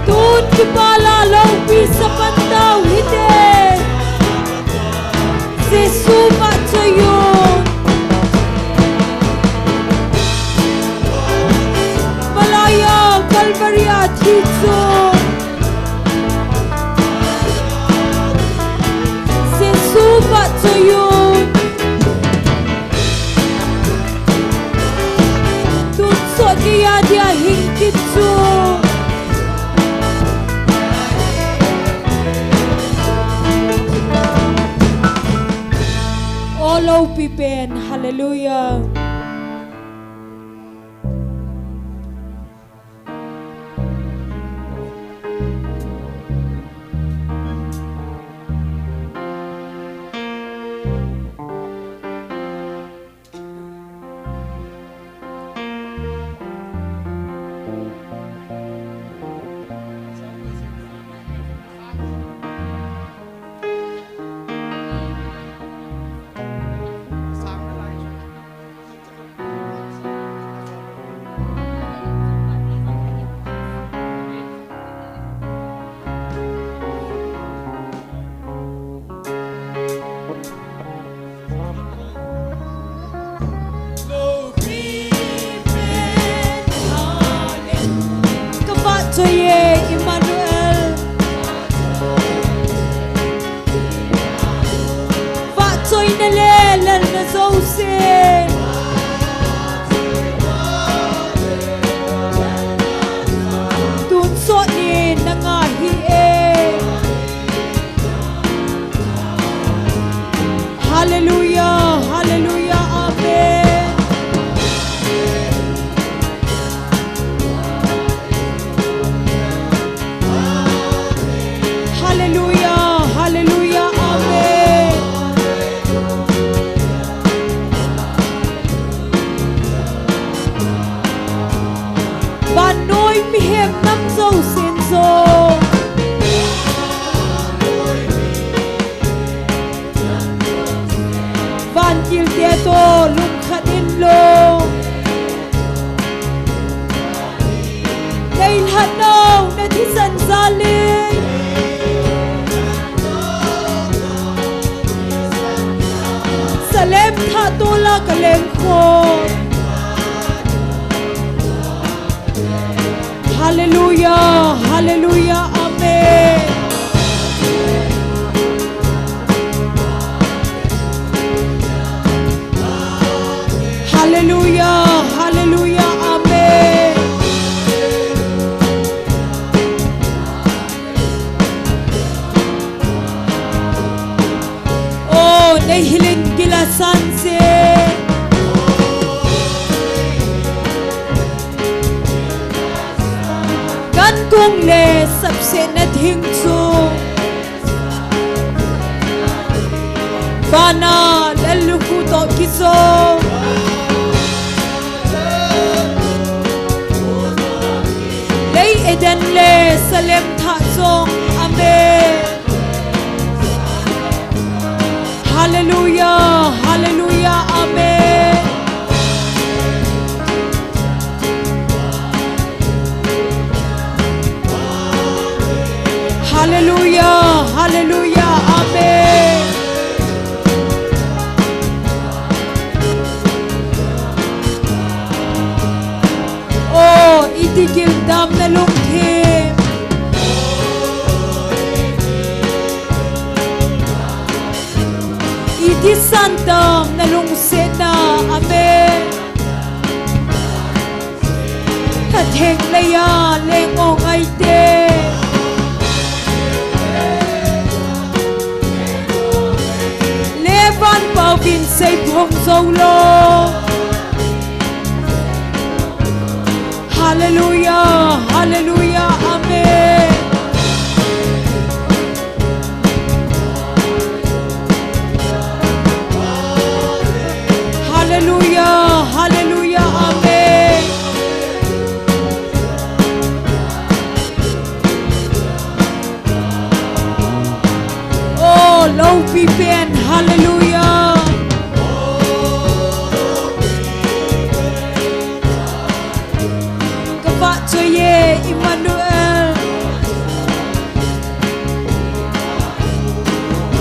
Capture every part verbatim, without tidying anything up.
Tun kipah a loupi sa pan tau hite. Jesu vahchoi un. Malai a Calvary a thi chu Jesu vahchoi un. Tun sot geiya dia hing kit chu. O loupi pen, hallelujah. Ka vahchoi e Emmanuel. Vahchoina le lalna jouse. Tun sot ni na nga hi e. Hallelujah, hallelujah, amen. Sanzalin. Salem thah tola kaleng kho. Hallelujah, hallelujah, amen. Hallelujah, hallelujah, amen. Oh, neihilin gila sanse. Kan kung le sapse na thing chu. Vana lel lukhu to kiso. Lei Eden le Salem thah song. Amen. Hallelujah, hallelujah, amen. Hallelujah, hallelujah, amen. Oh, iti gil dam na lungthim. Iti sandam na lungsetna, amen. Khatheng leiya leng o ngaite. Levan pauvin sei phong zo lo. Hallelujah, hallelujah, amen. Hallelujah, hallelujah, amen. Oh, loupi pen, hallelujah. Ka vahchoi e, Emmanuel.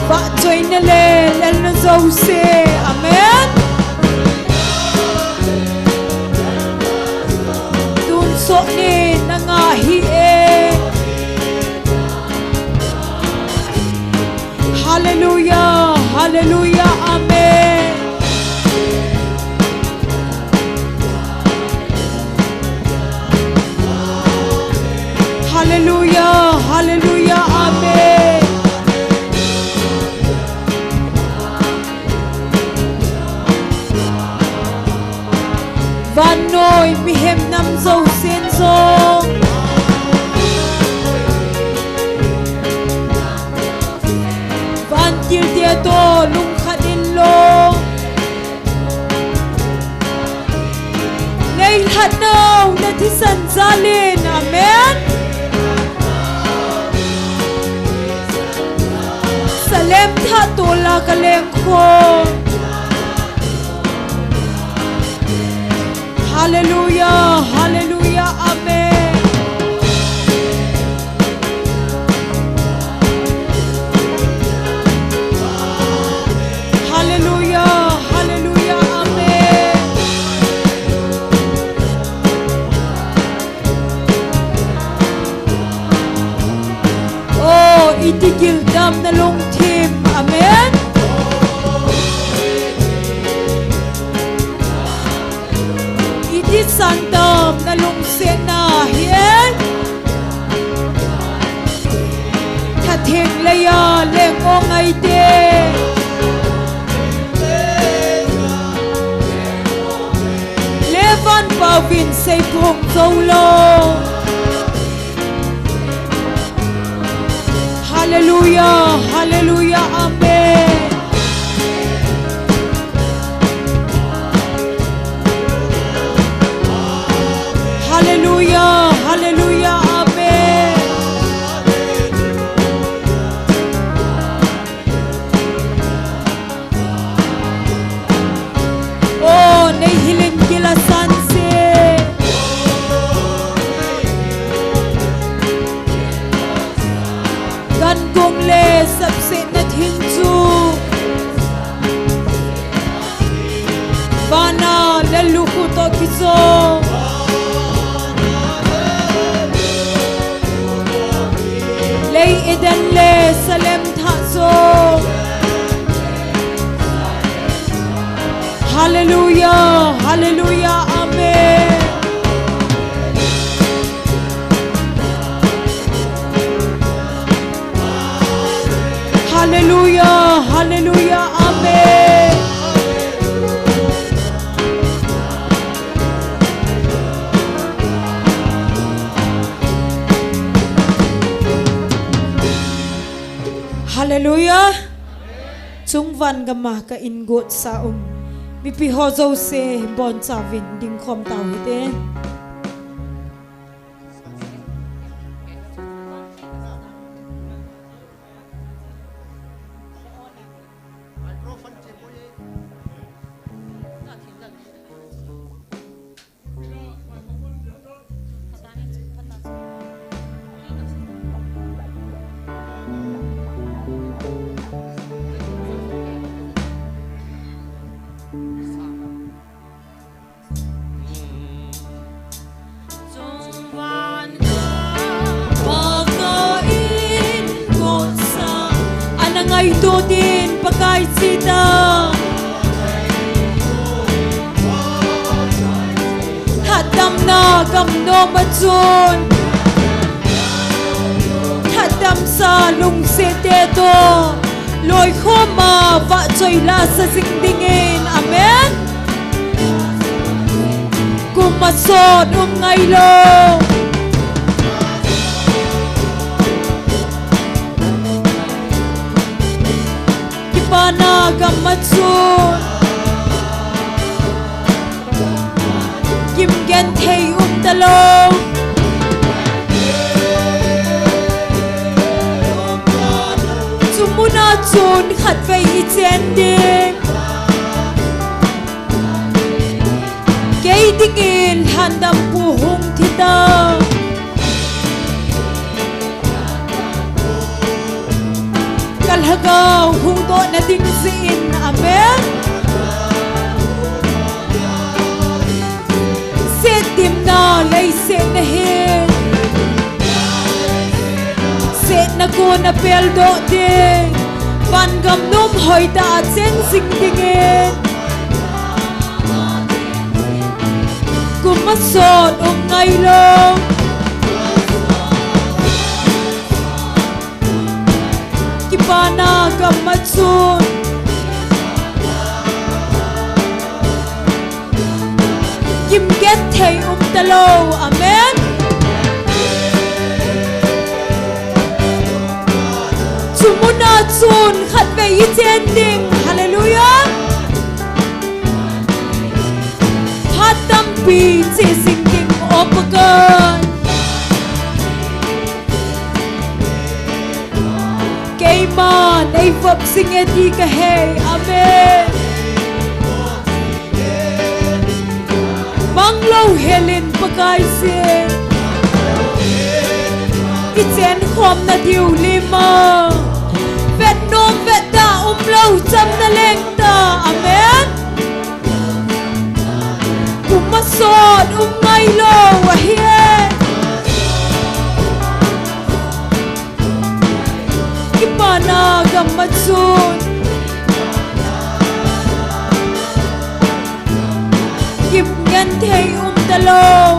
Vahchoina le lelna jouse. Amen. Tun sot ni na nga hi e. Hallelujah, hallelujah, amen. Hallelujah, hallelujah, amen. Vannoi mihem nam jousen jong. Vantil te to lungkhat in lo. Neilhat nau na thisan jalin. Amen. Salem thah tola kaleng kho. Hallelujah, hallelujah, amen. Hallelujah, hallelujah, amen. Oh, iti gil dam na lungthim. Amen. Iti sandam na lungsetna hi e. Khatheng leiya leng o ngaite. Levan pauvin sei phong zo lo. Hallelujah, hallelujah, amen. Hallelujah, hallelujah, amen. Oh, neihilin gila sanse. Lei Eden le Salem thah chu. Hallelujah, hallelujah, amen. Hallelujah, hallelujah, amen. Hallelujah. Chungvan gam a ka ingot sa um mipi ho jouse boncha uvin dingkhom tau hite. Ana ngaito tin Pakai chita. Thatdamna gam nom a chun thatdamsa lungset te toh loikhom a vahchoi lasa jing dingin. Amen. Kum masot um ngailou. Kipana gam a chun gimgenthei um talou. Chu muna chun khatvei i chen ding. Kei dingin lhandampu hung thi ta. Ka lhagao hung dohna ding jeh in. Amen. Setdimna leiset na hi setna kona peldoh ding, vangam nom hoitah a cheng jing dingin. Kum masot um ngailou. Kipana gam a chun gimgenthei um talou. Amen. Chu muna chun khatvei i chen ding. Hallelujah. Phat tampi che jing ding, O Pakai. Keiman eivop jing e ti ka hei. Amen. Mang louhel in Pakai jin. I chenkhomna diu lima. Vet nom vet da umlou chamna leng ta. Amen. Kum masot um ngailou ahi e. Kipana gam a chun gimgenthei um talou.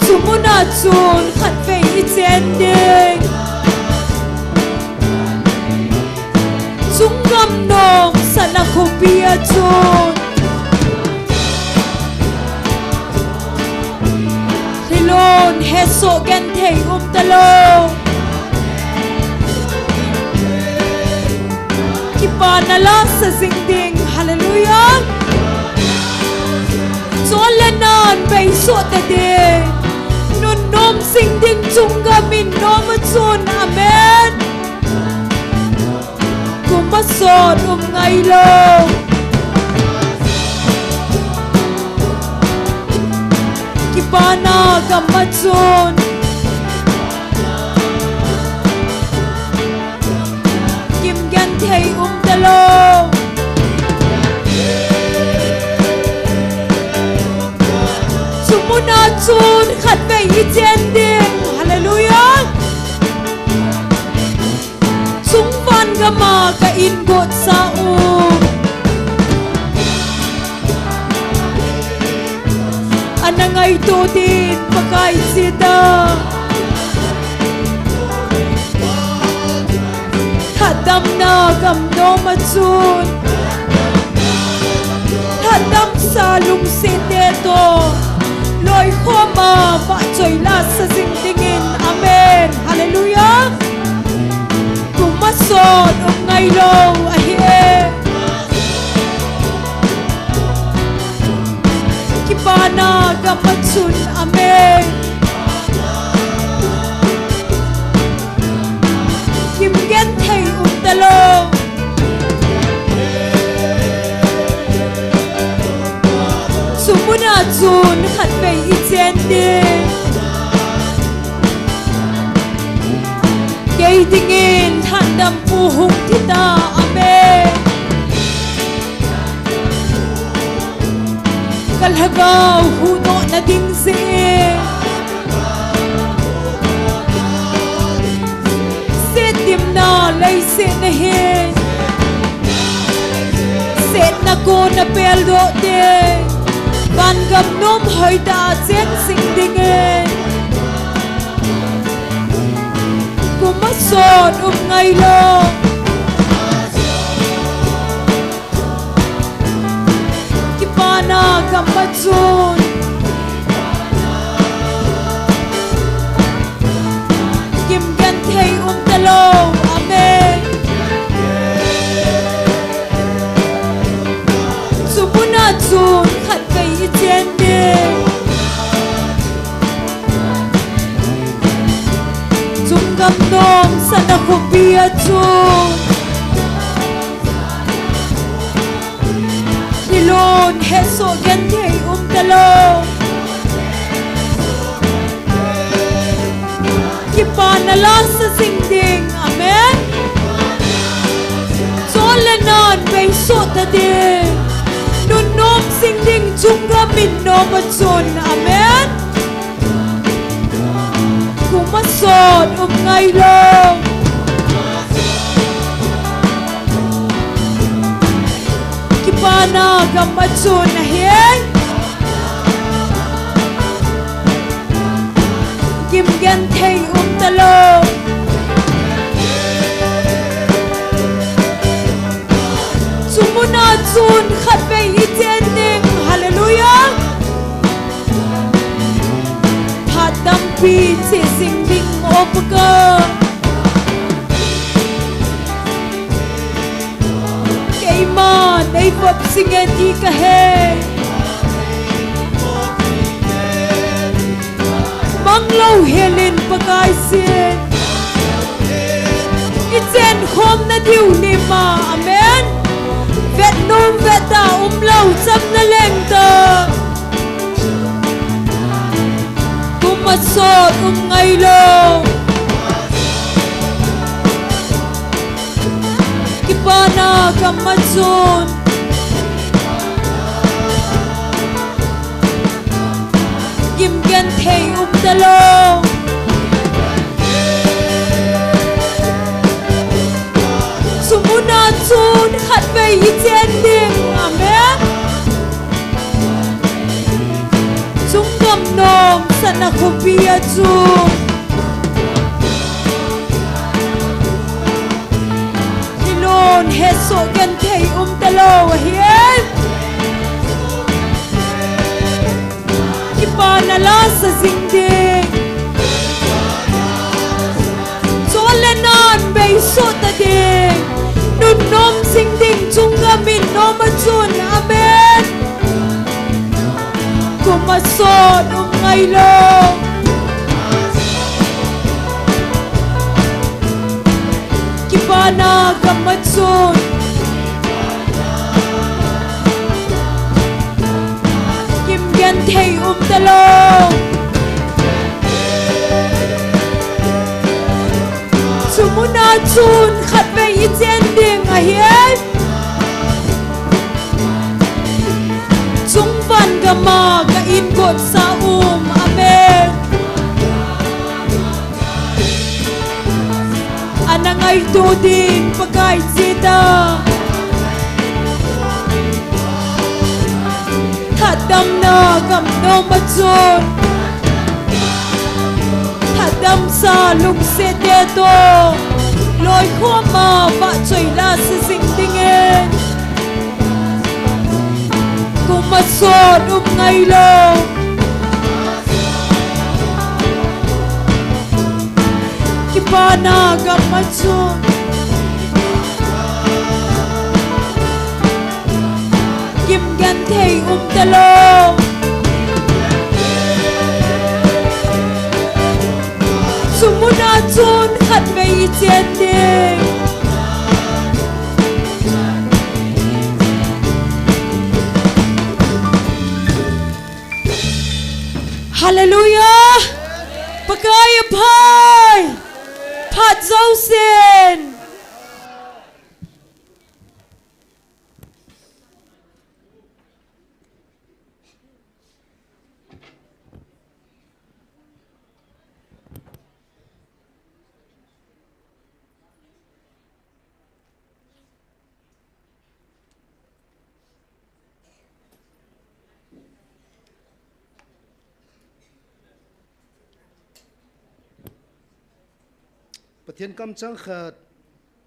Chu muna chun khatvei i chen ding. Chunggam nungsahna khopi a chun thilon hesoh genthei um talou. Kipana lasa jing ding. Hallelujah. Chon le nan beisoh ta ding. Nunnom jing ding chunggam in nom a chun. Amen. Kum masot um ngailou. Kipana gam a chun gimgenthei um talou. Chun khatvei i chen ding. Hallelujah. Chungvan gama ka in got sa u. Ana ngaito din Pakai sita. Thatdamna gamnom a chun thatdamsa lungset te toh loikhom a vahchoi lasa jing dingin. Amen. Hallelujah. Kum a sot um ngailou ahi e. Kipana gam a chun. Amen. Kimgenthei um talou. Chumuna chun khatvei i chen ding. Kei dingin thatdampu hung thi ta. Amen. Ka lhagao huhdoh na ding jeh in setdimna leiset na hin setna kona peldoh te vangam nom hoitah a cheng jing dingin. Kum a sot um ngailou. Kipana gam a chun kimgenthei um talou. Amen. Chumuna chun khatvei i chen ding. Chunggam nom sana khopi a chun thilon hesoh genthei um talou. Kipana lasa jing ding. Amen. Chol le nan beisoh ta ding. Nunnom jing ding chunggam minnom a chun. Amen. Kum a sot um ngailou. Kipana gam a chun ahi. Kimgenthei um talou. Chumuna chun khatvei i chen ding. Hallelujah. Thatdampi cheh jing ding o Pakai. Keiman eivop jing e ti ka he. Mang louhel in Pakai sin. I chenkhom na diu ni ma. Amen. Vetnom veta umlou chamna leng ta. Kum a sot um ngailou. Kipana gam a chun kimgenthei um talou. Chumuna chun khatvei i chen ding. Amen. Chunggam nom sana khopi a chun thilon hesoh genthei um talou ahi e. Kipana lasa jing ding. Chol le nan beisoh ta ding. Nunnom jing ding chunggam minnom a chun. Amen. Kum a sot um ngailou. Kipana gam a chun kimgenthei um talou. Chumuna chun khatvei i chen ding ahi. Chungvan gama ka in got sa um. Amen. Ngaito ding Pakai chita. Thatdamna gam nom a chun, thatdamsa lungset te toh loikhom a vahchoi la sa jing dingin, kum a sot um ngailou. Kipana gam a chun, gimgenthei um talou. Chu mun a chun khatvei i chen ding. Hallelujah! Pakai a phat, phat jousen. Pathen kamchang khat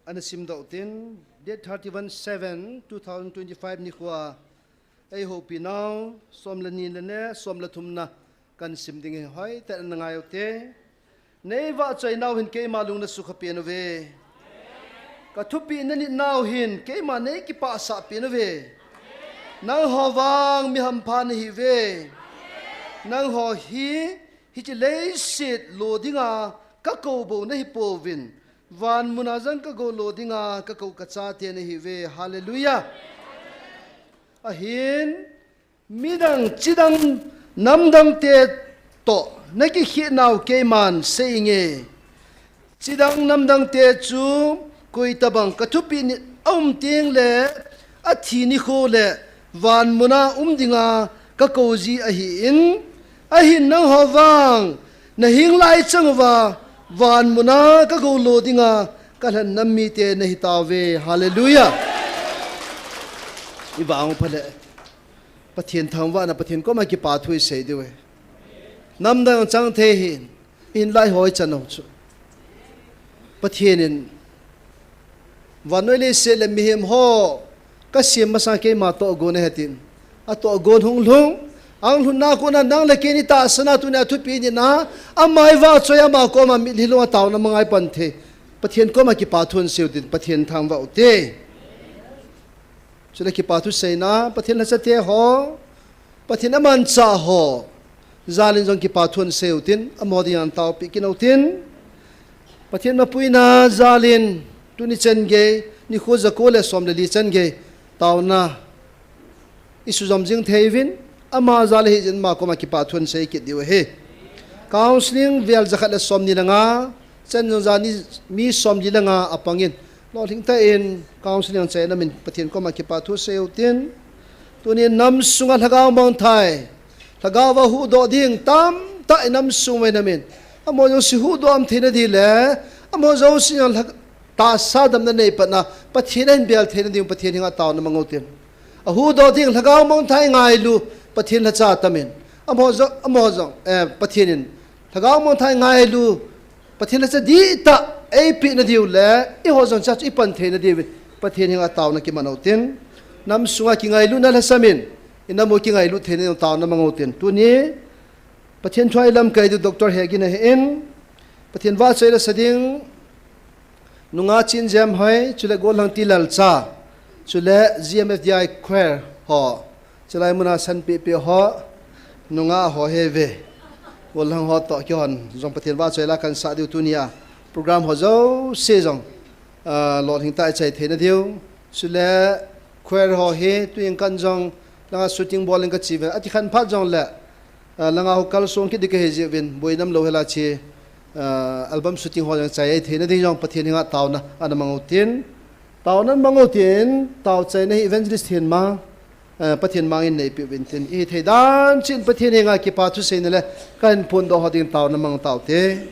ana simdoh utin, date thirty-one seven two thousand twenty-five nikhoa eihoupi nau som le ni le ne som le thumna kasim ding ahi, hoitah in ana ngai ute. Nei vahchoi nau hin keima lung nasukha pen uve. Ka thupeh nanit nau hin keima nei kipahsah pen uve. Nangho vang mi hampha nahi uve. Nangho hi hiche leiset lo dinga kakou bou nahi pouvin, van muna jong kakou lo dinga kakou kachate nahi uve. Hallelujah. Ahin, midang, chidang, namdang te toh nakikhel nau keiman sei inge. Chidang namdang te chu koi tabang ka thupeh nit aum teng le athi nikho le van muna um dinga kakou ji ahin, ahin nangho vang nahing lai chang uva van muna kakou lo dinga kalhen nam mite nahi tauve. Hallelujah. I vang pha le. Pathen thangvahna, Pathen koma kipathu isei diu ahi. Namdang chang thei hin, ihin lai hoi chan u chu. Pathen in, vannoi leiset le mihem ho kasem masang keima tohgon ahi tin, atohgon hung lhung, ahung lhunna kona nang le kei ni tahsan a tunia thupeh nitna, ama ivahchoi, ama koma mitlhi lhunga taona manga ipan thei. Pathen koma kipathu isei utin, Pathen thangvah ute. Chule kipathu seina, Pathen lhacha te ho, Pathen amanchah ho jal in jong kipathu isei utin, amaho dinga taopeh kit utin. Pathen mapuina jal in, tuni chan gei, nikho jako le som le li chan gei, taona isujom jing thei uvin, ama jal a hijeh in ama koma kipathu isei kit diu ahi. Counseling vel jakhat le som ni le nga, chan jong jani mi som li le nga apang in, lolhing tah in counseling achaina min Pathen koma kipathu isei utin. Tuni nam sunga lhagao mangthai, lhagao va huhdoh ding tamtah i nam sung uva i nam in, amaho jouse huhdoh aum theina ding le, amaho jouse jong lha-, tahsa damna nei patna Pathen ahin bel theina ding Pathen henga taona mang utin. Ahuhdoh ding lhagao mangthai ngailu Pathen lhacha atam in, amaho jong, amaho jong, eh, Pathen in lhagao mangthai ngailu Pathen lhacha dihtah eipeh na diu le, eiho jong chuche chu ipan theina diuvin Pathen henga taona kiman utin. Nam sunga kingailutna lhasam in, i nam u kingailut theina ding taona mang utin. Tuni Pathen thua ilamkai diu Doctor Hegin ahin, Pathen vahchoi lasa ding, nungah Chinjem hoi, chule gollhang Tilalcha, chule G M F D I choir ho, chulai muna sanpeh peh ho, nungah ho hi ve. Gollhang ho toh keihon jong Pathen vahchoi la kahin sah diu tunia. Program ho jouse jong, ah, lolhing tah a ichai theina diu. Chule choir ho hi tuin kan jong langa shooting bol in kachi uve. Ati khan phat jongle, ah, langa ho kalsong kit ding kahi jeh uvin, boina umlou hela chi, ah, album shooting ho jong chai ahi theina ding jong Pathen henga taona ana mang utin. Taona ana mang utin, tao chaina hi Evangelist Thenmang, eh, Pathen mangin neipeh uvin tin. Ihi thei dan cheh in Pathen henga kipathu seina le kahin phondoh ho ding taona mang taute.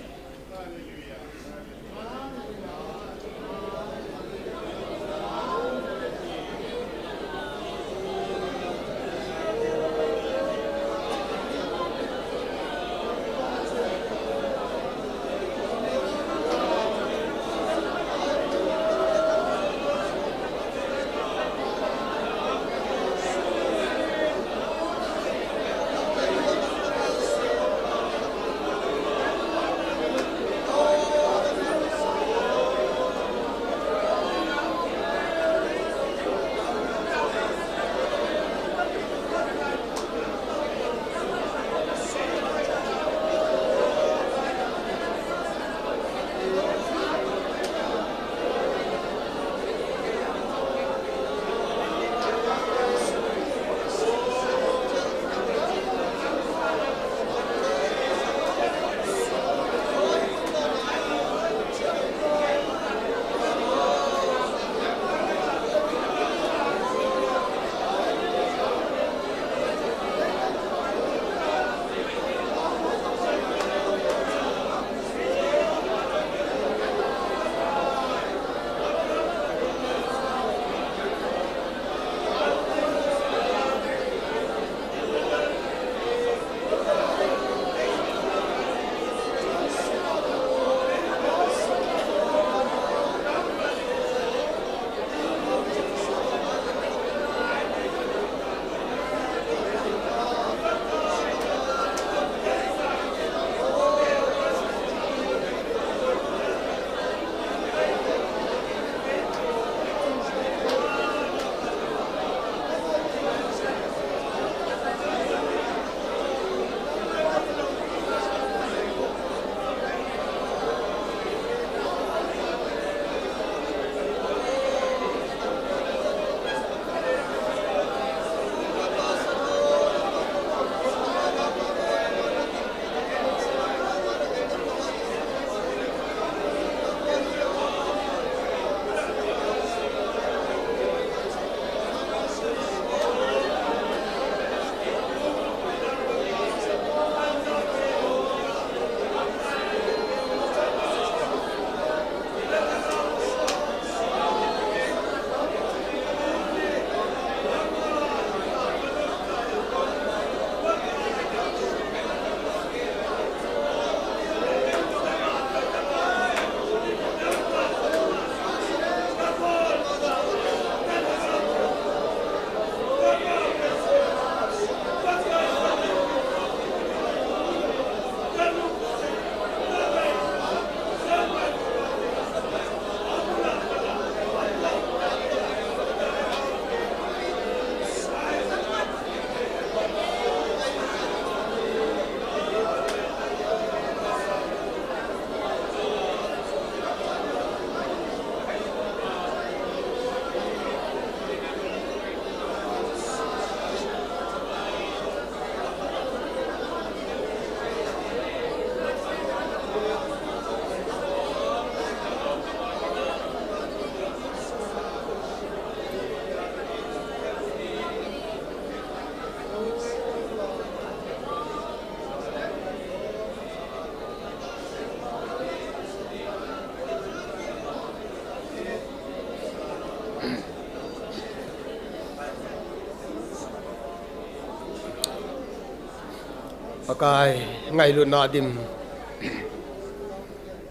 Pakai, ngailutna dim.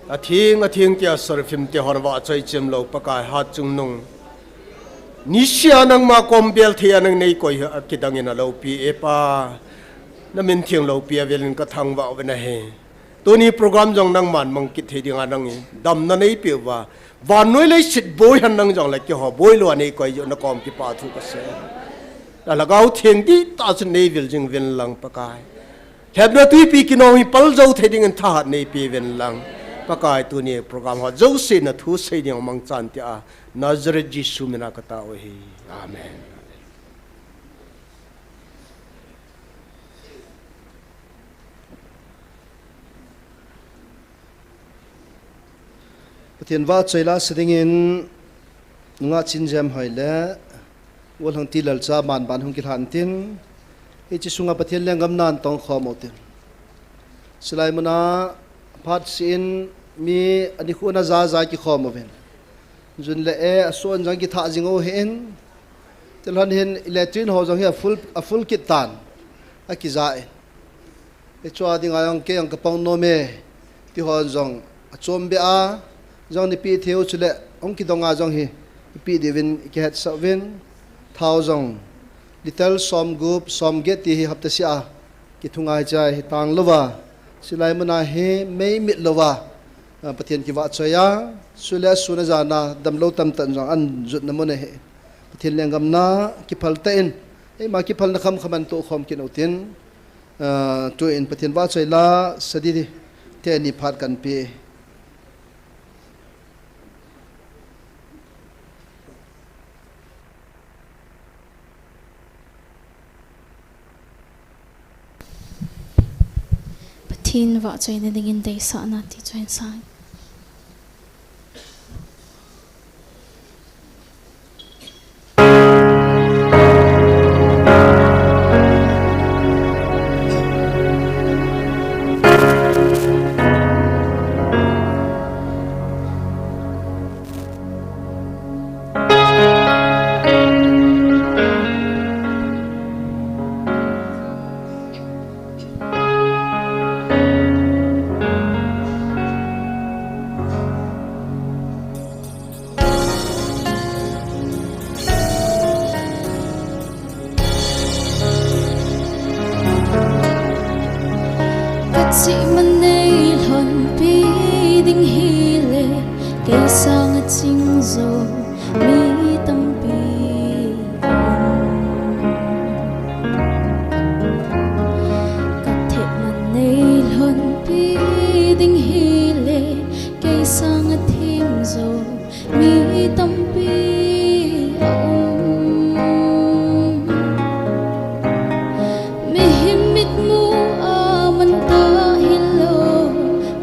Atheng, atheng tia seraphim te hon vahchoi chim lou, Pakai, hatchungnung. Nisia nangma kom bel thei a nang nei koi hi akidang in aloupi e Pa. Na min theng loupi a velin ka thangvah uvin ahi. Tuni program jong nangman mang kit thei dinga nang in damna nei pe uva. Vannoi leiset boi hen nang jong le keiho boi lou a nei koi jeh u na kom kipa thu ka sei. Na lhagao theng dihtah chun nei vil jing uvin lang Pakai. Lhepna tuipi kinong hi pal jou thei dingin thahat nei pe uvin lang. Pakai tuni program ho jouse na thu sei ding mangchan tia Nazareth Jesu mina ka tao u ahi. Amen. Pathen vahchoi la sa dingin, nungah Chinjem hoi le, Golhang Tilal cha man ban hung kilhan tin, hiche sunga Pathen lenggam nan tong khom u tin. Silai muna phat sin mi ani khu na ja ja kikhom uvin. Jun le e, ason jang kithah jing u hin. Tilhan hin electric ho jong hi a full, a full kit tan. Akija e. Hichua dinga jong kei jong ka pang nom e, ti hon jong achom be a, jong ni pi theu chule, hung kidong a jong hi, pi diuvin kihetsah uvin, thao jong, liter som gup, som get ti hi hapta sia, kithungai chai hi tang louva, silai muna hi mei mit louva, a, Pathen kivahchoi a, sule suna jana, damlou tamtah jong an jutna mun ahi. Pathen lenggam na, kiphal tah in, eima kiphalna khamkham an tohkhom kit u tin, Aa, tuin Pathen vahchoi la sa ding teni phat kan pe. Pathen vahchoina dingin deisahna ti chu hin sang. Kachih man nei lhonpi ding hile, kei sanga ching jo mi tampi. Kathep man nei lhonpi ding hile, kei sanga thim jo mi tampi aum. Mihem mitmu a man ta hilou,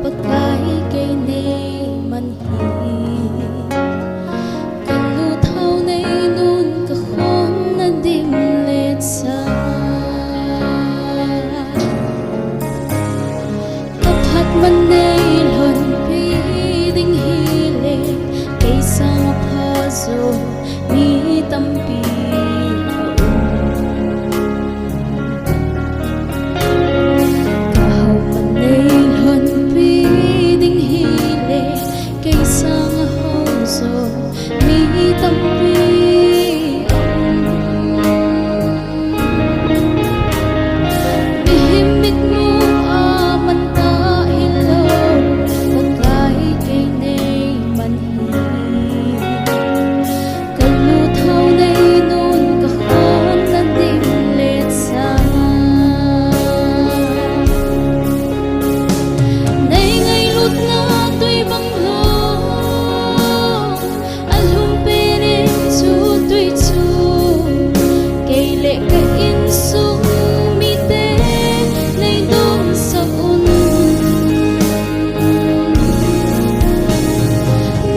Pakai kei nei man hi. Ka lut hau nei nun ka khon na dim le cha. Ka phat man nei lhonpi ding hile, kei sanga pha jo mi tampi aum. Ka hau man nei lhonpi ding hile, kei sanga hau jo mi tampi aum. Mihem mitmu a man ta hilou, Pakai kei nei man hi. Ka lut hau nei nun ka khon na dim le cha. Nei ngailutna tui bang lou, alhum pet in chu tui chu, kei le ka insung mite nei donsah un.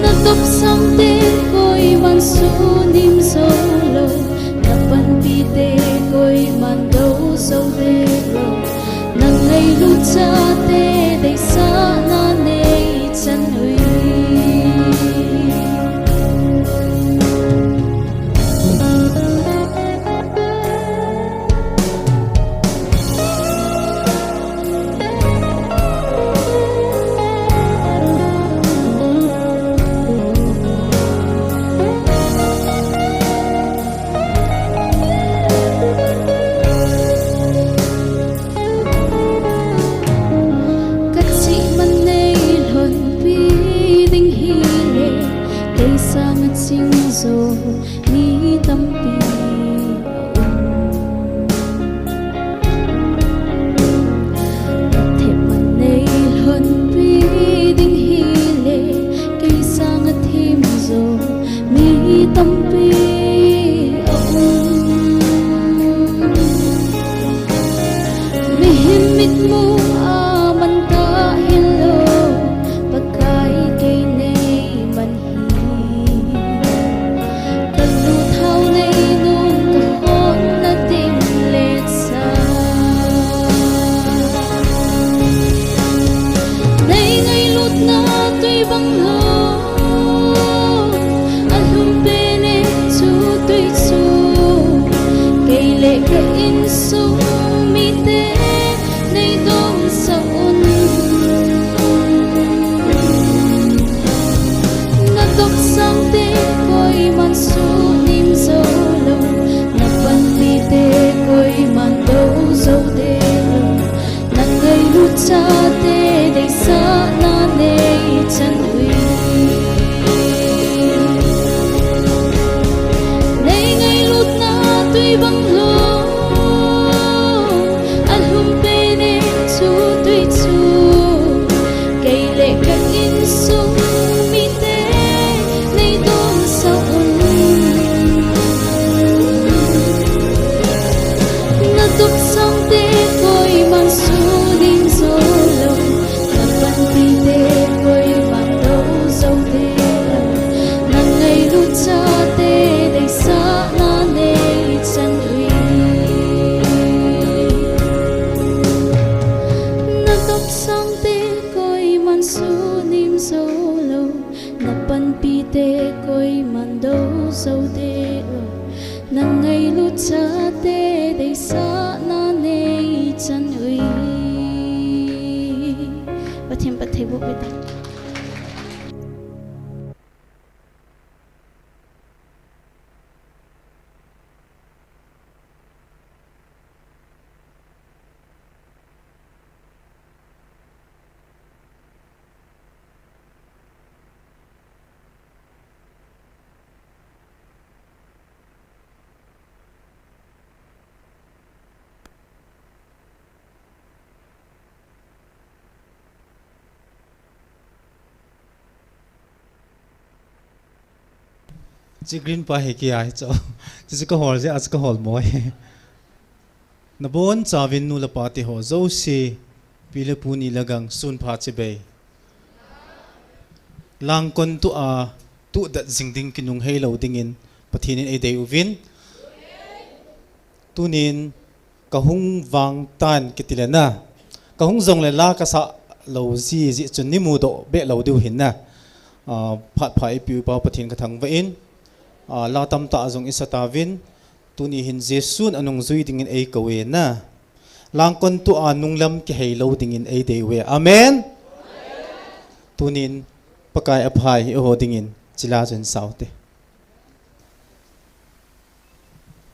Na topsang te koiman sunim jou lou, na panpi te koiman do jou de lou. Nang ngailut chate deisahna nei chan ui. Mitmu a man kahilou, Pakai kei neiman hi. Kalut hao lei nung kahonna ding lesa. Nei ngailutna tui bang lou, alhum pen e chu tui chu. Kei le ka insung mite nei dong sah un. Na topsang te koiman sunim jou lou, na panpi te koiman dou jou de lou. Na ngailut chate deisahna nei chan ui. Nei ngailutna tui bang lou, alhum pen e chu tui chu. Kei le ka insung mite nei dong sah un. Na topsang te koiman sunim jou lou, na panpi te koiman dou jou de lou. Na ngailut chate deisahna nei chan ui. Na topsang te koiman sunim jou lou, na panpi te koiman dou jou de lou. Na ngailut chate deisahna nei chan ui. Pathen phatthei boh uvin. Chi green pa hi kei ahi chu. Chuchu kahol jeh a chu kahol mo hi. Nabonchauvin nu le pa te ho jouse, pi le pu ni le gang, sunpha chibai. Langkon tua tudet jing ding kinung heilou dingin Pathen in eidei uvin. Tunin kahung vang tan kiti le na. Kahung jongle la kasah lou ji jeh chun nei mudoh be lou diu hin na. Ah, phat pha eipeu Pa Pathen kathangvah in. Ah, la tamtah jong isa tauvin. Tuni hin Jesun anung jui dingin eikou e na. Langkon tua nunglam kihei lou dingin eidei uve. Amen. Tunin Pakai aphai hi eiho dingin chila chun saute.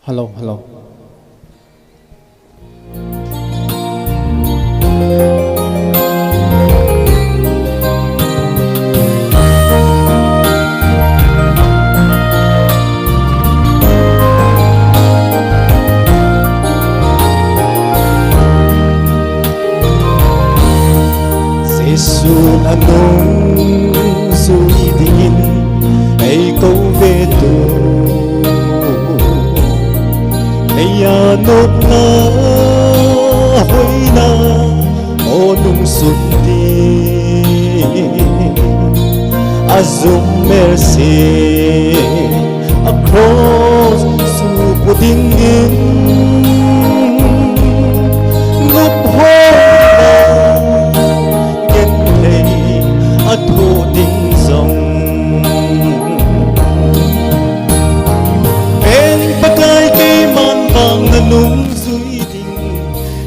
Hello, hello. Jesun anung jui dingin eikou ve tu. Eia nopna hoina o nung sun ding. Ajum mercy a cross supu dingin, nop hoina genthei a thoh ding jong. Pen Pakai keiman vang nanung jui ding,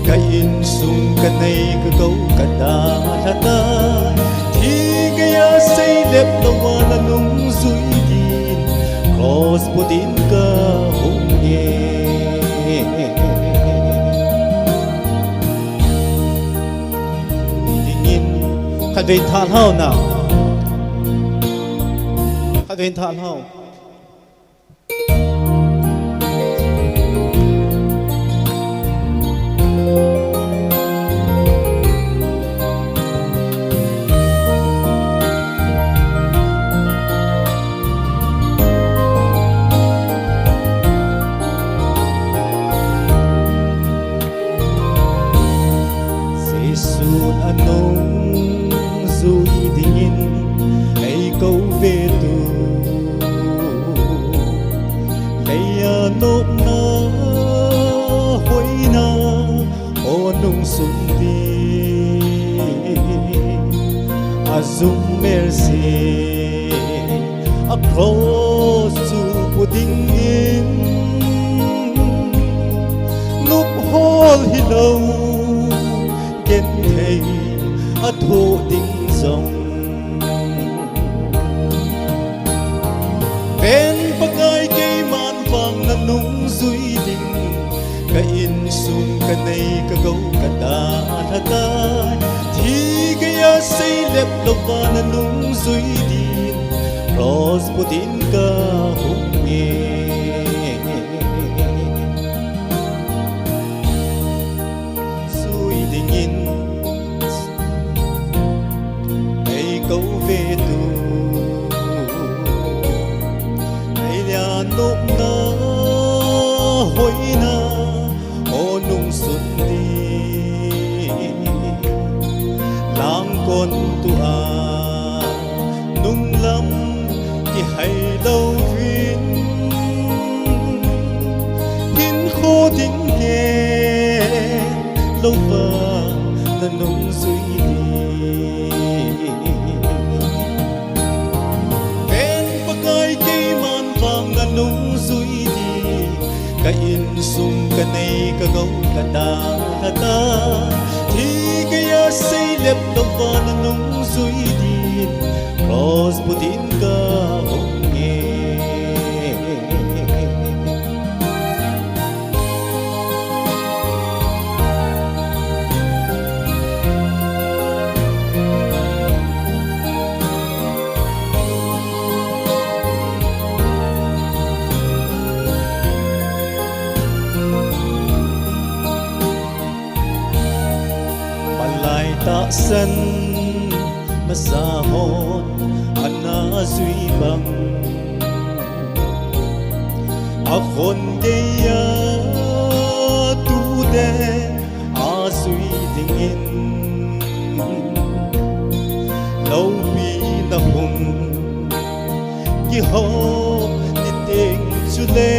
ka insung kanei kakou kadalha tai. Thi geiya seilep louva nanung jui din, cross putin kahung e. Dingin, khatvei thah lhau na. Khatvei thah lhau. Sun di a zung mel si a cross chu pu ding in nup hol hi lo gen thei a thu ding zong. Ven Pakai keiman vang na nung zui ding, ka insung ka nei ka go ka ta tha tai. Thi ka ya sei lep lo va na nung zui ding, cross pu ding ka hung nge. Zui ding in ei ko ve tu, ei lia nopna hoina o nung sun di lang kon tu a nung lam ki hai lo vin hin kho ding ke lo va na nung zui di. Ven Pakai keiman vang na nung zui di. Ka insung ka nei ka go ka ta tha tai. Thi ka ya sei lep lo va na nung zui di. Cross pu ding ka hung nge. Palai tahsan masa hon ana zui bang, a khon gei a tu de a zui ding in, lopi na hung kihou ni teng chule,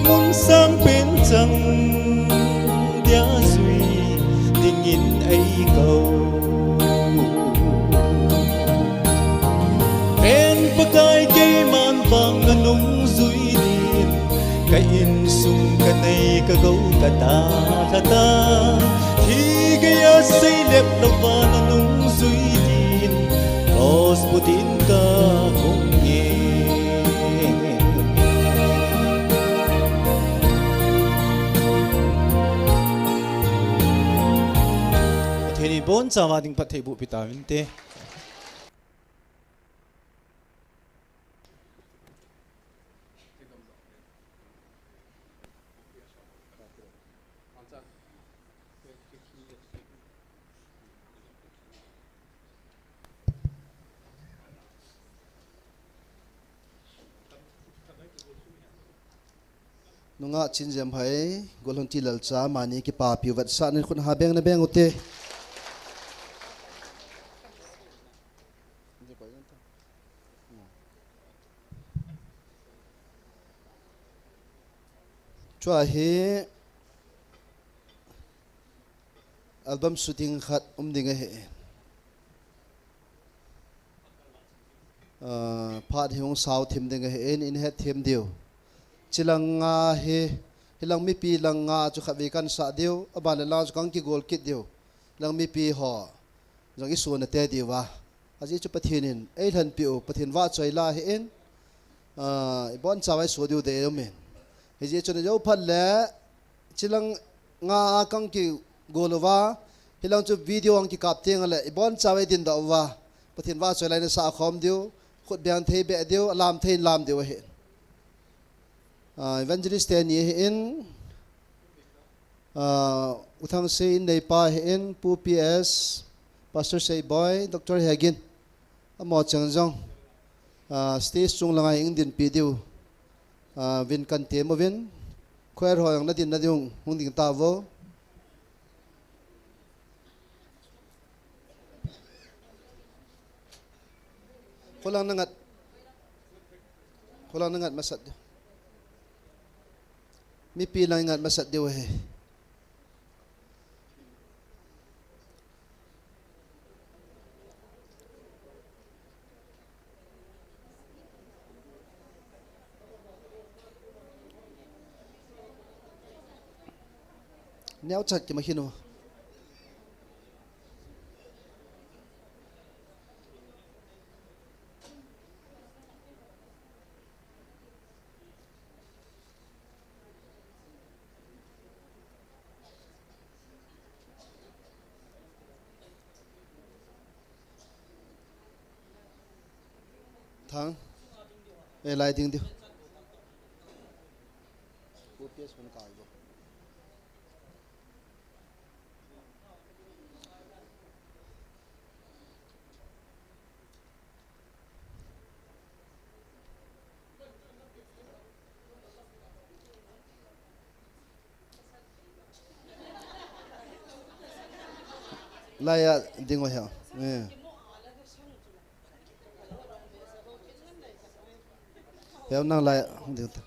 mun sang pen chang dia zui ding in ei ko. Ven Pakai keiman vang na nung zui din, ka insung ka nei ka go ka ta tha tai. Thi ka ya sei lep lo va na nung zui din, cross pu din ka hung nge. Pathen in ibon chauva ding phattheiboh pi tauvinte. Nungah Chinjem Hai, Golhangti Lalcha, mani kipapi u vetsahnan khut ha beng na beng ute. Chua hi album shooting khat um ding ahi. Ah, phat hi hung sao thim ding ahi, in, in het thim diu. Chilang nga hi, hilang mipi lang nga chu khatvei kan sah diu, aban le lang chu kan kigol kit diu. Lang mipi ho jong i suan a te diu va. Ajeh chu Pathen in ei lhenpi u, Pathen vahchoi la hi in, ah, ibon chauva i suan diu de um in. Hijeh chun ajo phat le, chilang nga a kan kigol uva, hilang chu video ang kikap teng le, ibon chauva i din doh uva, Pathen vahchoi la in sa khom diu, khut beng thei beh diu, alam thei in lam diu ahi. Ah, evangelist teni ahi in, ah, U Thangsei in neipa ahi in, Pu P S, Pastor Seiboi, Doctor Hegin, amaho cheng jong, ah, stage chung langa hung dinpi diu, ah, vin kan tem uvin, choir ho jong na din na ding hung ding tauvo. Kho lang na ngat, kho lang na ngat masat diu. Mipi lang i ngat masat diu ahi. Neocha kimakhin u. Thang. Eh, lai ding diu. Laiya ding o hia. Eh. Hia nang lai ding ta.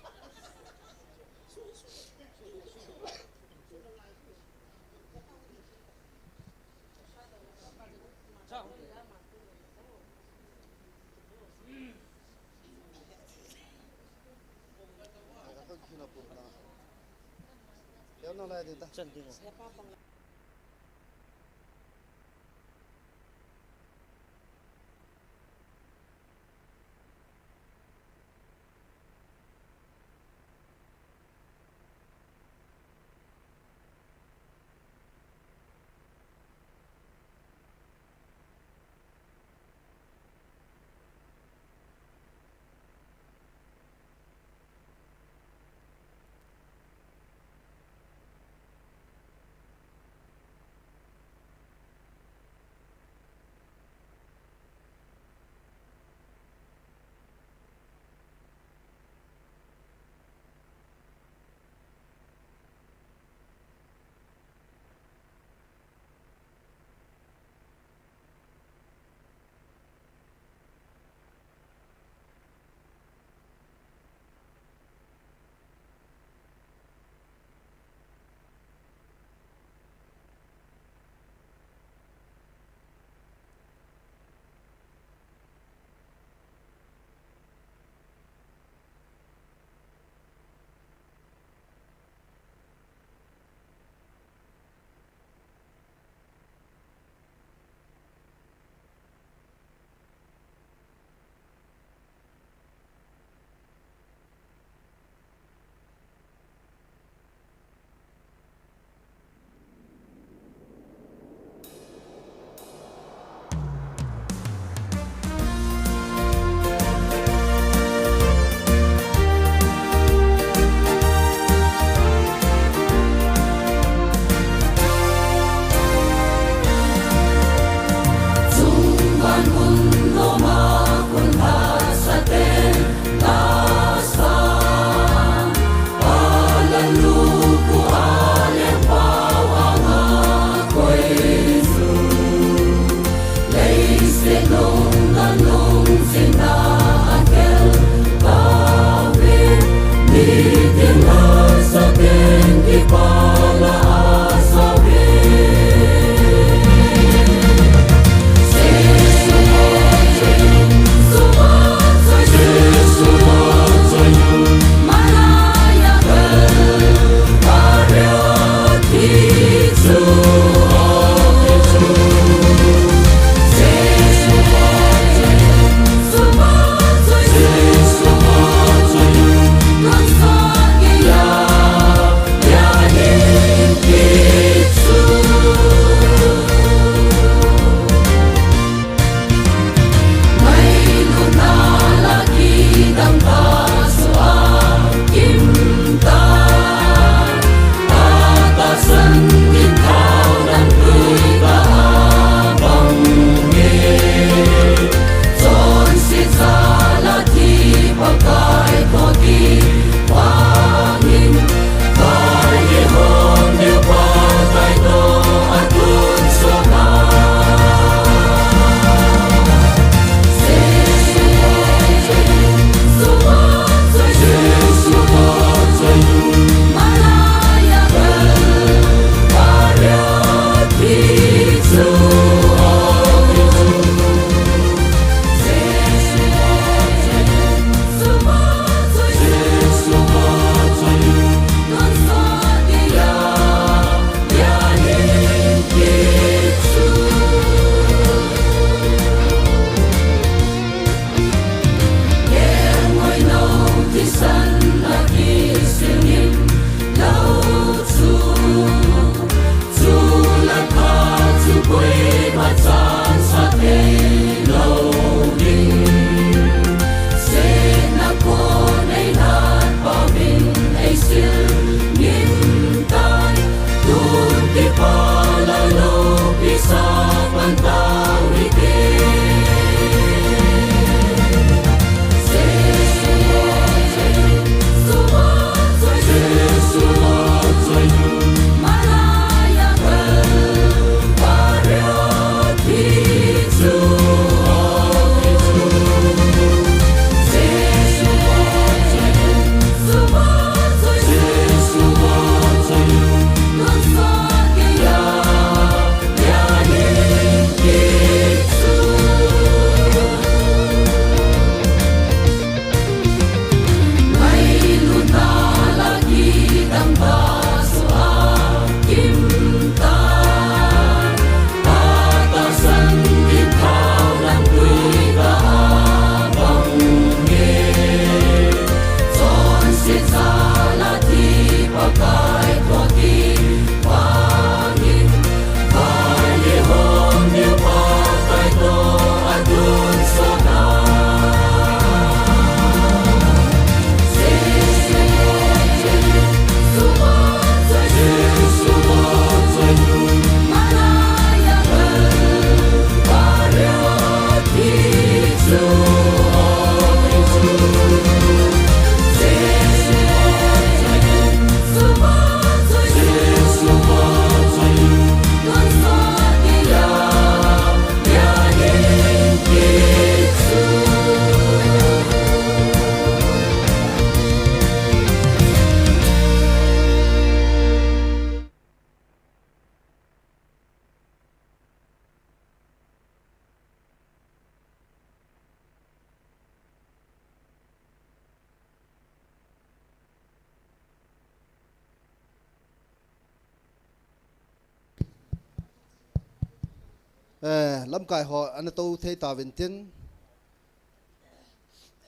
Eh, lamkai ho ana tou thei tauvin tin.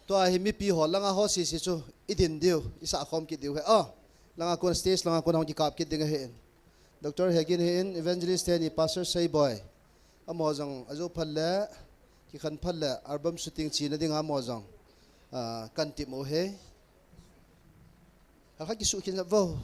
Tua hi mipi ho langa ho sisi chu i din diu, i sah khom kit diu hi. Oh, langa kon stage langa kon hong kikap kit ding ahi in. Doctor Hegin hi in, Evangelist Teni, Pastor Seiboi. Amaho jong ajo phal le, kikhen phal le, album shooting china ding amaho jong, ah, kan timo hi. Halkha kisuh khin jap vo.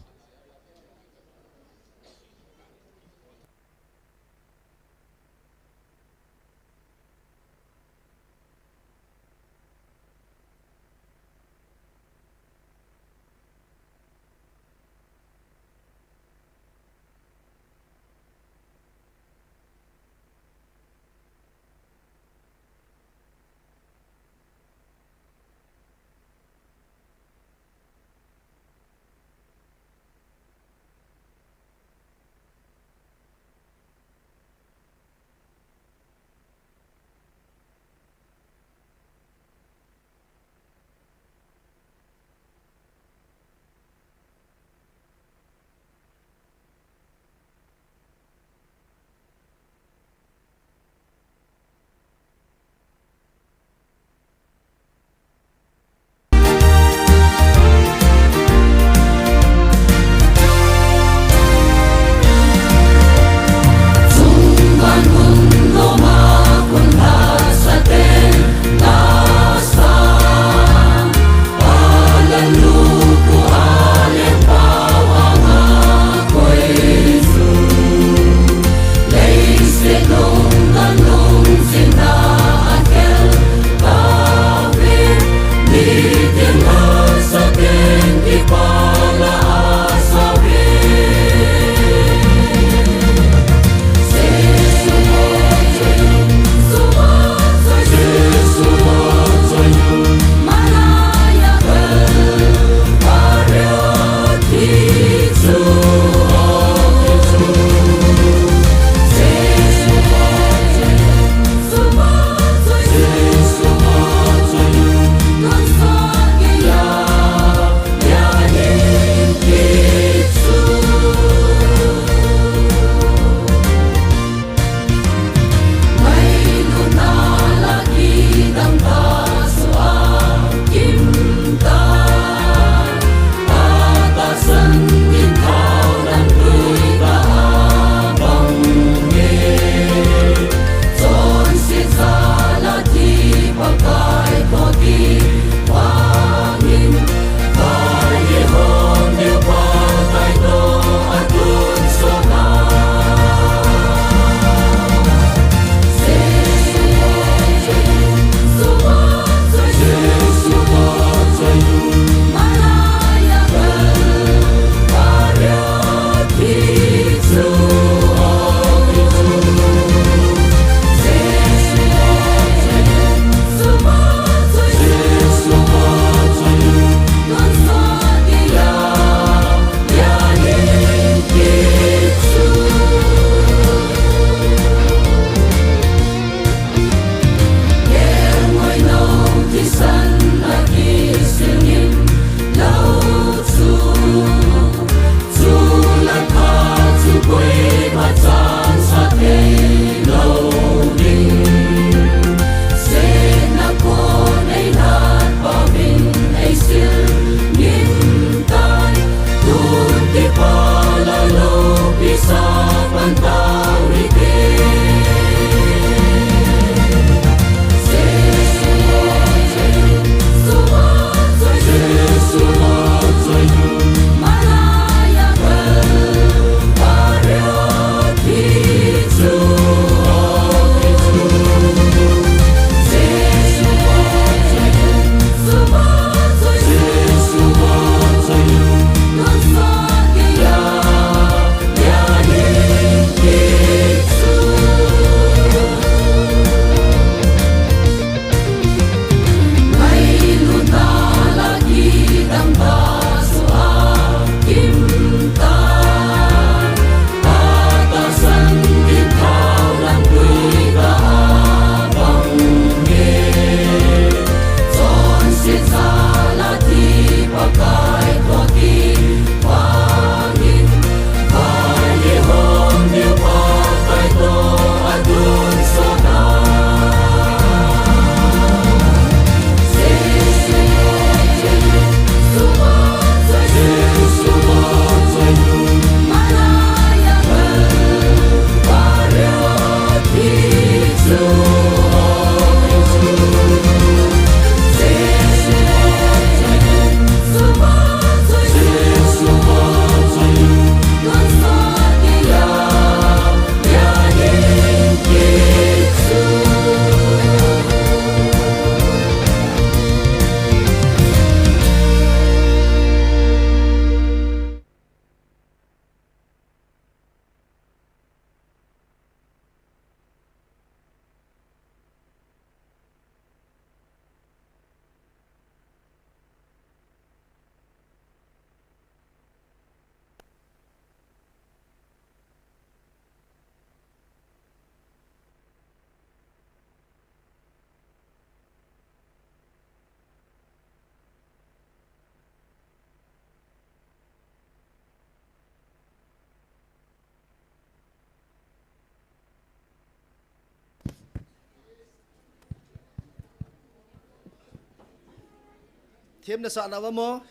Themna sahna va mo?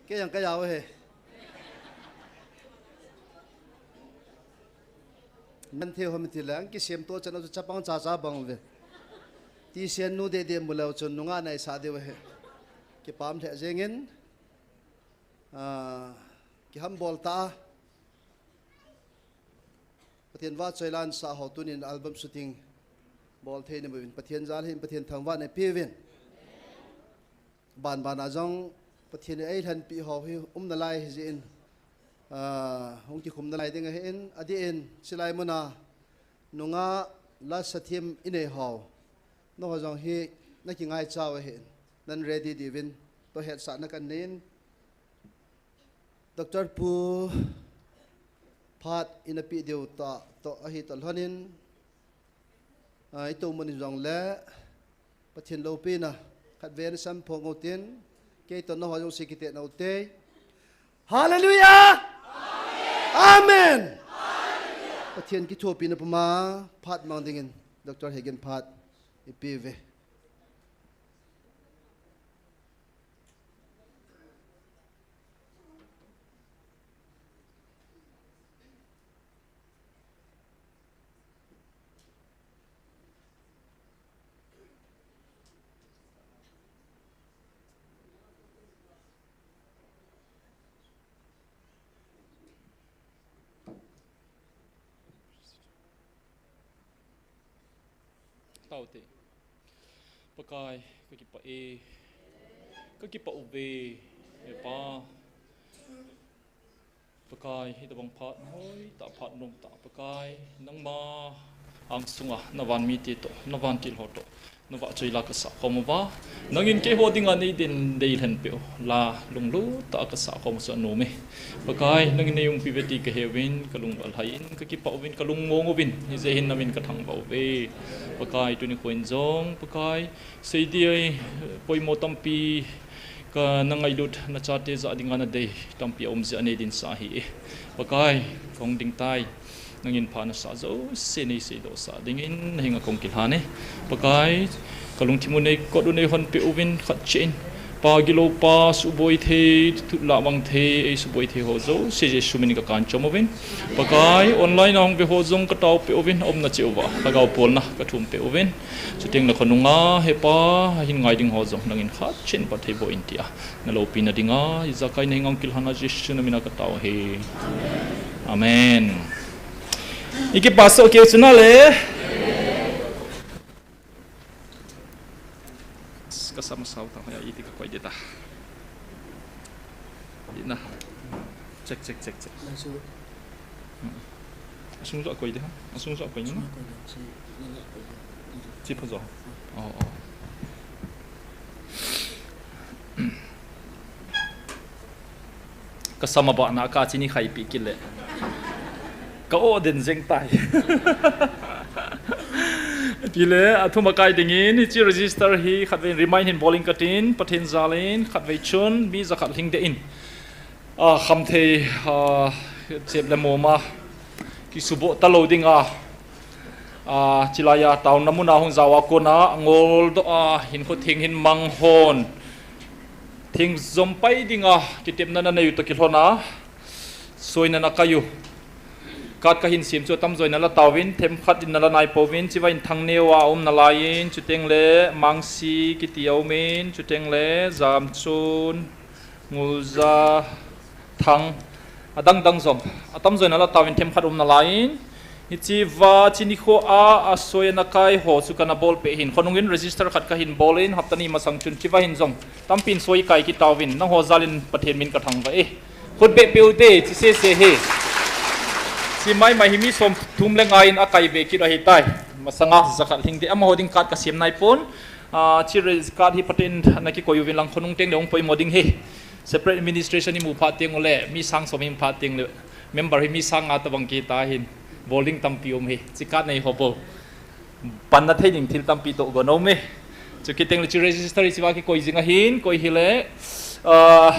Kei jong ka jao e. Nan thei hom ti le, ang kisem to chan a chu chapang cha cha bang ve. Ti sen nu de de mu leu chun nunga nai sa de ve. Kipah lheh jeng in, ah, kihambol ta. Pathen vahchoi la sa ho tunin album shooting bol thei na bevin. Pathen jal hin Pathen thangvah na pe vin. Ban ban a jong Pathen in eilhenpi ho hi um nalai hi jeh in, ah, hung kikhum nalai ding ahin, adeh in, chilai mun a nungah la sa them inei ho, nangho jong hi na kingai chau ahin, nan ready diuvin, toh hetsahna kan nei in, Doctor Pu Phat in api diu ta, toh ahi toh lhonin, ah, i tou mun in jong le, Pathen loupina, khatvei na sam phong u tin, kei toh nangho jong si kite nau te. Hallelujah! Amen! Pathen kithopina puma, Phat mang dingin, Doctor Hegen Phat, i pe ve. Taute. Pakai, ka kipah e. Ka kipah uve, e Pa. Pakai, hitobang phat hoitah, phat nomtah, Pakai, nangma angsunga na vanmite toh, na vantil ho toh, na vahchoi la ka sakhom uva. Nangin keiho dinga nei den deilhen peh u la lunglut tah a ka sakhom u chu anom e. Pakai, nangin nei umpi uve ti ka heuvin, ka lung valhai in, ka kipah uvin, ka lungmong uvin, hijeh hin na min ka thangvah uve. Pakai, tuni khoin jong, Pakai, seiding, eh, poimo tampi, ka na ngailut, na chate jah dinga na dei tampi aum jeh a nei dinsa ahi e. Pakai, ka hung ding tai. Nangin pha na sah jouse nei seidoh sah dingin na henga ka hung kilhan e. Pakai, ka lungthim u nei kot u nei honpeh uvin khat cheh in. Pa gilou pa suboi thei, thut lah mang thei, ei suboi thei ho jouse Jesu min in ka kan chom uvin. Pakai, online a hung ve ho jong ka taopeh uvin, aumna cheh uva, lhagao bolna ka thumpeh uvin. Chuteng le khonunga, he Pa, ahin ngai ding ho jong nangin khat cheh in phatthei boh in tia na loupina dinga, ijakai na henga hung kilhan a Jesu na min a ka tao e. Amen. I kipah soh keu chu na le. Ka sam sao ta, ya iti ka koi de ta. Ina. Check, check, check, check. Asung joh a koi de ha. Asung joh a koi ni na. Chi pha joh. Oh, oh. Ka sam a bahna ka chini khai pi kile. Ka o den jeng tai. Tile, athum a kai dingin, hiche register hi khatvei remind hin bol inge katin, Pathen jalin, khatvei chun, mi jakhat lhing deh in. A, khamthei, a, chep le mom a, kisuboh talou dinga, a, chilai a, taona muna hung jaoa kona, angol doh a, hinkho theng hin mang hon. Theng jom pai dinga, kitepna na neiu toh kilhona, soina na kaiu. Card kahin sem chu atamjo in nala tauvin, themkhat in nala naipouvin, chivangin thangneo a aum nalaiyin, chuteng le mangsi kiti aumin, chuteng le jamchun, ngulja, thang, adang dang jong, atamjo in nala tauvin themkhat um nalaiyin, hiche va, chini kho a, asoi ana kai ho chu kana bolpeh hin, khonungin register khat kahin bolin, hapta ni masang chun, chivangin jong, tampin soi kai kit tauvin, nangho jalin Pathen min kathangvah e. Khut beh peuvin te, chi sese hi. Chi maimai hi mi somthum le nga in akai be kit ahitai. Masanga jakhat lhing deh, amaho ding card kasem naipon. Ah, chi re-, card hi Pathen in ana kikoi uvin lang khonung teng le hung poimo ding hi. Separate administration imu phat teng ule, mi sang som imu phat teng le, member hi mi sang nga tabang kitahin. Bol ding tampi um hi. Chi card nei ho bol. Panna thei ding thil tampi toh go nom e. Chu kiteng le chu register hi chiva kikoi jing ahin, koi hile, ah,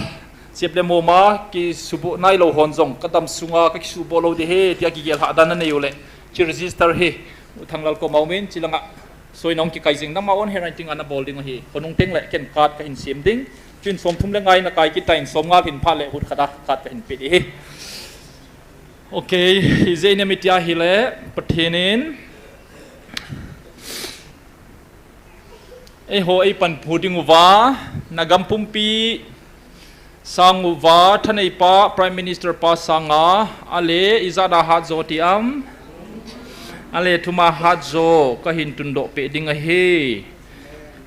chep le mom a kisuboh nailou hon jong, kadam sunga kakisuboh lou ding ahi, tia kigel hahdan nanei ule. Chu register hi, U Thanglal koma umin, chilanga, Soi nong kikai jing, nangma own handwriting a nabol ding ahi. Khonung teng le ken card kahin sem ding. Chuin som thum le nga in akai kit tan, som nga hin phat le hut khat a card kahin pe ding ahi. Okay, ijeh inem itia ahile, Pathen in eiho eipanpi ding uva, nagam pumpi sang uva, thanei pa, Prime Minister pa sanga, ale, ijat a hat jo ti am, ale, thum a hat jo kahin tundoh peh ding ahi,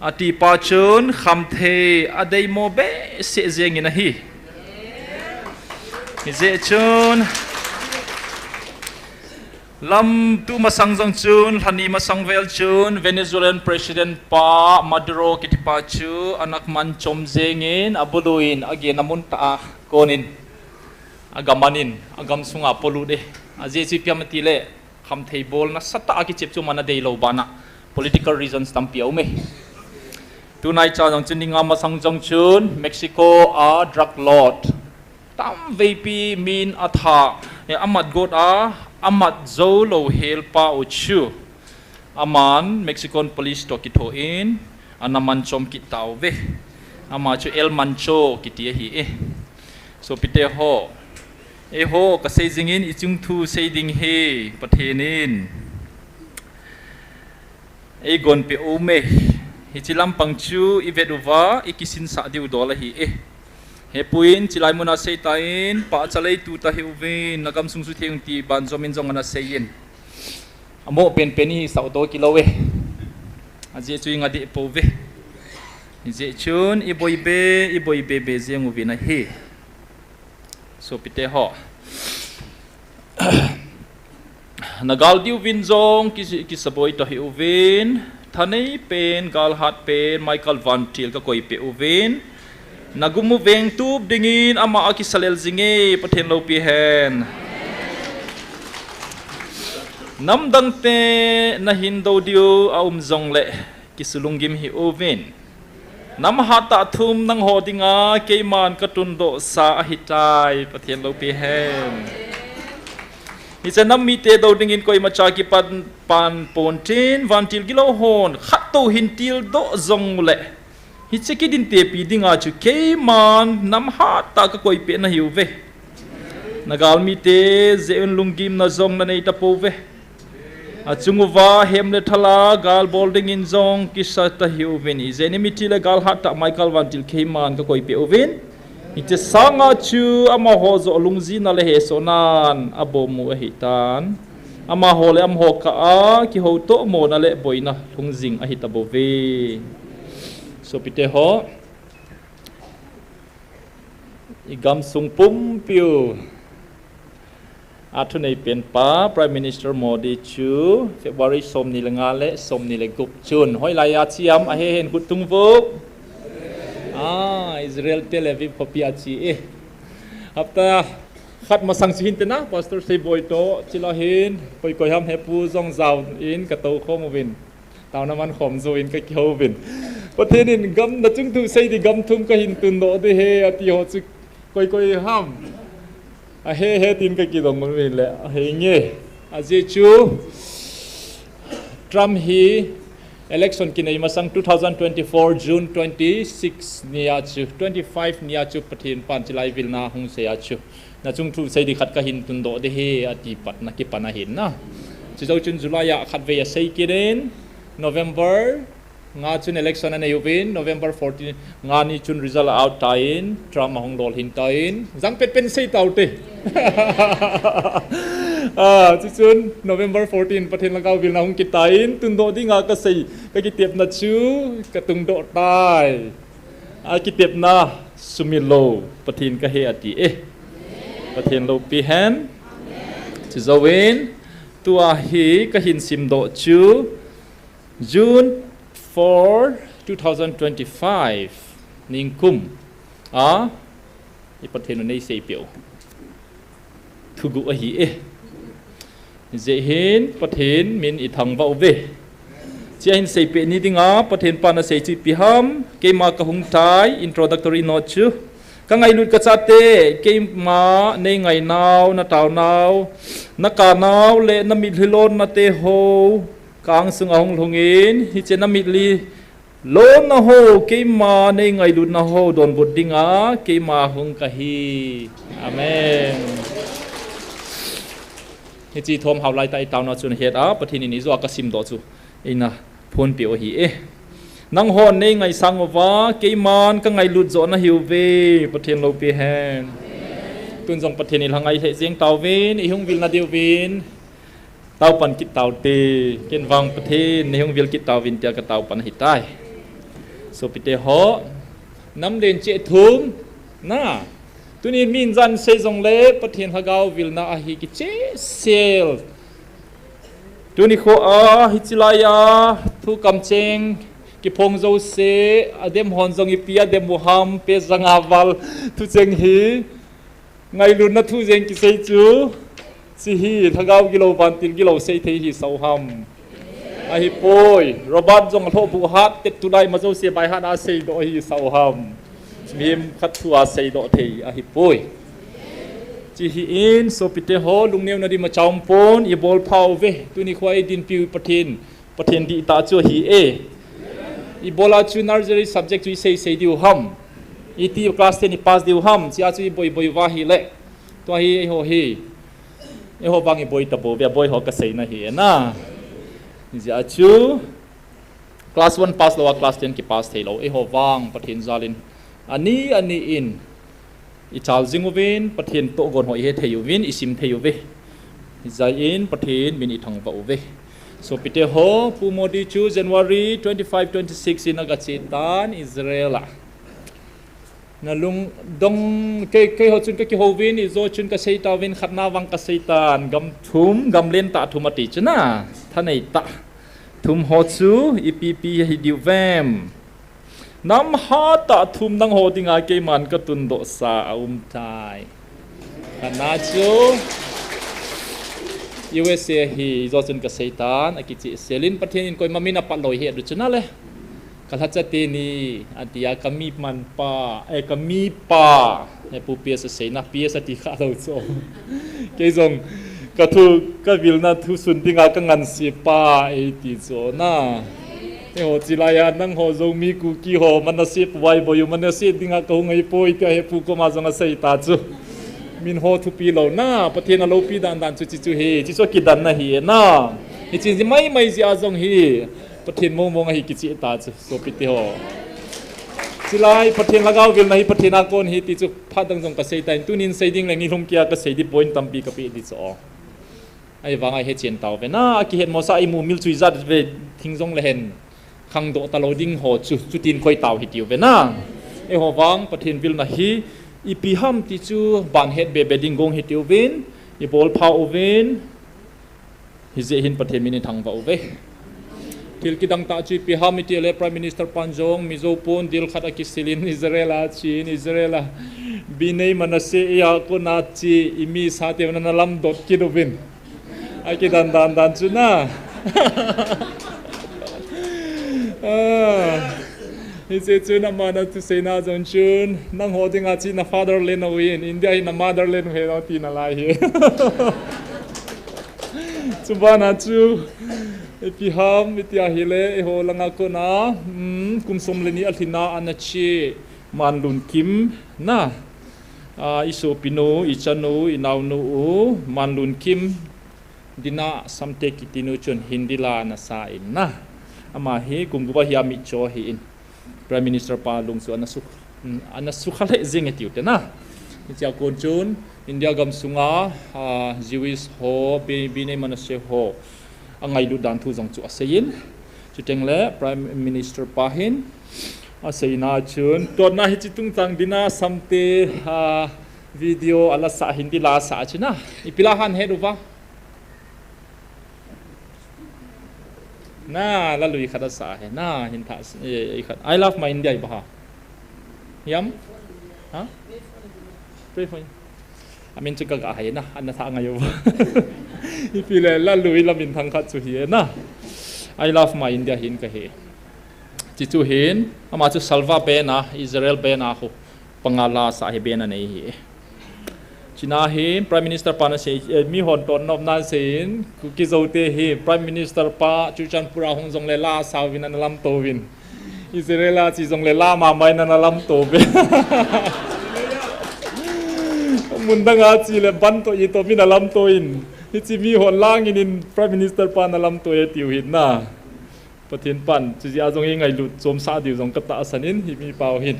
ati pa chun, khamthei adeimo behseh jengin ahi. Hijeh chun, lam tu masang jong chun, lhani masang vel chun, Venezuelan President pa Maduro kiti pa chu, ana man chom jengin, abulu in, agena mun tah a konin, agam anin, agam sunga polut e. Ajeh chu ipi ham itile, khamthei bol nasatah a kichep chu aman adeilou bana, political reasons tampi aum e. Tunaicha jong chun, ni nga masang jong chun, Mexico a drug lord tamveipi min atha, eh, amat got a, amat jou lou helpa u chu, aman Mexican police toh kitho in, ana man chom kit tauve. Ama chu El Mancho kiti ahi e. Sopite ho, eiho kasei jingin, ichung thu sei ding hi, Pathen in eigon peh u me. Hiche lampang chu ivet uva, ikisinsah diu dol ahi e. Hepu in, chilai muna sei tan, pahcha lei tu ta hiuvin, nagam sung sutheng un ti banjom in jong ana sei in. Amoh penpen ihisah u toh kilou e. Ajeh chu inga deh pouve. Hijeh chun, iboi be, iboi be be jeng uvin ahi. Sopite ho. Nagal diuvin jong ki, kisaboi ta hiuvin, thanei pen, galhat pen, Michael Vantil kakoi peh uvin. Nagum u vengtup dingin ama akisalel jinge, Pathen loupi hen. Namdangte nahin dou diu aum jongle, kisulunggim hih uvin. Nam hattah thum nangho dinga keiman katundoh sa ahitai, Pathen loupi hen. Hiche nam mite dou dingin koimacha kipan pan pontin, vantil gilou hon khat tou hin tildoh jongle, hiche kidintepi dinga chu keiman nam hattah kakoi peh nahiuve. Nagal mite jeh un lunggimna jong nanei tapouve. Achung uva hem le thal a gal bol dingin jong kisa ta hiuvin, ijeh inem itile galhat tah Michael Vantil keiman kakoi peh uvin. Hiche sanga chu amaho joh lungjina le hesohnan abom u ahitan. Amaho le amaho kah a kihoutoh mona le boina lhung jing ahitabouve. Sopite ho, igamsung pumpiu a thunei penpa Prime Minister Modi chu February somni le nga le somni le gup chun hoilai a che am, ahe hen khut thung uvo. Ah, Israel Tel Aviv khopi a che e. Hapta khat masang chu hinte na, Pastor Seiboi toh chule hin koi koi ham hepu jong jaovin katou khom uvin. Taona man khom jouvin kakihouvin. Pathen in gam, nachung thu sei ding gam thum kahin tundoh ding ahi ati ho chu koi koi ham. Ahe he tin kakidong uvin le, ahenge. Ajeh chu Trump hi election kinei masang two thousand twenty-four June twenty-six nia chu, twenty-five nia chu Pathen pan chilai vilna hung sei a chu, nachung thu sei ding khat kahin tundoh ding ahi ati patna kipan ahin na. Chujou chun July a khatvei asei kit in, November nga chun election anei uvin, November fourteen nga ni chun result out tan, Trump ahung lolhin tan, jang petpen sei taute. Ah, chuchun November fourteen Pathen lhagao vilna hung kit tan, tundoh dinga kasei, kakitepna chu katungdoh tai. Akitepna sumil lou Pathen kahi ati e. Pathen loupi hen. Chujouvin, tua hi kahin simdoh chu, June four, two thousand twenty-five, ningkum a i Pathen u neiseipeh u thuguh ahi e. Hijeh hin Pathen min ithangvah uve. Hiche ahin seipeh ni dinga Pathen pan asei chu ipi ham, keima kahung tai, introductory note chu. Kangailut kachate, keima neingainau, nataonau, nakanau le namitlhi lonnate ho Ka angsung a hung lhungin, hiche na mitli lona ho, keima nei ngailutna ho donbut dinga keima hung kahi. Amen. Hiche thom hao lai tah i taona chu na het a, Pathen in ijou a ka simdoh chu eina phonpeh u ahi e. Nanghon nei ngaisang uva, keiman ka ngailut joh nahiuve, Pathen loupi hen. Tun jong Pathen i lhangai lheh jeng tauvin, i hung vilna diuvin. Tao pan kit taute, ken vang Pathen, nei hung vil kit tauvin tia ka tao pan ahitai. Sopite ho, nam len cheh thum, na. Tunin min jan sei jongle, Pathen lhagao vilna ahi kicheh sel. Tuni kho a, hiche lai a, thu kamcheng, kiphong jouse, adem hon jong ipi adem u ham, pe janga val, thucheng hi. Ngailutna thu jeng kisei chu, hiche hi, lhagao gilou vantil gilou seithei hi sao ham. Ahipoi, Robert jong alhohbuh hat, tet tulai ma jouse baihat a seidoh hi sao ham. Mihem khat thu a seidoh thei, ahipoi. Hiche hi in, sopite ho, lungneo na di ma chaum pon, i bol phau ve, tuni kho a i dinpiu Pathen. Pathen dihtah chu ahi e. Ibola chu nursery subject chu i sei sei diu ham. Iti class ten i pass diu ham. Hichea chu i boi boi uva ahile. Tua hi eiho hi. Eiho vang i boi tabou ve, boi ho ka seina hi e na. Hijeh a chu class one pass lou a class ten ki pass thei lou. Eiho vang Pathen jal in. Ani, ani in. I chal jing uvin, Pathen tohgon ho i he thei uvin, i sim thei uve. Hijeh in, Pathen min i thangvah uve. Sopite ho, Pu Modi chu January twenty-five, twenty-six in aga che tan Israel a. Na lungdong, kei, keiho chun ka kihouvin, ijou chun ka sei tauvin, khatna vang ka sei tan, gam thum, gam lentah thum ati chu na, thanei tah. Thum ho chu, ipi ipi hi diu vem. Nam hatah thum nangho dinga keiman ka tundoh sa aum tai. Khatna chu U S A hi ijou chun ka sei tan, akicheh sel in Pathen in koima min apat lou hi adu chu na le. Ka lhacha teni, atia ka mi manpa, eh, ka mipa, eh, Pu P S a seina, P S ati kha lou chu. Kei jong, ka thu, ka vilna thu sun dinga ka ngansi pa, eiti chu na. Eiho chilai a, nangho Zomi Kuki ho, Manasseh pu vai boi u, Manasseh dinga ka hung ahipoi, tia hi Pu koma jong asei ta chu. Min ho thupi lou na, Pathen a loupi dan dan chu hiche chu hi, hiche chu kidanna hi e na. Hiche mai mai jeh a jong hi, Pathen mong mong ahi kicheh ta chu, sopite ho. Chilai, Pathen lhagao vilna hi, Pathen a kon hi ti chu, phat dang jong ka sei tan, tunin sei ding le nilhum kia ka sei di point tampi ka pe di chu. Ahivanga i hechen tauve na, akihet mo sa i mu mil chu ijat ve thing jong le hen. Khangdoh talou ding ho chu, chutin koi tau hitiuve na. Eiho vang, Pathen vilna hi, ipi ham ti chu, ban het be be ding gong hitiuvin, i bol pha uvin, hijeh hin Pathen min i thangvah uve. Thil kidang tah chu ipi ham iti le Prime Minister pan jong, Mizo pon dil khat akisil in Israel a chin, Israel a Bnei Manasseh a kona chi, i mi sa te na lamdot kit uvin. Akidan dan dan chu na. Ah. Hiche chun aman athuseina jong chun, nangho dinga chi na fatherland u hin, India hi na motherland u hen ati nalai hi. Chubana chu, ipi ham, iti ahile, eiho langa kona, mm, kum som le ni alhina ana chi, Manlunkim, na, ah, i sopinu, i chanu, i naonu u, Manlunkim, Dina Samte kitinu chun Hindi la ana sa in na. Ama hi kum gup a hi amitcho ahi in. Prime Minister pa lung chu ana sukha, mm, ana sukha lheh jeng e tiu te na. Hichea kon chun India gam sunga, ah, Jewish ho, Be-, Bnei Manasseh ho angailut dan thu jong chu asei in. Chuteng le Prime Minister pa hin aseina chun, totna hiche tungchang Dina Samte, ah, video ala sa, Hindi la sa chu na. Ipi la han het uva. Na, lalui khat asa he. Na, hin tha, eh, khat. I love my India iba ha. Yam? Ha? Pray for you. Amin chu ka ga hai na, ana tha ngai uva. Ipi le, lalui la min thang khat chu hi na. I love my India hin kahi. Chi chu hin, ama chu Salva bena, Israel bena ho. Panga la sa hi bena nei hi. China hi Prime Minister pa na sei, eh, mi hon ton nop na sei in, Kuki Zo te hi Prime Minister pa Churachandpur a hung jong le la sa vin ana lamto vin. Israel a chi jong le la ma mai na na lamto ve. Mun dang a chi le ban to i to mi na lamto in. Hichi mi hon lang in, in Prime Minister pa na lamto e tiu hin na. Pathen pan, chuji a jong i ngailut chom sa diu jong ka tahsan in, hi mi pau hin.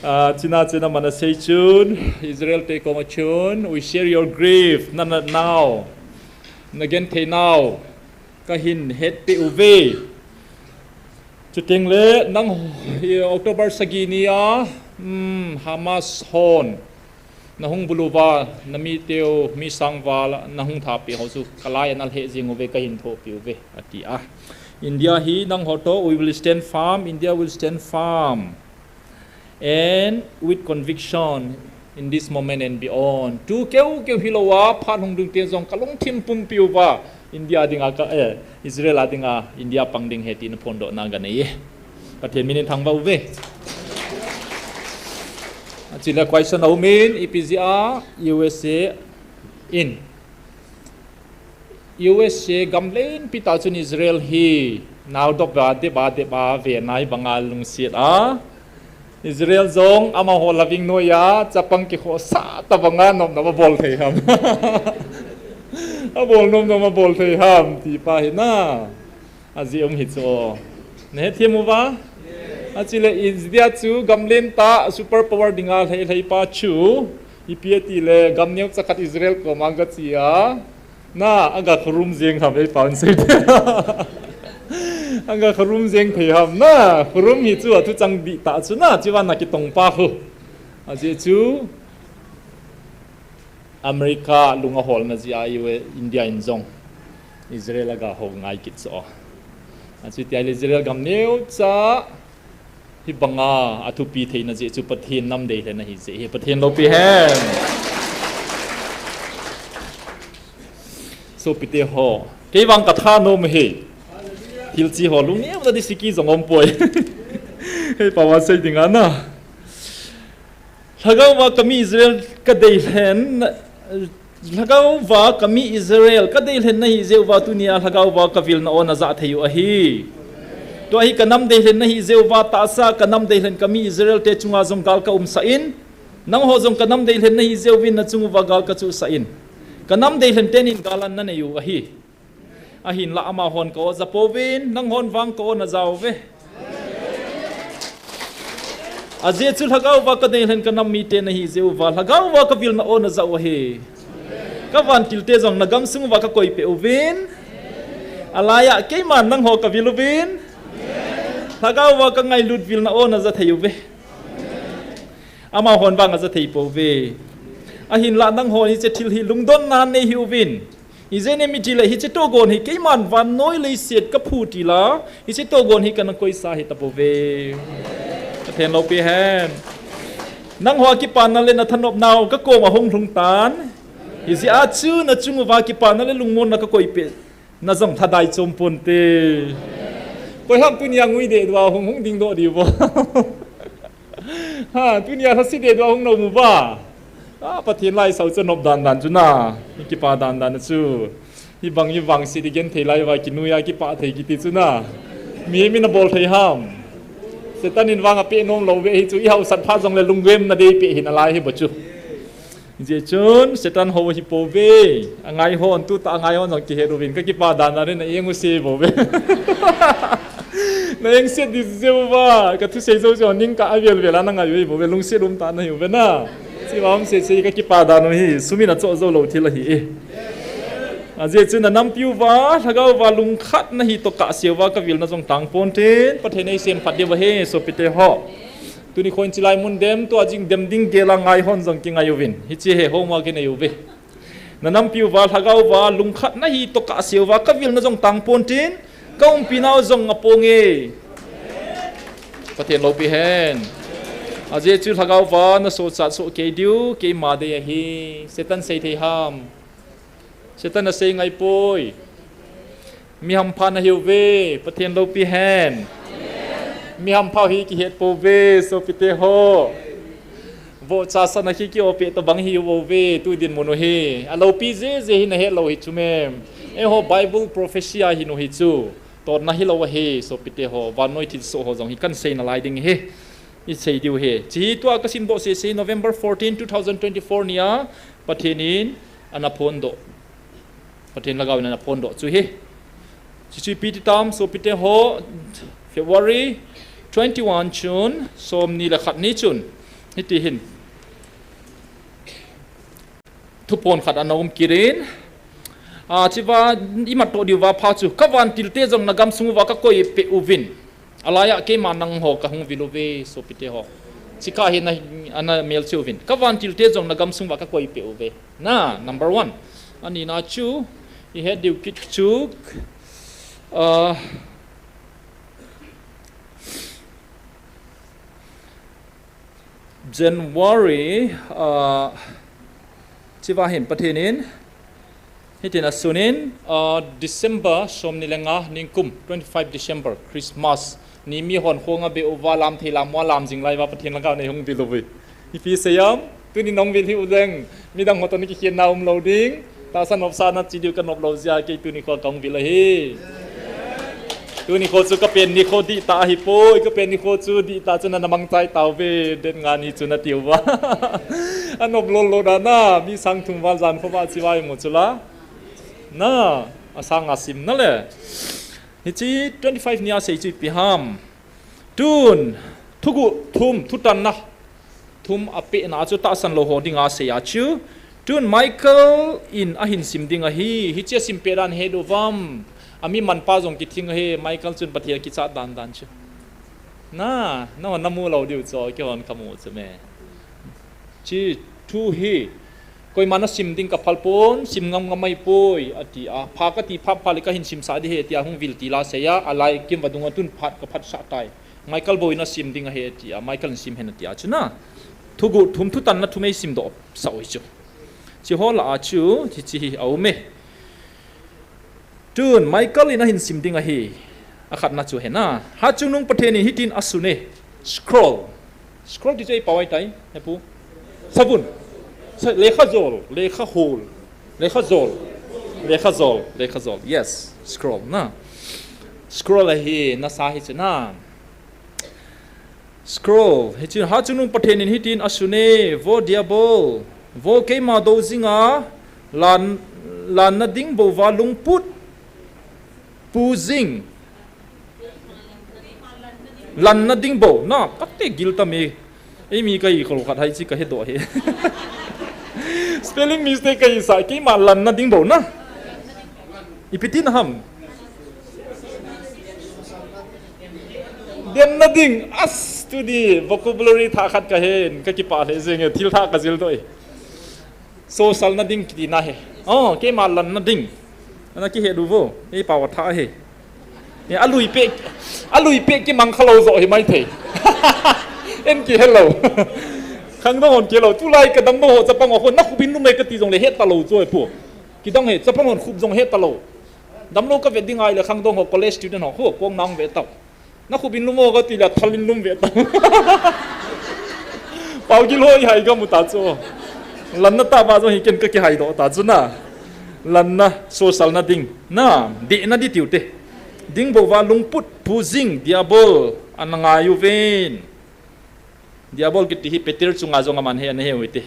Ah, China China mana sei chun, Israel te koma chun, we share your grief, na, na, now. Na gen thei now. Ka hin het pe uve. Chuteng le, nang, eh, October sagi ni a, hmm, Hamas hon. Na hung bulu va, na mi teu, mi sang va, na hung tha pe ho chu, ka lai anal he jing uve, ka hin tho pe uve, ati a. India hi nang ho to, we will stand firm, India will stand firm. And with conviction in this moment and beyond. Tu keu keu hi lo a, phat hung dung te jong ka lungthim pumpi uva, India dinga ka, eh, Israel a dinga, India pang ding he ti na phondoh na ka nei e. Pathen min in thangvah uve. Achile question a um in, ipi jeh a U S A in. U S A gam lenpi ta chun Israel hi nau dop va, dep va, dep va, ve nai banga lungset a. Israel jong amaho loving noi a, chapang kikhohsah ta banga nopna ma bol thei ham. A bol nopna ma bol thei ham, ti pa hi na. A ji um hi chu. Na hethem uva? Achile India chu gam len ta super power dinga lhei lhei pa chu. Ipi ati le gam neo chakhat Israel koma ga chi a. Na, aga khurum jeng ham ei pa un sei. Aga khurum jeng thei ham na, khurum hi chu a thu chang di ta chu na, chi van na kitong pa khu. A ji chu America lung a hol na ji a U S, India in jong Israel aga ho ngai kit so. A chu ti a le Israel gam neo cha Hi banga a thupi theina jeh chu Pathen nam deilhen ahi jeh hi Pathen loupi hen. Sopite ho, kei vang ka thanom hi. Thil chi ho lungneuna di siki jong um poi. Hei pa va sei ding ana. Lhagao va ka mi Israel ka deilhen, Lhagao va ka mi Israel ka deilhen na hi jeh uva tunia Lhagao va ka vilna on a ja thei u ahi. Tua hi ka nam deilhen na hi jeh uva tahsa ka nam deilhen ka mi Israel te chunga jong gal ka umsah in, nangho jong ka nam deilhen na hi jeh uvin na chung uva gal ka chuhsah in, ka nam deilhen tenin gal an na nei u ahi. Ahinlah amahon ka o ja pouvin, nanghon vang ka on a ja uve. Ajeh chu Lhagao va ka deilhen ka nam mite na hi jeh uva, Lhagao va ka vilna on a ja u ahi. Ka vantil te jong na gamsung uva ka koi peh uvin. Alaiya keiman nangho ka vil uvin. Lhagao va ka ngailut vilna on a ja thei uve. Amahon vang a ja thei pouve. Ahinlah nanghon hiche thil hi lungdonna nei hih uvin. Ijeh inem itile hiche togon hi keiman vannoi leiset ka phu tila, hiche togon hi kana koisa hita pouve. Pathen loupi hen. Nangho a kipana le na thanopnau ka koma hung lhung tan. Hijeh a chu na chung uva kipana le lungmonna ka koi peh. Na jong thadai chom ponte. Koi ham tunia ngui deh dua hung hung ding doh diu vo. Ha, tunia thasi deh dua hung nom uva. A, Pathen lai sao chu nop dan dan chu na. Hi kipa dan dan chu. Hi bang hi vangset i gen thei lai uva kinui a kipa thei kiti chu na. Mihem in a bol thei ham. Satan in vang a peh nom lou ve hi chu i hausat phat jong le lunggem na dei peh hin a lai hi bou chu. Hijeh chun Satan ho hi pouve, angai hon, tuta angai hon jong kihet uvin, ka kipa dan dan in na eng u se pouve. Na eng set di jeh uva, ka thusei jou chu ning ka avel vel a na ngai u hi pouve, lungset um tah na hi uve na. Chi va um se se ka kipa dan u hi, sum in a choh jou lou thil ahi e. Ajeh chu na nampi uva, Lhagao va lungkhat na hi toh kah seuva ka vilna jong tang ponte, Pathen ei sem phat diu ahi, sopite ho. Tuni khon chilai mun dem, tua jing dem ding gel a ngai hon jong kingai uvin. Hiche hi homework i nei uve. Na nampi uva, Lhagao va, lungkhat na hi toh kah seuva, ka vilna jong tang pontin, ka umpi nau jong a ponge. Pathen loupi hen. Ajeh chu Lhagao va, na sochat soh kei diu, keima dei ahi. Satan sei thei ham. Satan a sei ngai poi. Mi hampha na hi uve, Pathen loupi hen. Mi hampha hi kihet pouve, sopite ho. Bohcha sana khi ki-oppeh tobang hi uve, tu dinmun u hi. Alopi jeh jeh hi nahet lou hi chu mem. Eiho Bible prophecy a hin u hi chu. Totna hilou ahi, sopite ho, vannoi thilsoh ho jong hi kahin sei nalai ding ahi. Isei diu ahi. Hiche hi tua kasim doh sese November fourteen, two thousand twenty-four nia, Pathen in ana phondoh. Pathen lhagao in ana phondoh chu ahi. Hiche chu ipi ti tam, sopite ho, February twenty-one chun, somni le khat ni chun. Hiti hin. Thuphon khat ana um kit in. A, hichea, imat toh diuva pha chu. Ka vantilte jong nagamsung uva kakoipeh uvin. Alaiya keima nangho kahung vil uve, sopite ho. Hiche kah hi ana, ana melchih uvin. Ka vantilte jong nagamsung uva kakoipeh uve. Na, number one. Anina chu, ihet diu kit chu, ah, January, ah, hichea hin Pathen in, hitin asunin, ah, December, somni le nga ningkum, twenty-five December, Christmas. Ni mihon khonga beh uva lam thei lam uva lam jing lai uva Pathen lhagao in eihung vil uve. Ipi seiyam, tuni nahung vil hih uleng, midang ho toh nakikhenna umlou ding, tahsa nopsa nache diu kanop lou jeh a kei tuni kho kahung vil ahi. Tuni kho chu kapen nikho dihtah ahipoi, kapen nikho chu dihtah chu nana mangchai tauve, date nga ni chu nati uva. Anop lou lou dan a, mi sang thum val jan khovah chea imu chu la. Na, asang a sim nale. Hiche twenty-five nia sei chu ipi ham. Tun, thuguh thum, thutanna thum apehna chu tahsan lou ho dinga asei a chu. Tun Michael in ahin sim ding ahi, hiche asim peh dan het uvam. Ami manpa jong kithing ahi, Michael chun Pathen akichat dan dan chu. Na, nahon namu lou diu chu, keihon kamu chu me. Hiche thu hi, koiman asim ding kaphal pon, sim ngam ngam ahipoi, ati a. Pha kati phat phat le kahin simsah ding ahi, tia hung vil til a asei a, alai kimva dunga tun phat kaphatsah tai. Michael bou in asim ding ahi, ati a. Michael in sim hen, ati a. Chu na, thuguh thum, thutanna thum eisim doh sah u hi chu. Hiche ho lah a chu, hiche hi aum e. Tun, Michael in ahin sim ding ahi. Akhatna chu hena. Hatchungnung Pathen in hitin asun e. Scroll. Scroll ti chu eipao ahitai, hepu. Savun. Sa-, lekha jol, lekha hol. Lekha jol. Lekha jol, lekha jol. Yes, scroll na. Scroll ahi, nasa hi chu na. Scroll. Hichun, hatchungnung Pathen in hitin asun e, vo diabol, vo keima dou jinga, lan, lanna ding bouva lungput pu jing. Lanna ding bou. Na, kate gil tam e. Eimi kahi kholkhat hai chi kahedoh hi. Spelling mistake kahisah, keima lanna ding bou na. Ipi tina ham. Demna ding, as, tuni vocabulary thah khat kahen, kakipah lheh jenge, thil thah kajil doh e. Sosalna ding kiti na hi. Oh, keima lanna ding. Ana kihet u vo, eipao athah hi. E, alui peh, alui peh kimang khalou joh hi maithei. En kihelou. Khangdong hon kihelou, tulai kadamlou ho chapang ho, nakhup in lum e kati jongle het talou chu e pu. Kidang hi, chapang hon khup jong het talou. Damlou kavet ding ahile khangdong ho, college student ho, ho, kong nang ve tau. Nakhup in lum o kati le, thal in lum ve tau. Paogil ho ihai kamu ta chu. Lanna tah ba jong hi ken kakihaidoh ta chu na. Lanna, sosalna ding. Na, dehna ding tiu te. Ding bouva lungput pu jing, diabol, ana ngai uvin. Diabol kiti hi Peter chunga jong aman hi ana heu hite.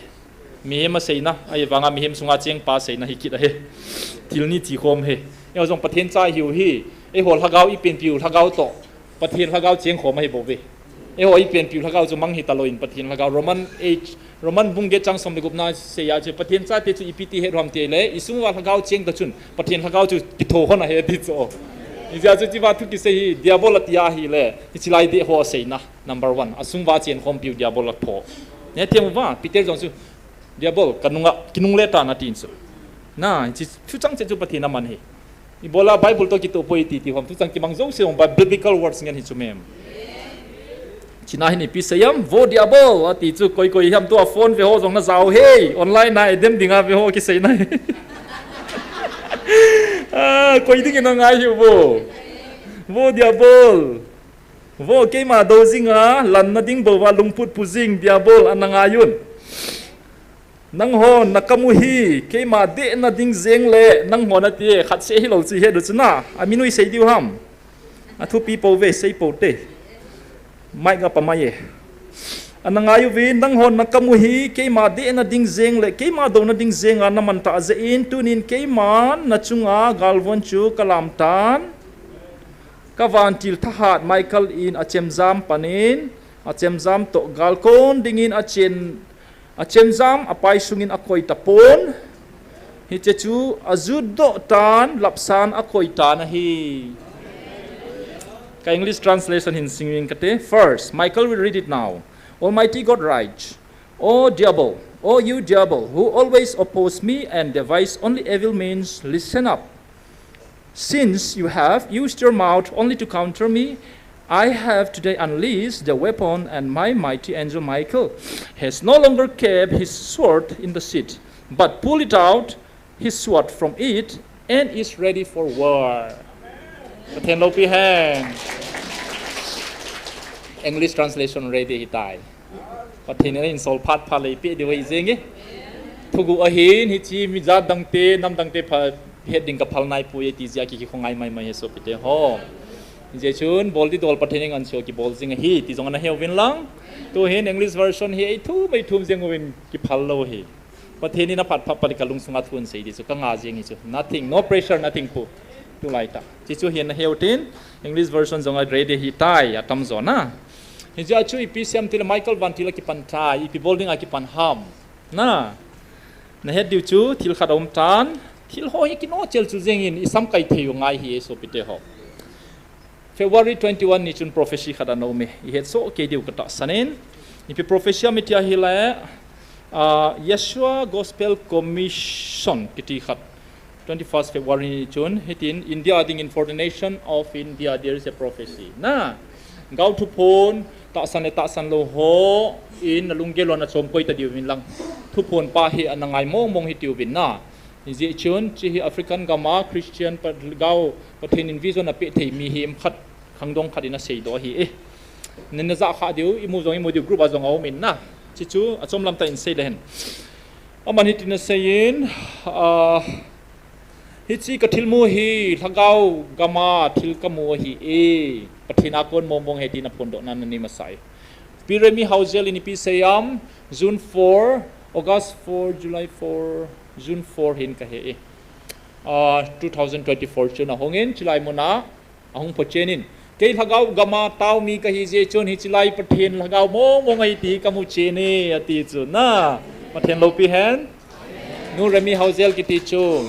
Mihem aseina, ahivanga mihem sunga chengpa aseina hi kit ahi. Thil ni chi khom hi. Eiho jong Pathen cha ihiu hi. Eiho lhagao ipenpiu lhagao toh. Pathen lhagao cheng khom ahi bouve. Eiho ipenpiu lhagao chu mang hi talou in Pathen lhagao Roman eight, Roman bung get chang som le gupna seiya chu Pathen chate chu ipi ti het u ham tile, isung uva lhagao cheng ta chun Pathen lhagao chu kitho hon ahi ati chu. Hijeh a chu hichea thu kisei hi diabol ati ahile, hiche lai deh ho aseina. Number one, asung uva chen khompiu diabol atho. Neitheng uva, Peter jong chu, diabol, kanunga, kinungle tan atin chu. Na, hiche thuchang cheh chu Pathen aman hi. Ibola Bible toh kitoh poi iti ti hom, thuchang kimang jouse hom, bi-, biblical words ngen hi chu mem. China hin ipi seiyam, vo diabol, ati chu koi koi hiam tua phone ve ho jong najao hei, online na edem dinga ve ho kisei na hi. Ah, koi dingin angai hiu vo. Vo diabol. Vo keima dou jinga, lanna ding bouva lungput pu jing, diabol, ana ngai un. Nanghon nakamu hi, keima dehna ding jeng le, nanghon ati, khat seh hilou chu het u chu na, amin u isei diu ham. Athupi pou ve, sei pou te. Mic a pamai e. Ana ngai uvin, nanghon nakamu hi, keima dehna ding jeng le, keima douna ding jeng a naman tah jeh in, tunin keiman nachunga galvon chu kalam tan. Kavantil thahat Michael in achemjam panin, achemjam toh galkon dingin achen, achemjam apai sungin akoi tapon. Hiche chu ajutdoh tan, lapsan akoi tan ahi. Ka English translation hin siming kate. First, Michael will read it now. Almighty God writes, O devil, O you devil, who always oppose me and devise only evil means, listen up. Since you have used your mouth only to counter me, I have today unleashed the weapon, and my mighty angel Michael has no longer kept his sword in the sheath, but pulled it out, his sword from it, and is ready for war. Pathen loupi hen. English translation ready hitai. Pathen in ahin sol phat phat le ipi diu ahi jeng e. Thuguh ahin, hiche mi jat dangte, nam dangte pha, het ding kaphal naipoi e ti jeh a ki, kikhongai mai mai ahi sopite ho. Hijeh chun, bol didol Pathen in angansea kibol jing ahi, ti jong ana heuvin lang. Tuhin English version hi eithum, eithum jeng uvin kiphal lou hi. Pathen in aphat phat phat le kalungsunga thu asei di chu, kanga jeng hi chu. Nothing, no pressure, nothing pu. Tulai tah. Hiche chu hi ana heu tin, English version jong a ready hitai, atamjo na. Hijeh a chu ipi seiyem tile Michael vantil akipan tai, ipi bol ding akipan ham. Na. Nahet diu chu, thil khat aum tan, thil ho hi kinoh chel chu jeng in, isamkai thei u ngai hi e sopite ho. February twenty-one ni chun prophecy khat ana um e, ihet soh kei diu katahsan in. Ipi prophecy ham iti ahile, ah, Yeshua Gospel Commission kiti khat. Twenty-first February ni chun, hitin India dingin, for the nation of India, there is a prophecy. Na, gao thuphon, tahsan le tahsan lou ho in, nalunggel lou a nachom koi ta diu vin lang. Thuphon pa hi ana ngai mong mong hiti uvin na. Hijeh chun, hiche hi African gam a Christian pa, gao Pathen in vision apeh thei mihem khat, khangdong khat in asei doh ahi e. Nina jah kha diu, imu jong imu diu, group a jong aum in na. Hiche chu achom lam tah in sei le hen. Aman hitin asei in, ah, hiche kathilmu hi lhagao gam a thil kamu ahi e. Pathen a kon mong mong ahi ti naphondohna naneim asai. Pi Remi Hauzel in ipi seiyem, June four, August four, July four, June four hin kahe e. Ah, two thousand twenty-four chun ahung in, chulai mun a ahung phochen in, kei lhagao gam a tao mi kahi jeh chun hiche lai Pathen lhagao mong mong ahi ti kamu chen e, ati chu na. Pathen loupi hen. Nu Remi Hauzel kiti chu.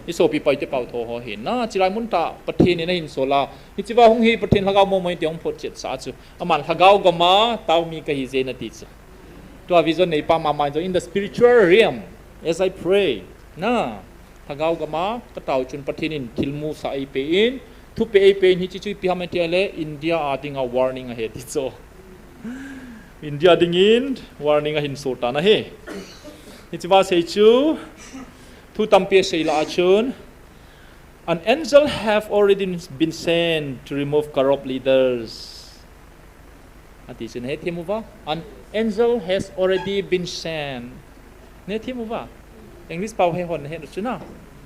Isopi pai te pau tho ho hin na, chulai mun tah Pathen in ahin sol a. Hiche va hung hi Pathen lhagao mong mong ahi ti ahung photchet sa chu. Aman lhagao gam a tao mi kahi jeh in ati chu. Tua vision neipa mama in jong, in the spiritual realm, as I pray. Na. Lhagao gam a katao chun Pathen in thilmusah eipeh in, thupeh eipeh in, hiche chu ipi ham itile India a dinga warning ahi ti chu. India dingin warning ahin sol tan ahi. Hiche va sei chu, thu tampi asei lah a chun, an angel have already been sent to remove corrupt leaders. Ati chu nahethem uva. An angel has already been sent. Nahethem uva. English pao he hon nahet u chu na.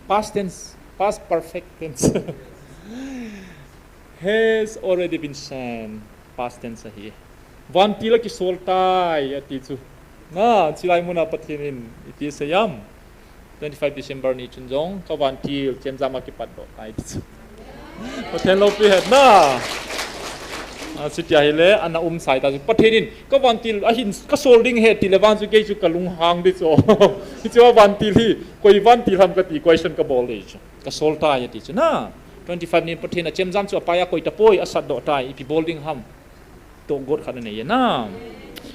Past tense, past perfect tense. Has already been sent. Past tense ahi. Vantil akisol tai, ati chu. Na, chulai mun a Pathen in ipi seiyem. Twenty-five December ni chun jong, kavantil chemjam a kipat doh tai ti chu. Pathen loupi hen na. Ah, chuti ahile, ana um sai ta chu. Pathen in, kavantil ahin, kasol ding ahi tile vang chu kei chu kalunghang di chu. Hiche a vantil hi, koi vantil ham kati, question kabol di chu. Kasol tai ati chu na. Twenty-five ni Pathen a chemjam chu apai a koi tapoi, asat doh tai, ipi bol ding ham. Tohgon khat anei e na.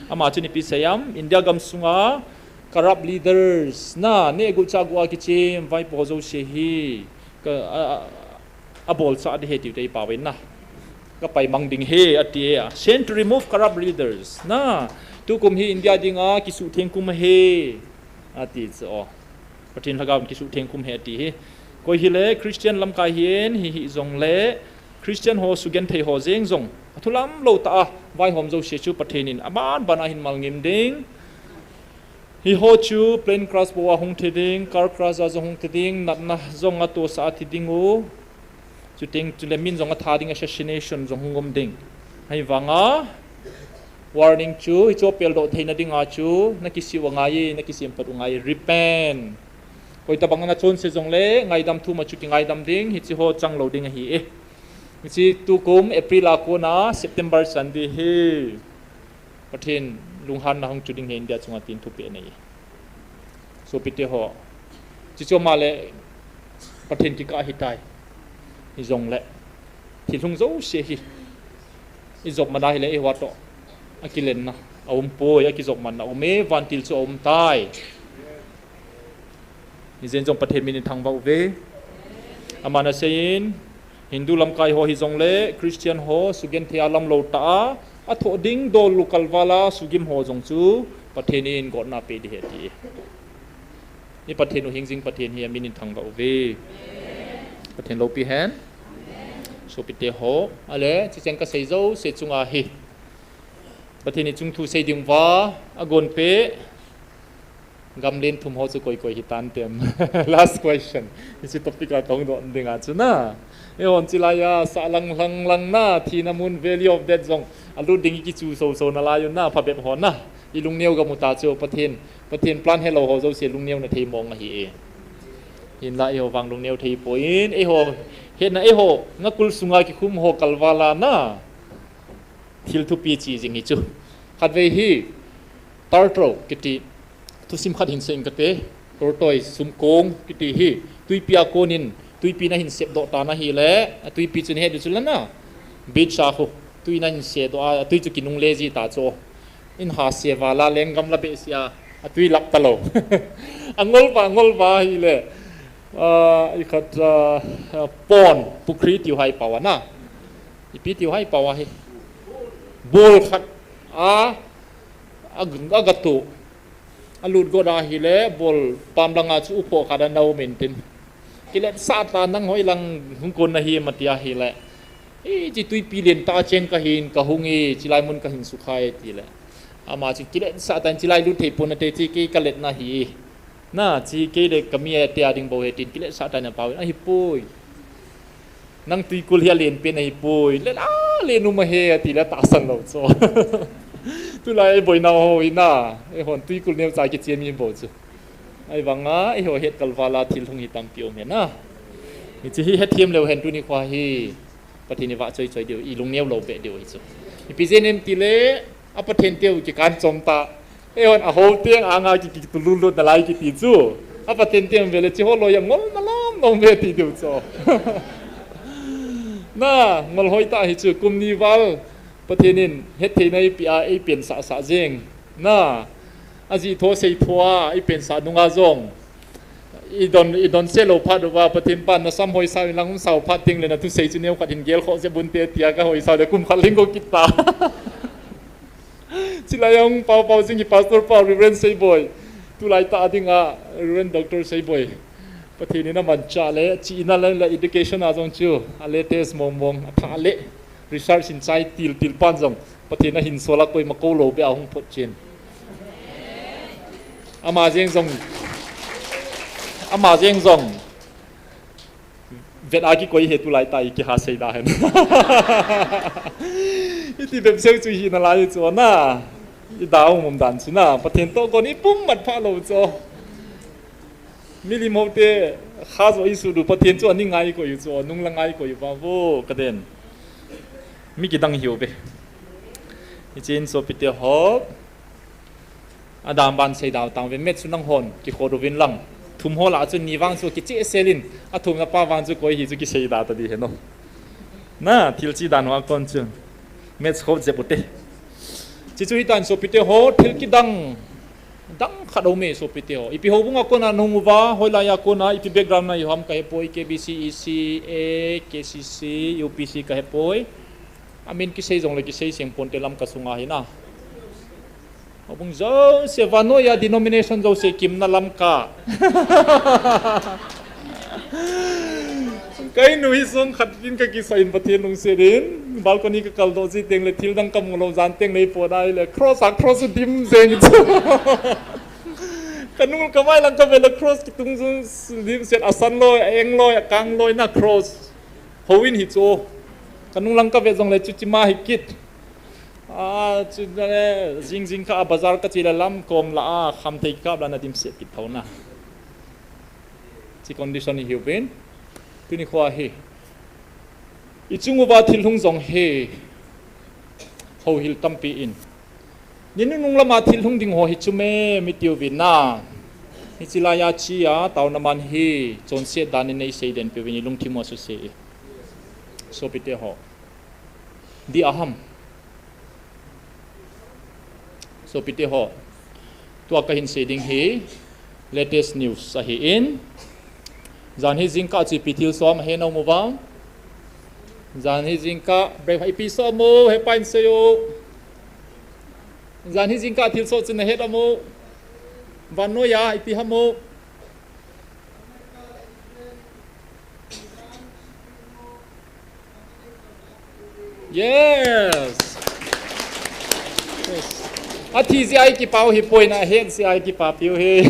Ama chun ipi seiyem, India gamsunga corrupt leaders na, neh guh chah guh a kichem vaipo jouse hi, ka, a, a, abolchah ding ahi tiu te ipi ve na. Kapai mang ding ahi ati e. Sent to remove corrupt leaders na. Tukum hi India dinga kisuhtheng kum ahi ati chu o. Pathen lhagao in kisuhtheng kum ahi ati hi. Koi hile Christian lamkai hin, hi, hijongle Christian ho sugenthei ho jeng jong, athulam lou tah a vaihom jouse chu Pathen in aban ban a ahin malngim ding. Hiho chu plane crash bou a hung thi ding, car crash a jong hung thi ding, natna jong atohsah a thi ding u. Chuteng chule min jong atha ding, assassination jong hung um ding. Ahivanga warning chu, hichu apeldoh theina dinga chu, nakisih u angai, nakisemphat u angai, repent. Koitabang ana chonse jongle, ngaidam thum a chu kingaidam ding, hiche ho chang lou ding ahi e. Hiche tukum April a kona September Sunday hi Pathen lunghanna hung chu ding ahi India chunga tin thupeh anei e. Sopite ho, hiche chu ama le Pathen kikah ahitai. Hijongle thil hung jouse hi ijop man a hile eiho toh akilenna aumpoi, akijop manna aume, vantil chu aumtai. Hijen jong Pathen min in thangvah uve. Aman aseiyin, Hindu lamkai ho hijongle Christian ho sugenthei a lamlou tah a, athoh ding dol u kalval a sugim ho jong chu Pathen in gotna pe ding ahi ati. I Pathen u hingjing Pathen hi amin in thangvah uve. Pathen loupi hen. Sopite ho, ale, hicheng kasei jouse chunga hi Pathen in chungthu sei ding uva agonpeh gamlen thum ho chu koi koi hitantem? Last question. Hiche topic a kahung don dinga chu na, eihon chulai a sah lang lang lang na, thina mun, valley of death jong alut ding ikichu soso nalai un na, phabep ho na, ilungneo gamu ta chu. Pathen, Pathen plan helou ho jouse lungneo na thei mong ahi e. Hinla eiho vang lungneo thei poi, eiho hetna, eiho ngakul sunga kikhum ho kalval a na thil thupi che jing hi chu. Khatvei hi turtle kiti thusim khat hin sei inge kate. Tortoise, sumkong kiti hi tuipi a kon in, tuipi na hin sepdoh tan ahile, atuipi chu nahet diu chu la na, beach a khu tui na hin sedoh a, atui chu kinungle ji ta chu. In ha se val a lenggam la behseh a, atui lap talou. Angol va, angol va ahile, ah, ikhat, ah, pond, pukhri tiu hai pao a na. Ipi tiu hai pao a hi. Bol khat a, a, agatu. Alut got ahile, bol pam langa chu upho khat ana um intin. Kiletsah tan, nang hoilang hung kon nahim ati ahile, hiche tuipi lentah a cheng kahin, kahung e, chulai mun kahin sukha e tile, ama chu kiletsah tan, chulai lut thei pon nate, hiche kei kaletna ahi. Na, hiche kei le kami a tia ding bou ahi tin kiletsah tan, apao in, ahipoi. Nang tuikul hi alen pen ahipoi. Len a, len um ahi atile tahsan lou chu. Tulai boina ho hi na, eihon tuikul neocha kichia mi bou chu. Ahivanga eiho het kalval a thil hung hi tampi um ahi na. Hiche hi hethem leu hen tuni khoa hi Pathen i vah choi choi diu, ilungneo lou beh diu hi chu. Ipi jeh inem tile, a Pathen teu kikan chom ta. Eihon aho teng anga ki, ki, kitululut nalai kiti chu. A Pathen teu vele hiche ho loi a ngol malam nom ve ti diu chu. Na, ngol hoi tah hi chu, kum ni val Pathen in hettheina eipeh a, eipensah sah jeng. Na, ajih tho sei tho a eipensah nunga jong, idon, idon se lou phat uva, Pathen pan nasam hoisau inlang, umsau phat tengle nathusei chu neokhat hin gelkhoh jep unte tia kahoisau le kum khat lhing go kit ta. Chulai a hung pao pao jing hi Pastor pa Reverend Seiboi. Tulai tah a dinga Reverend Doctor Seiboi, Pathen in amanchah le, chihna le, le education a jong chu a latest mong mong, athah le, research in chai til til pan jong Pathen ahin sol a, koima kou lou beh a hung phot chen. Ama jeng jong, ama jeng jong vet a kikoi hi, tulai tah a kiha sei da hen. Iti bep seu chu hi nalai chu na. I da um um dan chu na, Pathen toh kon ipum mat pha lou chu. Milim ho te kha jo i sudu, Pathen chu ani ngai koi chu, nung la ngai koi va vo kaden. Mi kidang hiu ve. Hichen sopite ho, adam ban sei dau tang ve, met chu nanghon kikho uvin lang. Thum ho lah chu ni vang chu kicheh sel in, athumna pa vang chu koi hi chu kisei da ta di hen o. Na, thil chi dan ho a kon chu. Met khop jep ute. Hichu hitan sopite ho, thil kidang dang khat aume sopite ho. Ipi houbung a kona nahung uva, hoilai a kona, ipi background nahi ham kahepoi, K B C, E C A, K C C, U P C kahepoi. Amin kisei jongle kisei seng ponte, Lamka sunga hi na. Houbung jouse, vannoi a denomination jouse kimna Lamka. Ka inu hi song khat in kakisah in Pathen lungset in, balcony kakal doh ji tengle thil dang kamu lou, jan tengle ipo dai le cross a cross dim jeng chu. Kanung kavai lang kave le cross kitung jun lim set asan loi, aeng loi, akang loi na cross. Houin hi chu. Kanung lang kave jongle chuche ma hi kit. A, chu le jing jing kha bazar kache le lam kom la a, kham thei kap la na dim set kit thou na. Chi condition hi hiuvin. Tuni khoa hi. Ichung uva thil hung jong hi. Houhil tampi in. Ni nunung lama thil hung ding ho hi chu me mi tiu vin na. Hiche laiya chia, taona man hi, chonset dan in nei sei den pe vin i lungthim u asuse e. Sopite ho. Di aham. Sopite ho. Tua kahin sei ding hi, latest news ahi in. Jan hi jingkah chu ipi thil soh ham ahe nom uvam. Jan hi jingkah break ipi soh mo, hepa in sei u. Jan hi jingkah thil soh chu nahet am u. Vannoi a ipi ham u. Yes. Yes. Athi jeh a i kipah u hipoi na, ahet jeh a i kipah piu hi.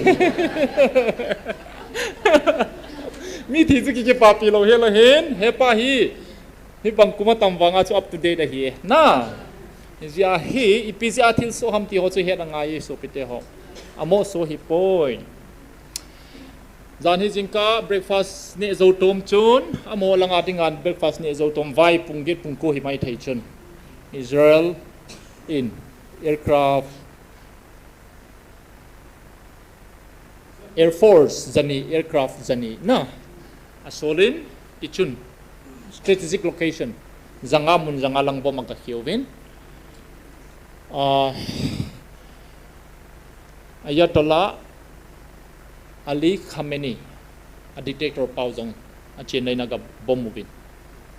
Mi thi chu ki kipah pi lou hel ahin, hepa hi. Hibang kum atam vanga chu up to date ahi e. Na. Jeh a hi, ipi jeh a thil soh ham ti ho chu het angai e sopite ho. Amo so hipoi. Jan hi jingkah breakfast neh jou tom chun, amo langa dinga breakfast neh jou tom vai pung get pung ko hi mai thei chun. Israel in aircraft, Air Force jani, aircraft jani na. Asolin, tichun. Strategic location. Janga mun janga lang bomb aga kheu vin. Ah, Ayatollah Ali Khamenei, a dictator pau jong, a Chennai na ga bomb uvin.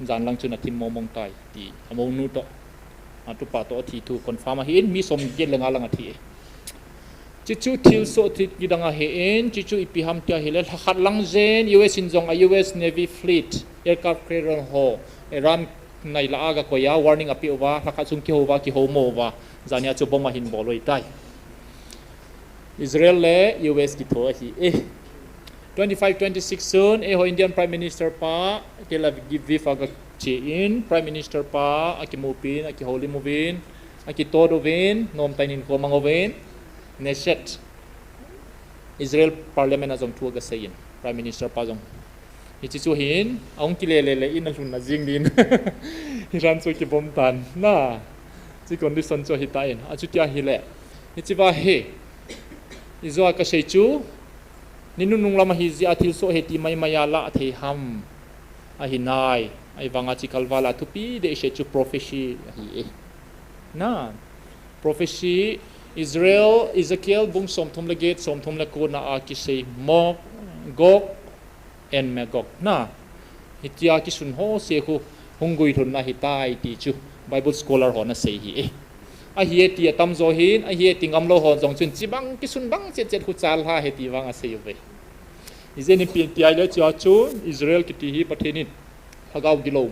Jan lang chun athim mong mong tai, ti, amounu toh, atupa toh, athi thu confirm ahi in, mi som get le nga lang athi e. Chuchu thil soh thil kidang ahi in, chuchu ipi ham tia hile, lhakhat lang jen, U S in jong a U S Navy fleet, aircraft carrier ho, Iran nai la aga koiya, warning api uva, lhakhat sung kihou uva, kihou mo uva, jania chu bomb ahin bol u ahitai. Israel le U S kitho ahi e. Twenty-five, twenty-six chun, eiho Indian Prime Minister pa, Tel Aviv aga che in, Prime Minister pa, akimu pin, akihoulim uvin, akitod uvin, nomtah in hinkho amang uvin, Knesset, Israel Parliament a jong thu aga sei in, Prime Minister pa jong. Hiche chu hin, ahung kile le le in alhun na jing din. Iran chu kibomb tan, na. Chi condition chu ahitan, achuti ahile. Hiche va hi, ijou a kasei chu, ni nunung lam ahi jeh a thil soh ahi ti mai mai a la athei ham. Ahi nai, ahivanga chi kalval a thupi dehset chu prophecy ahi e. Na, prophecy, Israel, Ezekiel, bung somthum le get, somthum le ko na a kisei mo, Gog, and Magog na. Hitia kisun ho se khu hung guilhunna ahitai ti chu Bible scholar hon asei ahi e. Ahi e ti atamjo hin, ahi e ti ngamlou hon jong chun chibang kisun bang chet chet khu chal ha ahi ti vang asei uve. Ijeh inem ipi ti ahile chua chu Israel kiti hi Pathen in lhagao gilou,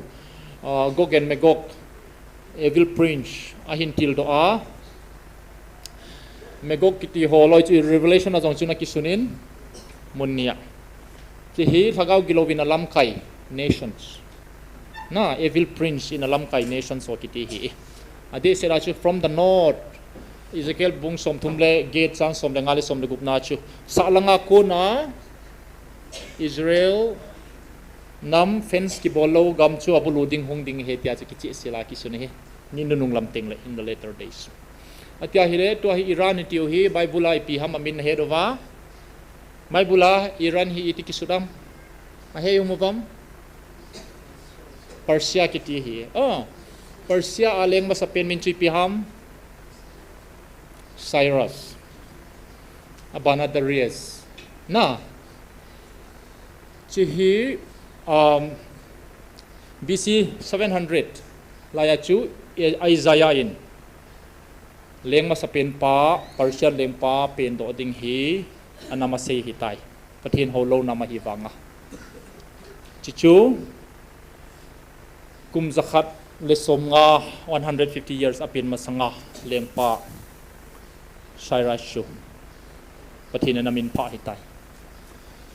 ah, Gog and Magog, evil prince, ahin tildoh a. Magog kiti ho loi chu Revelation a jong chun akisun in mun nia. Hiche hi lhagao gilou in alamkai nations. Na, evil prince in alamkai nations ho kiti hi. Adehset a chu from the north, Ezekiel bung somthum le get chang som le nga le som le gup na chu. Sahlanga kona Israel nam fence kibol lou gam chu abulu ding hung ding ahi tia chu kichehsel a kisun ahi. Ni nunung lam teng le in the later days. Atia ahile, tua hi Iran itiu hi, Bible a ipi ham amin nahet uva. Bible a Iran hi iti kisut am. Ahe um uvam. Persia kiti hi. Oh, Persia a leng masapen min chu ipi ham. Cyrus. Abana Darius. Na. Hiche hi, um, B C seven hundred. Laiya chu I-, Isaiah in. Leng masapen pa, Persian lengpa pendoh ding hi, anam asei ahitai. Pathen houlou nam ahi vanga. Hiche chu, kum jakhat le somnga, one hundred fifty years apen masanga, lengpa, Cyrus chu. Pathen in amin pha ahitai.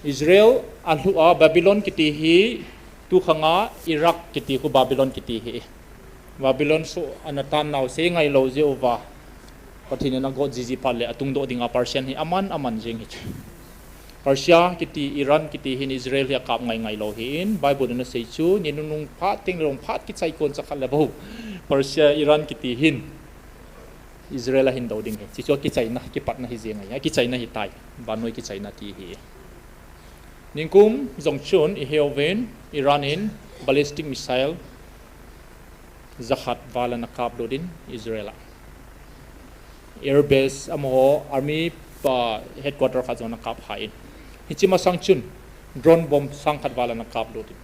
Israel alhu a Babylon kiti hi, tukhanga Iraq kiti khu Babylon kiti hi. Babylon so ana tan nau se ngai lou jeh uva, Pathen in agot jiji phat le atungdoh dinga Persian hi aman aman jing hi chu. Persia kiti, Iran kiti hin Israel hi akap ngai ngai lou hi in, Bible in asei chu, ni nunung phat teng le rong phat kichai kon chakhat le bou Persia, Iran kiti hin Israel ahin do ding hi. Chi chu akichaina, kipatna hi jeng ahi, akichaina hitai. Vannoi kichaina ti hi. Nikum jong chun ihe uvin, Iran in ballistic missile jakhat val ana kap lut in Israel a. Air base amaho army pa headquarter khat jong ana kap ha in. Hiche masang chun drone bomb sang khat val ana kap lut in.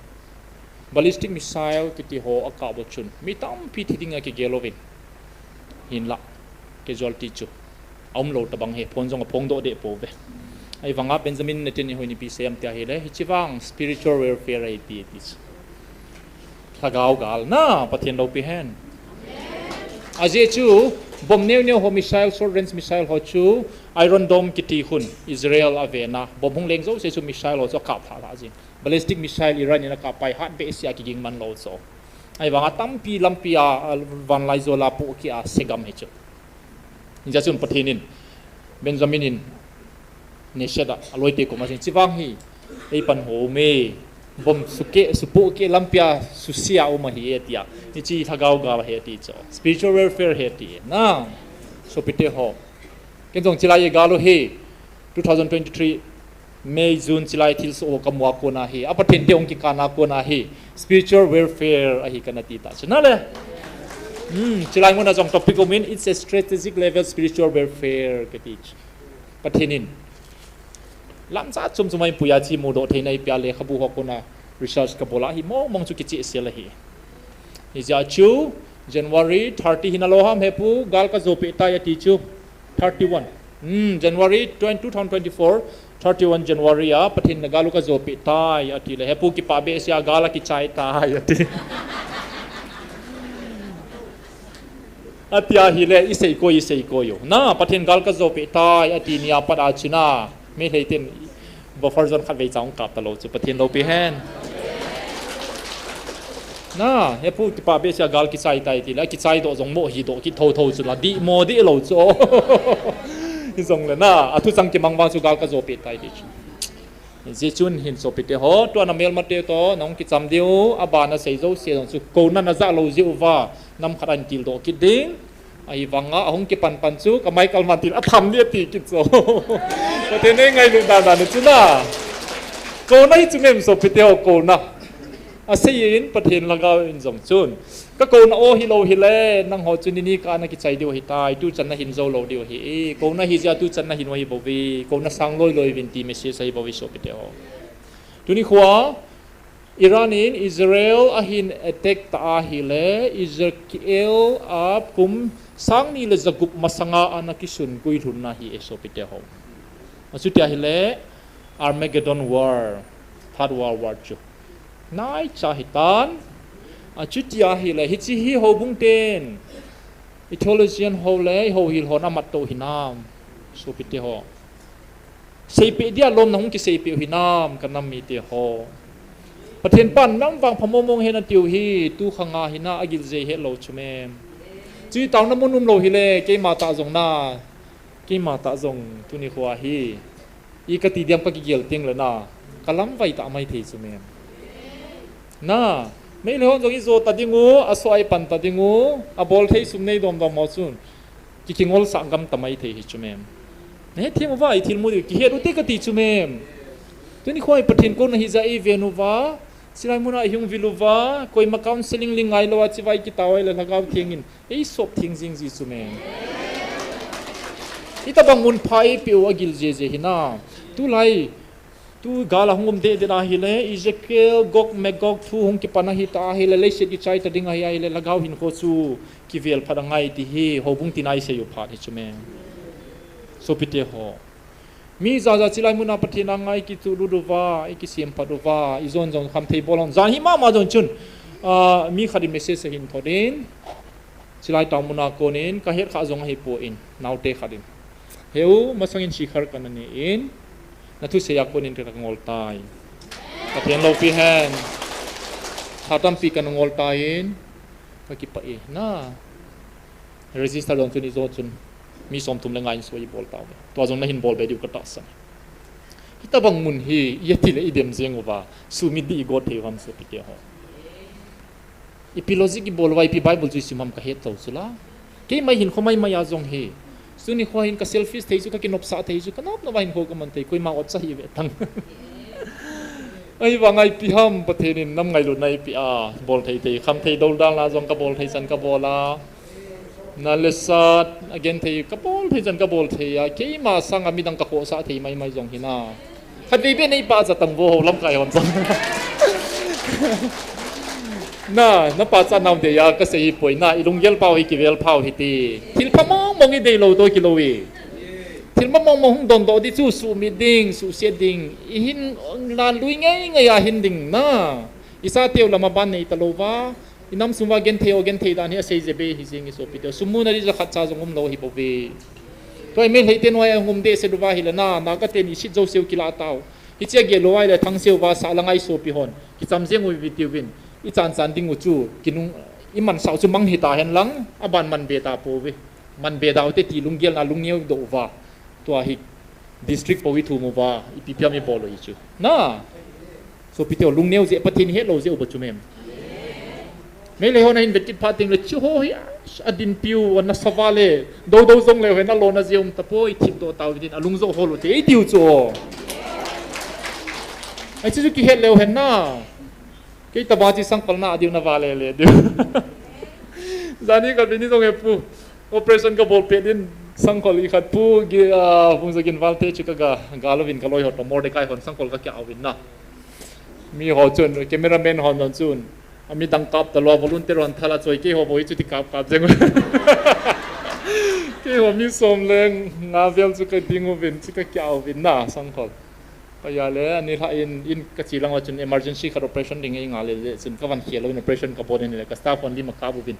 Ballistic missile kiti ho akap u chun mi tampi thi dinga kigel uvin. Hinlah casualty chu aum lou tabang hi, phone jong aphongdoh deh pouve. Ahivanga Benjamin Netanyahu in ipi asei em tia ahile, hiche vang spiritual warfare ahi ti, ti chu. Lhagao gal na, Pathen loupi hen. Ajeh chu, bomb neo neo ho missile, short range missile ho chu, Iron Dome kiti khun, Israel avena, bomb hung leng jouse chu missile ho chu akap lhah lhah jing. Ballistic missile Iran in akap pai hat behseh a kiging man lou chu. Ahivanga tampi lampi a, a, vanlaijol a pohkeh a segam hi chu. Hijeh chun Pathen in, Benjamin in, Neset a, aloite koma chun, hiche vang hi, eipan ho ume, bomb sukeh, supohkeh lampi a, susia um ahi e tia. Hiche lhagao gal ahi ati chu. Spiritual warfare ahi ati. Na, sopite ho. Ken jong chilai igal u hi, two thousand twenty-three, May, June, chilai thilsoh ho kamu a kona hi. A Pathen te hung kikana kona hi. Spiritual warfare ahi kana ti ta chu. Na le? Hmm, chilai muna jong topic umin, it's a strategic level spiritual warfare kati chu. Pathen in lamcha chom chom a eipuiya chi mudoh theina eipea lekhabu ho kona research kabol a hi mong mong chu kichehsel ahi. Hijeh chun January thirty hina lou ham hepu gal kajo peh tai ati chu. Thirty-one. Hmm, January twenty, two thousand twenty-four, thirty-one January a Pathen in gal u kajo peh tai ati le hepu kipah behseh a gal akichai tai ati. Ati ahile, isei koi, isei koi u. Na, Pathen gal kajo peh tai, ati nia pat a chu na. Meitei ten, buffer zone khatvei cha hung kap talou chu, Pathen loupi hen. Na, hepu kipah behseh a gal kichai tai tile, akichai doh jong mo hi doh kit thotho chu la, dih mo dih lou chu. Hijongle na, athu chang kimang vang chu gal kajo peh tai ti chu. Hijeh chun hin sopite ho, tua namelmate toh, nahung kicham diu, abana sei jouse jong chu, kona najah lou jeh uva, nam khat a hin tildoh kit ding, ahivanga, ahung kipan pan chu, kamai kalman til, atham ding ati kit chu. Pathen in eingailut dan dan chu na. Kona hi chu mem sopite ho, kona. Asei in Pathen lhagao in jong chun. Kakona o hilou hile, nangho chu nini kah a nakichai diu ahitai, tuchan nahin jou lou diu ahi. Kona hijeh a tuchan nahin u ahibouve, kona sang loi loi uvin ti message ahibouve sopite ho. Tuni khoa, Iran in Israel ahin attack ta ahile, Israel a kum sang ni le jagup masanga ana kisun guilhunna ahi e sopite ho. Achuti ahile, Armageddon War, Third World War chu. Naicha hitan, achuti ahile, hiche hi houbung ten, i theologian ho le, i houhil hon amat tou hinam, sopite ho. Seipeh dia lom nahung kiseipeh u hinam, kanam mite ho. Pathen pan nam vangpha mong mong hen atiu hi, tukhanga hina agilje hetlou chu mem. Chu taona mun umlou hile, keima tah jong na, keima tah jong tuni khoa hi. I kati diam kakigel tengle na, kalamvai ta maithei chu mem. Na, Meitei hon jong ijo ta ding u, aso a ipan ta ding u, abol thei sum nei dom dom ho chun. Ki, kingolsah gam ta maithei hi chu mem. Nahethem uva, ithilmu diu, kihet ute kati chu mem. Tuni khoa hi Pathen kona hijeh a eiven uva, chilai muna ihung vil uva, koima counseling ling ngailou a chiva ikitao ahile Lhagao Theng in eisop theng jing ji chu mem. Itobang mun pha eipeh u agilje je hinam. Tulai, tu gal ahung um deh deh ahile, Ezekiel, Gog, Magog thu hung kipan ahita ahile, leiset kichai ta ding ahi ahile, Lhagao hinkho chu kivel phat angai ti hi, houbung tina isei u phat hi chu mem. Sopite ho. Mi jaja chilai muna Pathen anga ikituhlut uva, ikisemphat uva, ijon jong khamthei bol hon. Jan hi mama jong chun, ah, mi khat in message ahin thot in, chilai taona muna konin, kahet kha jong ahipoi, naote khat in. Heu, masangin shikhar kana nei in, na thusei a konin ka ngol tai. Pathen loupi hen. Tha tampi kana ngol tai in, ka kipah e. Na register jong chun i jo chun mi somthum le nga in soi i bol tauve. Tua jong na hin bol be diu ka tahsan. Hitabang mun hi i ati le i dem jeng uva, sumit ding i got thei u ham sopite ho? Ipi logic i bol uva, ipi Bible chu i sim ham ka het lou chu la. Keima hin kho maimai a jong hi, tuni kho hin ka selfish thei chu, ka kinopsah thei chu, ka nop nop a hin kho ka man thei, koima ot cha hi ve tang. Ahivanga ipi ham, Pathen in nam ngailutna eipeh a, bol thei thei, kham thei dol dal na jong ka bol thei chan ka bol a. Na le sat, a gen thei, ka bol thei chan ka bol thei a, keima sanga midang ka khohsah thei maimai jong hi na. Khatvei beh nei pachat tang vo ho lamkai hon chang. Na, na pachat nau dei a, ka sei hi poi na, i lunggel pau hi kivel pau hi ti. Thil pha mong mong i dei lou toh kilou i. Thil pha mong mong hung dondoh ding chu, sumit ding, suhset ding. I hin lan lui ngei ngei a hin ding na. I chateu lam a ban nei talou va. I nam sung uva genthei o, genthei dan hi asei jep e hi jeng e sopite. Sum muna ding jakhat cha jong umlou hi bou ve. Tua hi Meitei te noi a hung um dehset uva hi le na, Naga teni sit jouse u kilah tau. Hiche a gel uva hi le Thangsei uva sah la ngai sopi hon. Kicham jeng uve tiuvin. I chan chan ding u chu, kinung, i mansah u chu mang hita hen lang, aban man be ta pouve. Man be da u te ti lunggel na lungneo doh uva. Tua hi district pou i thum uva, ipi pi ham i bol u hi chu. Na. Sopite ho, lungneo jeh, Pathen het lou jeh u ba chu mem. Meitei hon ahin vet kit phat teng le, chu ho hi, a dinpiu, ana sa va le, dou dou jong leu hen, alona jeh um tapoi, thip doh tau din, alung jo hol u te, ei tiu chu. Ai chu chu kihet leu hen na. Kei taba chi sangkol na diu na va le le diu. Jani ka bini jong e pu. Operation ka bol pet in sangkol i khat pu gi, ah, Vungzagin Valte chu ka ga, ga louvin ka loi ho to Mordecai hon sangkol ka kia uvin na. Mi ho chun, cameraman hon don chun. Ami dang kap talou a volunteer hon thal a choi kei ho bou hi chu ti kap kap jeng. Kei ho mi som le nga vel chu ka ding uvin, chu ka kia uvin na sangkol. Paya le, ani lha in, in ka chi lang uva chun emergency khat operation ding ei nga le le, chun ka van khel louvin operation ka bol in le, ka staff hon lim a kap uvin.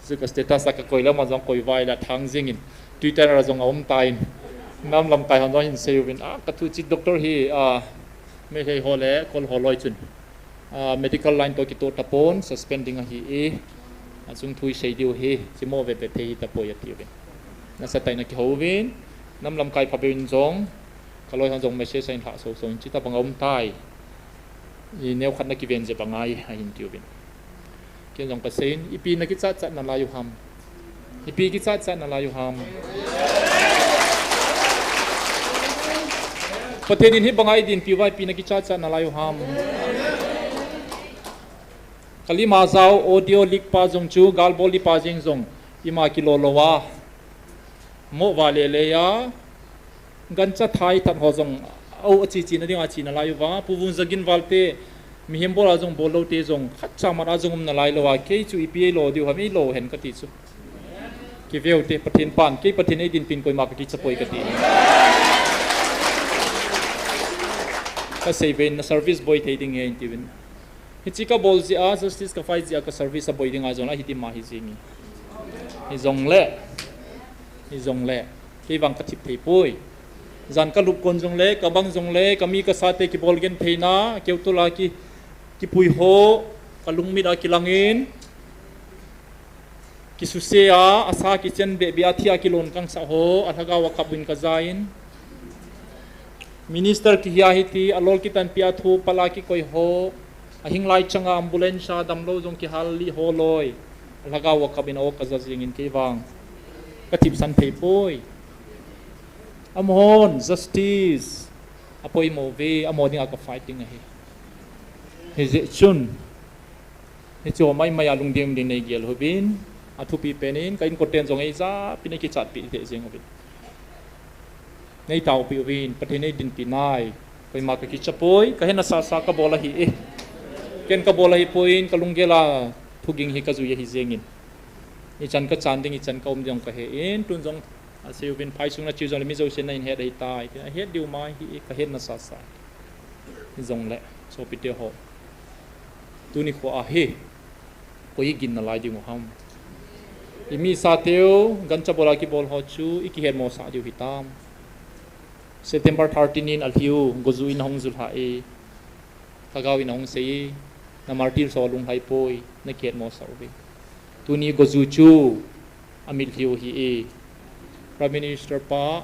Chu ka status a ka koi le, ama jong koi vai le, thang jing in, Twitter a jong a um tan. Nam lamkai hon jong hin sei uvin, a, ka thu chi doctor hi, a, Meitei ho le, Kol ho loi chun. A, medical line to kitoh tapon, suspend ding ahi e. A chung thu i sei diu hi, chimo ve ve thei hi tapoi ati uvin. Nasa tah in a kihou uvin, nam lamkai phabep in jong, ka loi hon jong message ahin lhah so so in, chuti bang a um tai. I neo khat na kiven jep angai, ahin ti uvin. Ken jong ka sei in, ipi na kichat chat nalai u ham. Ipi kichat chat nalai u ham. Pathen in hi banga i dinpi uva ipi na kichat chat nalai u ham. Ka lim a jao audio leak pa jong chu, gal bol di pa jeng jong, ima kilo lou a. Mo va le le a. Gancha thai that ho jong, au a chi chi na ding a chi nalai uva. Pu Vungzagin Valte, mihem bol a jong bol lou te jong, khat cha mat a jong um nalai lou a. Kei chu ipi ei lo diu ham, ei lo hen ka ti chu. Kiveu te, Pathen pan, kei Pathen ei dinpin koima ka kichapoi ka ti. Ka sei uvin, na service boi thei ding ahi in ti uvin. Hichi ka bol jeh a, justice ka fight jeh a, ka service a boi ding a jong la, hiti ma hi jing e. Hi jong le, hi jong le, kei vang ka thip thei poi. Jan ka lup kon jong le, ka bang jong le, ka mi ka sa te kibol genthei na, keu tol a ki, kipui ho, ka lungmit a kilang in. Kisuse a, asa kichen beh beh a, thi a kilon kang sa ho, a lhagao a kap in ka ja in. Minister kihi a hiti, a lol kitanpi a thu pal a kikoi ho, a hing lai chang a ambulance a damlou jong kihal li ho loi, a lhagao a kap in a o ka ja jing in kei vang. Ka thip san thei poi. Amahon, justice. A poimo ve, amaho ding a ka fighting ahi. Hi jeh chun. Hiche ho mai mai a lungding ding nei gel uvin, a thupi pen in, ka inkoten jong ei ja, pi nei kichat pi te jeng uvin. Nei tao pi uvin, Pathen nei dinpi nai, koima ka kichapoi, ka hena sa sa ka bol ahi e. Ken ka bol ahi poi in, ka lunggel a thuging hi ka jui ahi jeng in. I chan ka chan ding, i chan ka um ding ka he in, tun jong, a sei uvin phai sung na chiu jong le mi jouse na in het ahi tai, a het diu mai hi e, ka hena sa sa. Jong le, sopite ho. Tuni kho a hi, koi i gin nalai ding u ham. I mi sa teu, gancha bol a kibol ho chu, i kihet mo sa diu hitam. September thirteen in alhiu, goju in ahung ju lha e, lhagao in ahung sei e, na martyr ho lunglhai poi, na kihetmo sah uve. Tuni goju chu, amit lhiu ahi e. Prime Minister pa,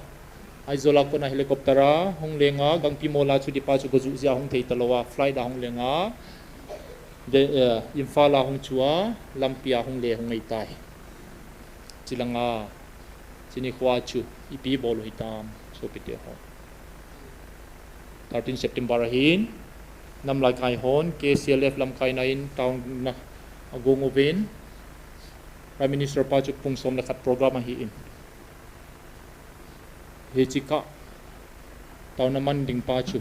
Aizawl a kona helicopter a hung lenga, Gangpimol a chu dipa chu goju jeh a hung thei talou a, flight a hung lenga, de, eh, Imphal a hung chu a, lampi a hung le hung ngei tai. Chilanga, chuni khoa chu, ipi bol u hitam, sopite ho. Thirteen September ahin, nam lamkai hon, K C L F lamkaina in, town na, agong uvin, Prime Minister pa chu pung som le khat program ahi in. Hiche kah, taona man ding pa chu.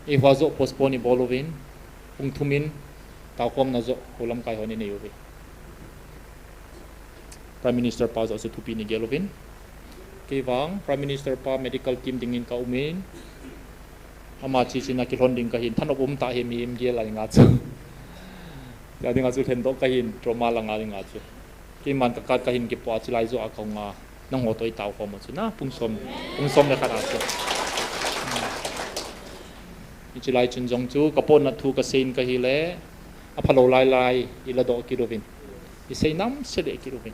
Eiho joh postpone ibol uvin, pung thum in, taokhomna joh, ho lamkai hon inei uve. Prime Minister pa joh chu thupi neigel uvin. Kei vang, Prime Minister pa medical team dingin ka um in. Ama chi chin a kilhon ding kahin, thanop um tah hi mihem gel a dinga chu. Tia dinga chu lhendoh kahin, trauma langa dinga chu. Keiman ka card kahin kipoh a, chilai joh a kahung a, nangho toh itaokhom u chu na, pung som, pung som le khat a chu. Chilai chun jong chu, ka potna thu kasei in kahile, aphalou lailai, iladoh kit uvin. Isei namse le kit uvin.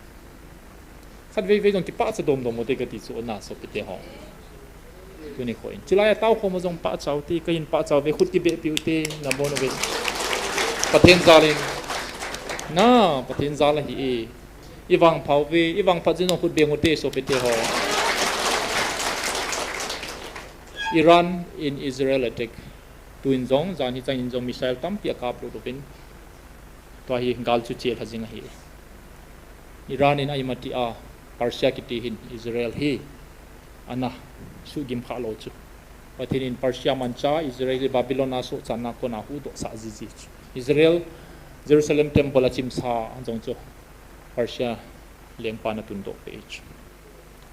Khatvei vei jong kipahcha domdom u te kati chu na, sopite ho. Tuni khoin. Chilai a taokhom u jong pahcha u te, kahin pahcha uve, khut kibehpi u te, nabon uve. Pathen jal in. Na, Pathen jal ahi e. Ivangpha uve, ivangphat jeh in jong khut beng u te, sopite ho. Iran in Israel attack. Tuin jong, jan hi chang in jong missile tampi akap lut uvin. Tua hi gal chu chelha jing ahi. Iran in aimati a, Persia kiti hin Israel hi ana suhgim kha lou chu. Pathen in Persia mancha, Israel hi Babylon a sohchanna kona huhdoh sah jiji chu. Israel, Jerusalem temple a chimsa jong chu Persia lengpan atun doh peh chu.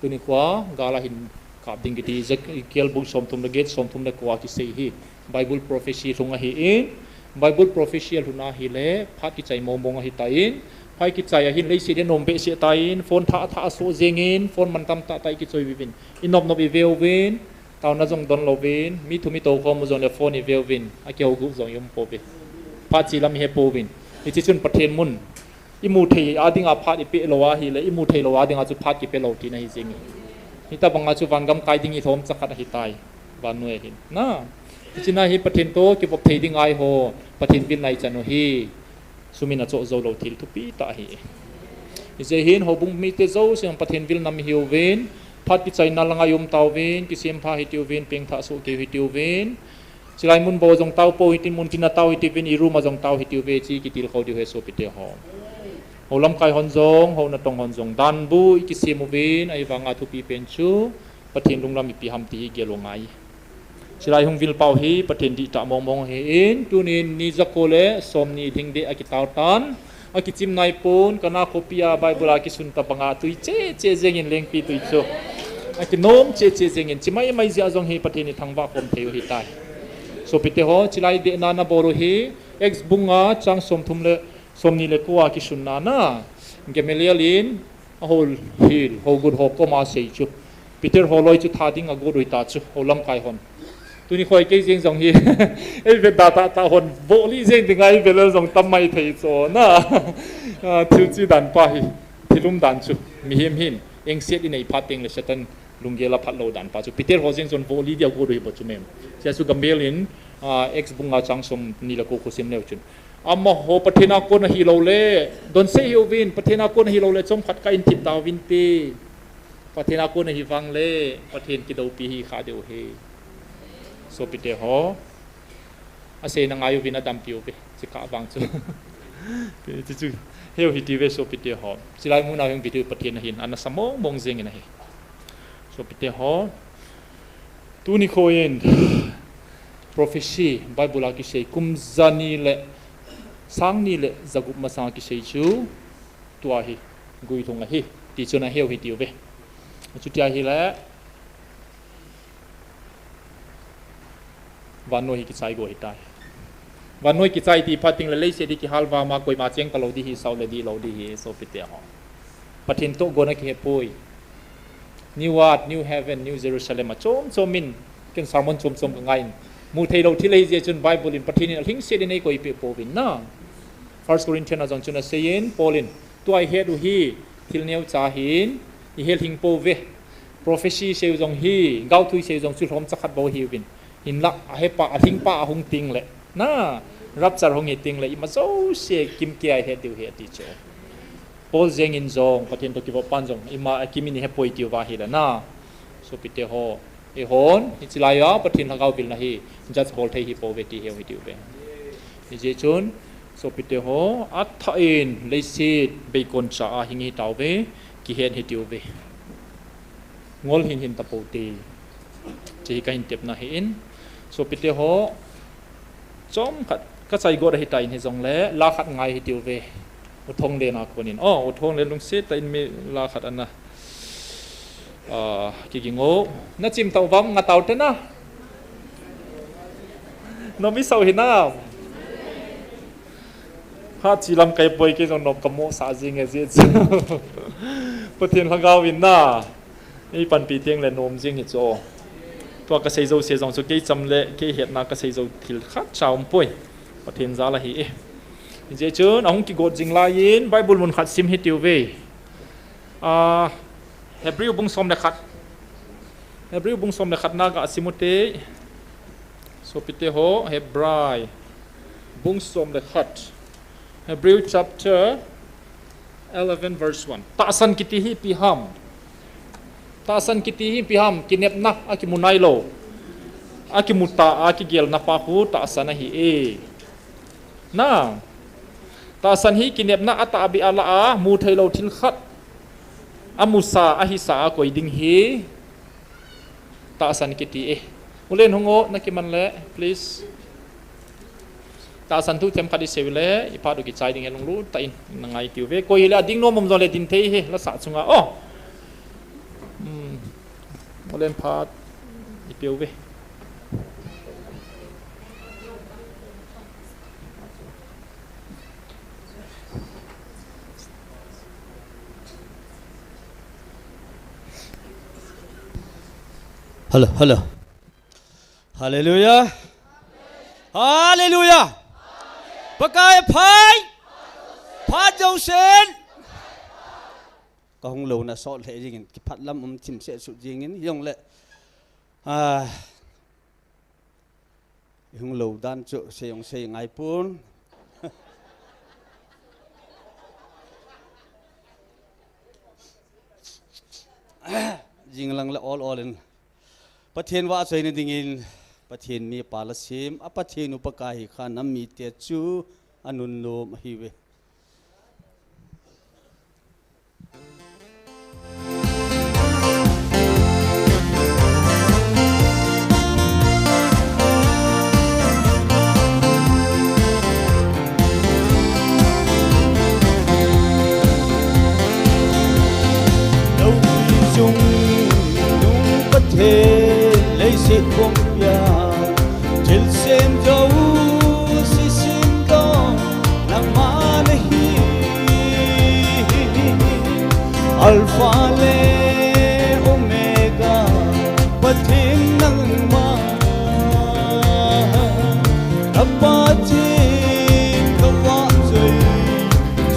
Tuni khoa, gal ahin kap ding kiti, Ezekiel bung somthum le get, somthum le ko a kisei hi. Bible prophecy lhung ahi in, Bible prophecy alhun ahile, phat kichai mong mong ahitan, phat kichai ahin, leiset hi anom behseh tan, phone thah thah asoh jengin, phone mantam tah tah ikichoi uvin. Inop nop ive uvin, taona jong don louvin, mi thu mi toukhom u jong le phone ive uvin, akihou guh jong ium pouve. Phat chi lam ihe pouvin. Hiche chun Pathen mun. Imu thei a dinga phat ipeh lou ahile, imu thei lou a dinga chu phat kipeh lou tina ahi jenge. Hitobanga chu vangam kai ding ilhomcha khat ahitai. Vannoi ahin. Na. Hichena hi Pathen toh kivop thei ding ahiho. Pathen vilna ichan u hi. Sum in achoh jou lou thil thupi tah ahi. Hijeh hin houbung mite jousen Pathen vilna mi hiuvin. Phat kichaina langa ium tauvin. Kisempha hitiuvin. Pengthah soh keu hitiuvin. Chilai mun bou jong tao pou hitin, mun tina tao hitiuvin, i room a jong tao hitiuve, chi kitilkhou diu ahi sopite ho. Ho lamkai hon jong, ho natong hon jong, danbu ikisem uvin, ahivanga thupi pen chu, Pathen lunglam ipi ham ti hi gel u ngai. Chilai hung vil pau hi, Pathen dihtah mong mong ahin, tunin ni jako le somni lhingdeh akitao tan, akichim naipon, Kana khopi a Bible a kisun tobanga tui cheh cheh jengin lengpi tui chu. Akinom cheh cheh jengin, chi mai mai jeh a jong hi Pathen ithangvah khom thei u ahitai. Sopite ho, chilai dehna nabol u hi, Acts bung nga chang somthum le somni le ko a kisunna na. Gamaliel in, ahou hil, hou gun ho koma asei chu. Peter ho loi chu tha ding agot u ahita chu, ho lamkai hon. Tuni khoi kei jeng jong hi, eivet da tah tah hon, vohli jeng dinga eivet lel jong tam mai thei chu na. Ah, thil chi dan pa hi, thil um dan chu, mihem hin, engset inei phat teng le Satan lunggel a phat lou dan pa chu. Peter ho jeng jong vohli dia agot u ahi bou chu mem. Chea chu Gamaliel in, ah, Acts bung nga chang somni le ko khu sim leu chun. Amaho Pathen a kon ahilou le, donsei hiuvin, Pathen a kon ahilou le, chomkhat ka in thip tauvin te. Pathen a kon ahi vang le, Pathen kidoupi hi kha diu ahi. Sopite ho. Aseina ngai uvin adampi uve. Chi kah vang chu. Chi chu. Heu hitiuve sopite ho. Chilai muna hung video Pathen ahin. Ana sa mong mong jengin ahi. Sopite ho. Tuni khoin. Prophecy. Bible a kisei. Kum jani le. Sangni le. Jagup masang a kisei chu. Tua hi, guilhung ahi, tichun aheu hitiuve. Chutia hile, vannoi hi kichai go ahitai. Vannoi kichai ti phat teng le leiset hi kihal vama koima cheng talou di hi, sao le di lou di hi, sopite ho. Pathen toh gona kihe poi. New earth, new heaven, new Jerusalem, achom chom in, ken sermon chom chom ka ngai in. Mu thei lou thil ahi jeh chun Bible in Pathen in alhingset in eikoi peh pouvin na. First Corinthian a jong chun asei in, Paul in, tua ihet u hi, thil neocha ahin, ihet lhing pouve. Prophecy seiu jong hi, gaothu seiu jong chu lhomcha khat bou ahiuvin. Hinlah, ahepa, alhingpa ahung teng le. Na, rapture hung hi teng le, ima jouse kimkei a ihet diu ahi ati chu. Paul jeng in jong, Pathen toh kivoh pan jong, ima, akimin ihepoi tiu va ahile na. Sopite ho, eihon, hiche laiya, Pathen lhagao vilna hi, judge bol thei hi pouve ti heu hi tiu ve. Hijeh chun, sopite ho, athah in, leiset, beikon cha a hing hi tauve, kihen hi tiu ve. Ngol hin hin tapou te. Hiche hi kahin tepna ahin. Sopite ho, chomkhat, kachai got ahitan hijongle, la khat ngai hi tiu ve. U Thonglen a konin. Oh, U Thonglen lungset tah in mi la khat ana. Ah, kiging o. Nachim tau vam, nga tau te na. Nom isau hinam. Phat chi lamkai poi kei jong nom kamoh sah jing e jeh chu. Pathen lhagao in na. Eipanpi teng le nom jing hi chu. Tua kasei jouse jong chu kei cham le kei hetna kasei jou thil khatcha um poi. Pathen jal ahi e. Hijeh chun ahung kigot jing laiyin Bible mun khat sim hi tiu ve. Ah, Hebrew bung som le khat. Hebrew bung som le khat na ga sim u te. Sopite ho, Hebrai bung som le khat. Hebrew chapter eleven verse one. Tahsan kiti hi ipi ham. Tahsan kiti hi ipi ham. Kinepna, akimu nailou. Akimu tah a kigelna pa khu tahsan ahi e. Na. Tahsan hi kinepna atahbeh a lah a, mu theilou thil khat. Amusa, ahisa a koi ding hi. Tahsan kiti e. U Len hung o, nakiman le, please. Tahsan thu themkhat isei u le, iphat u kichai ding e lunglut tah in, na ngai tiu ve. Koi hile ading nom um jongle din thei hi, la sah chunga. Oh! Hmm. U Len phat, ipe u ve. Hello, hello. Hallelujah. Hallelujah. Pakai phai. Phat jousen. Kahung louna sot lheh jingin, kiphat lam um chim seh sut jingin, hijongle. Ah. Ihung lou dan chu, sei jong sei ngai pon. Jing lang le ol ol in. Pathen vahchoina dingin, Pathen mipa la sem, a Pathen upa kahi kha nam mite chu anunnom ahiuve. Loupi chung nung Pathen leiset pumpi a, thilsem jouse semdoh nangma nahi. Alpha le Omega, Pathen nangma. A Pathen kavahchoi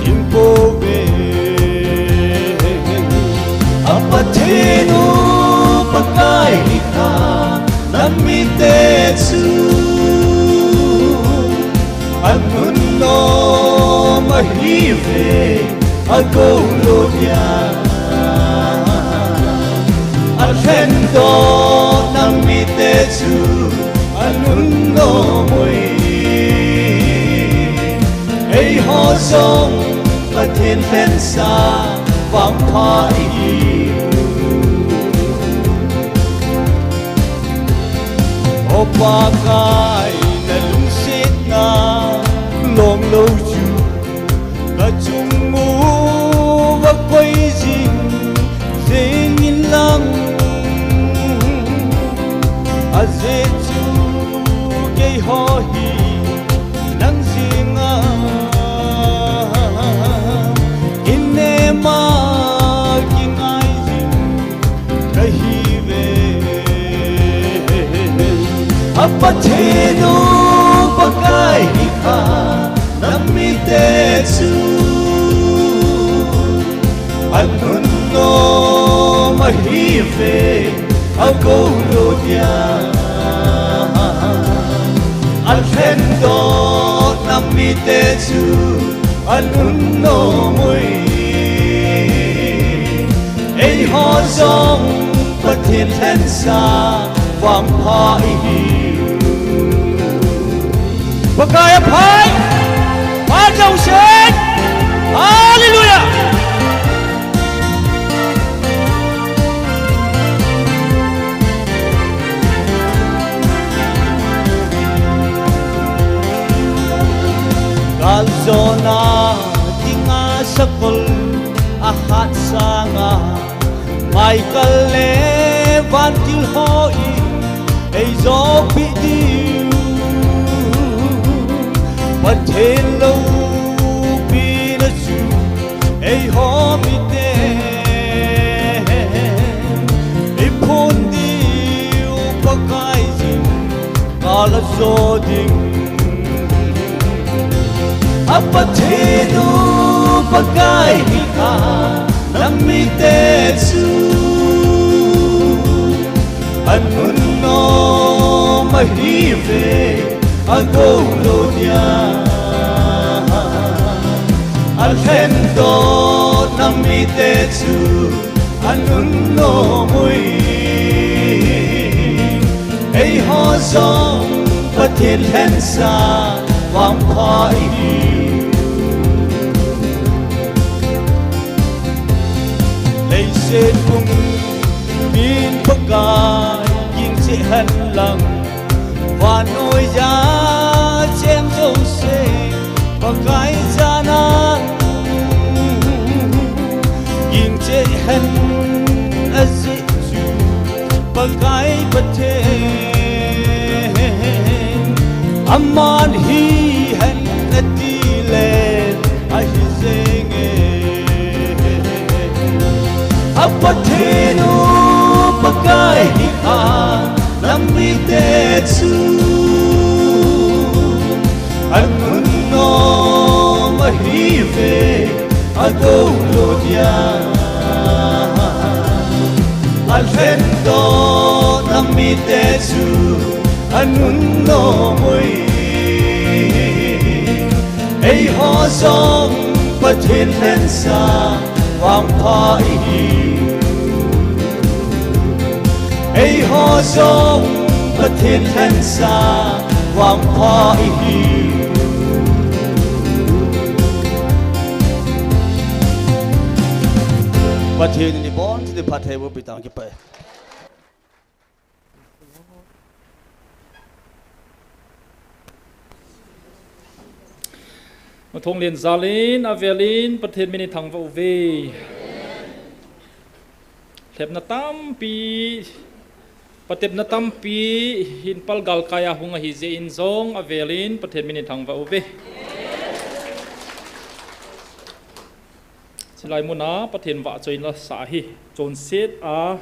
jing pouve. A Pathen u Pakai hi kha nam mite chu anunnom ahiuve, agou lou dia. Alhendoh nam mite chu anunnom uve. Eiho jong Pathen lhensa vangpha ihiu. O Pakai, nalungsetna long lou chu kachung uva koi jing jing in lang. Ajeh chu keiho hi nang jenga kinem a kingai jing. Pathen u Pakai hi kha, nam mite chu anun nom ahi ve, agou lou dia. Alhen doh nam mite chu anun nom ui. Eiho jong Pathen lhensa vangpha ihi. Pakai aphai. Pha jong sen. Hallelujah. Gal jona dinga sakol ahat sanga, Michael le vantil hon eijopeh diu. Pathen loupina chu eiho mite iphon diu, Pakaiyin gal ajo ding. A Pathen u Pakai hi kha, nam mite chu anun nom ahi ve, agou lou dia. Alhen doh nam mite chu anun nom ui. Eiho jong Pathen lhensa vangpha ihi. Leiset pumpi in Pakai ging cheh hen lang, vannoi a cheng jouse Pakai jana ging cheh hen ajeh chu Pakai Pathen, aman hihen ati le ahi jenge. A Pathen u Pakai hi kha, nam mite chu anun nom ahi ve, agou lou dia. Alhen doh nam mite chu anun nom ui. Eiho jong Pathen lhensa vangpha ihi. Eiho jong Pathen lhensa vangpha ihi. Pathen in ibon chun iphattheiboh pi tang, kipah e. Athong len jal in, avel in, Pathen min ithangvah uve. Lhepna tampi, patepna tampi, hin palgal kai a hung ahi jeh in jong, avel in, Pathen min ithangvah uve. Chulai muna, Pathen vahchoina sa hi, chonset a,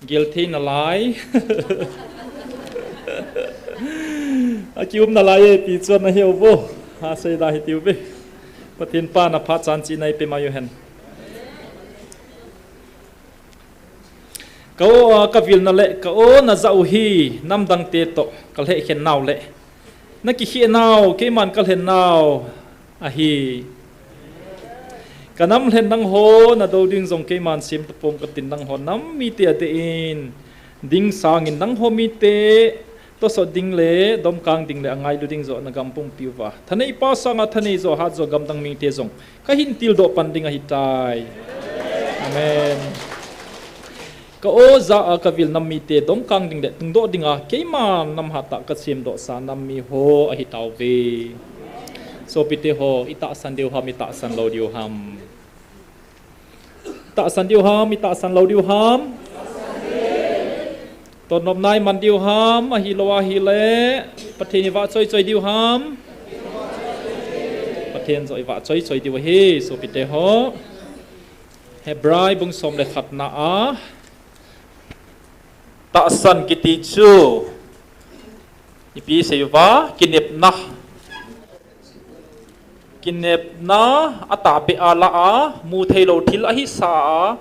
gel thei nalai. Akium nalai e, ti chuan ahi uvo. Asei da hi tiu ve. Pathen pa na phat chan chi nai pe mai u hen. Ka o, a, ka vilna le, ka o na za u hi, namdang te toh, ka lheh khen nau le. Na kikheh nau, keiman ka lhen nau. Ahi. Ka nam lhen nangho, na do ding jong keiman sem tapong ka tin nangho nam mite a dei in. Ding sangin nangho mite, tosot ding le, domkang ding le, angailu ding joh na gam pumpi uva. Thanei pa sanga thanei joh, hat joh gamdang mite jong. Ka hin tildoh pan ding ahi tai. Amen. Ka o za a ka vil nam mite domkang ding le tungdoh dinga keima nam hatah ka semdoh sa nam mi ho ahi tauve. Sopite ho, i tahsan diu ham, i tahsan lou diu ham? I tahsan diu ham, i tahsan lou diu ham? Totnopna i man diu ham, ahilou ahile Pathen i vahchoi choi diu ham? Pathen joh i vahchoi choi diu ahi, sopite ho. Hebrai bung som le khatna a, tahsan kiti chu Ipi seiuva, kinepna. Kinepna atahbeh a lah a, mu theilou thil ahisa a,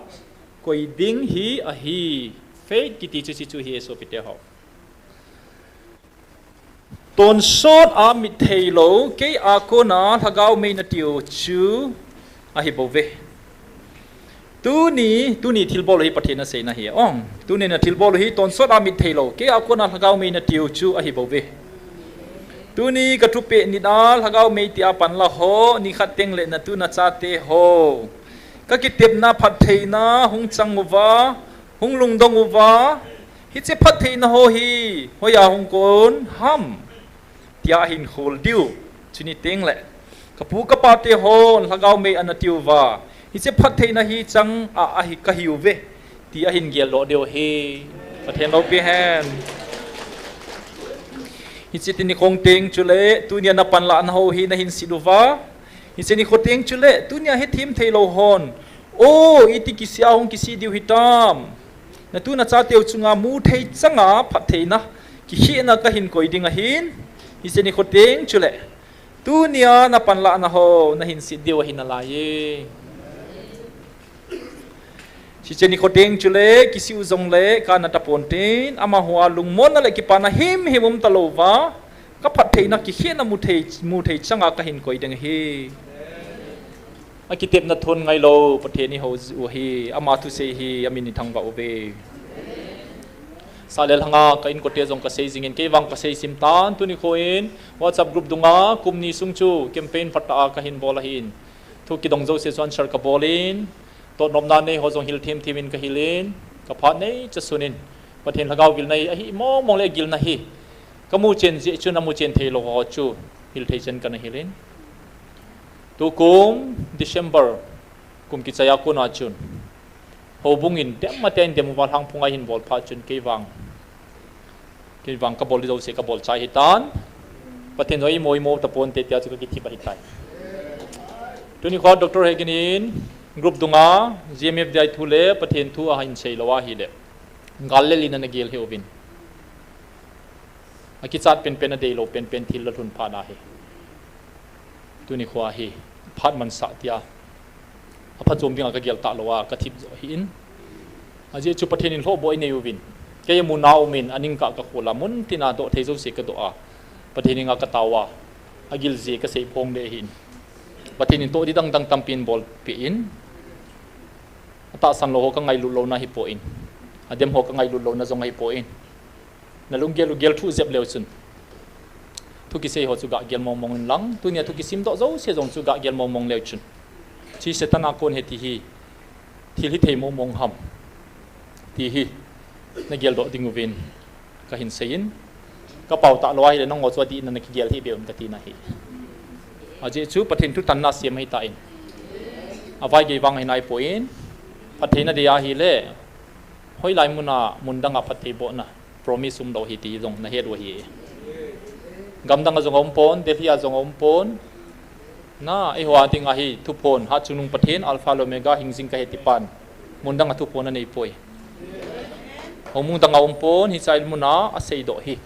koi ding hi ahi. Faith kiti chu hichu hi sopite ho. Tonsot a mit theilou, kei a kona lhagao mei natiu chu ahi bouve. Tuni, tuni thilbol hi Pathen aseina hi. Ong, tuni nathilbol hi tonsot a mit theilou, kei a kona lhagao mei natiu chu ahi bouve. Tuni kathupeh nit a lhagao mei tia panla ho, nikhat tengle natu nachate ho, kakitepna phattheina hung chang uva, hung lungdong uva, hiche phattheina ho hi hoiya hung kon ham, tia ahin khol diu. Chuni tengle, kapu kapate hon lhagao mei anatiu uva, hiche phattheina hi chang a ahi kahiuve, ti ahin geldoh diu ahi. Pathen loupi hen. Hiche tuni khoteng chule tunia napanlahna ho hi nahin set uva, hiche nikho teng chule tunia hethem theilou hon, o, iti kisih a hung kisih diu hitam, natu nachateu chunga mu thei changa phattheina, kikhehna kahin koi ding ahin, hiche nikho teng chule tunia napanlahna ho nahin set diu ahi nalaiye. Hiche nikho teng chule kisih u jongle kana taponte, amaho a lungmonna le kipana himhim um talouva, kaphattheina kikhehna mu thei, mu thei changa kahin koi ding ahi. Akitepna thon ngailou Pathen ihou u ahi, ama thusei hi amin ithangvah uve. Sahlel hanga ka inkote jong kasei jingin, kei vang kasei simtan, tuni nikho in WhatsApp group dunga kum ni sung chu campaign phatah a kahin bol ahin, thu kidong jouse chu answer kabolin, totnopna neiho jong hil themthem in kahilin, kaphat neicha sunin, Pathen lhagao gilna hi ahi mongmong le gilna hi kamu chen jeh chun amu chen theilou ho chu hil thei chen kana hilin. Tukum December kum kichai a kona chun, houbung in dem atin dem uva lhangphunga hin bol phat chun kei vang, kei vang kabol jouse kabol chai hitan. Pathen jong imo imo taponte tia chu kakithip ahitai. Tuni nikho Doctor Hagin in group dunga GMFDI thu le Pathen thu ahin seilou ahile, gal lel in ana gel hih uvin, akichat penpen, adeilou penpen thil la lhun phat ahi. Tuni nikho hi phat mansah tia, aphatchom dinga kagel talou a kathip joh ahin. Ajeh chu Pathen in lhohboh inei uvin, kei amuna umin, aning kah kakhol a, muntina doh thei jouse kadoh a, Pathen henga katao a, agil jeh kasei phong ding ahin. Pathen in toh ding dangdang tampin bolpeh in, atahsan lou ho kangailut louna ahipoi, adem ho kangailut louna jong ahipoi. Nalunggel u gel thuh jep leu chun, thu kisei ho chu gah gel mongmong inlang, tunia thu kisimdoh jouse jong chu gah gel mongmong leu chun, hiche Satan a kon ahi ti hi thil hithei mongmong ham, ti hi nageldoh ding uvin kahin seiyin, kapao talou ahile nangho chu adih in nakigel hih beh un kati nahi. Ajeh chu Pathen thutanna sem ahitan, avaigei vang ahi naipoi, phattheina dei ahile, hoilai muna mun danga phattheibohna promise umlou ahi ti jong nahet u ahi. Gamdang a jong aumpon, Delhi a jong aumpon, na, eiho a dinga hi thuphon, Hatchungnung Pathen, Alpha le Omega, hingjing kahi ti pan, mun danga thuphon aneipoi. Houbung danga aumpon, hiche muna aseidoh hi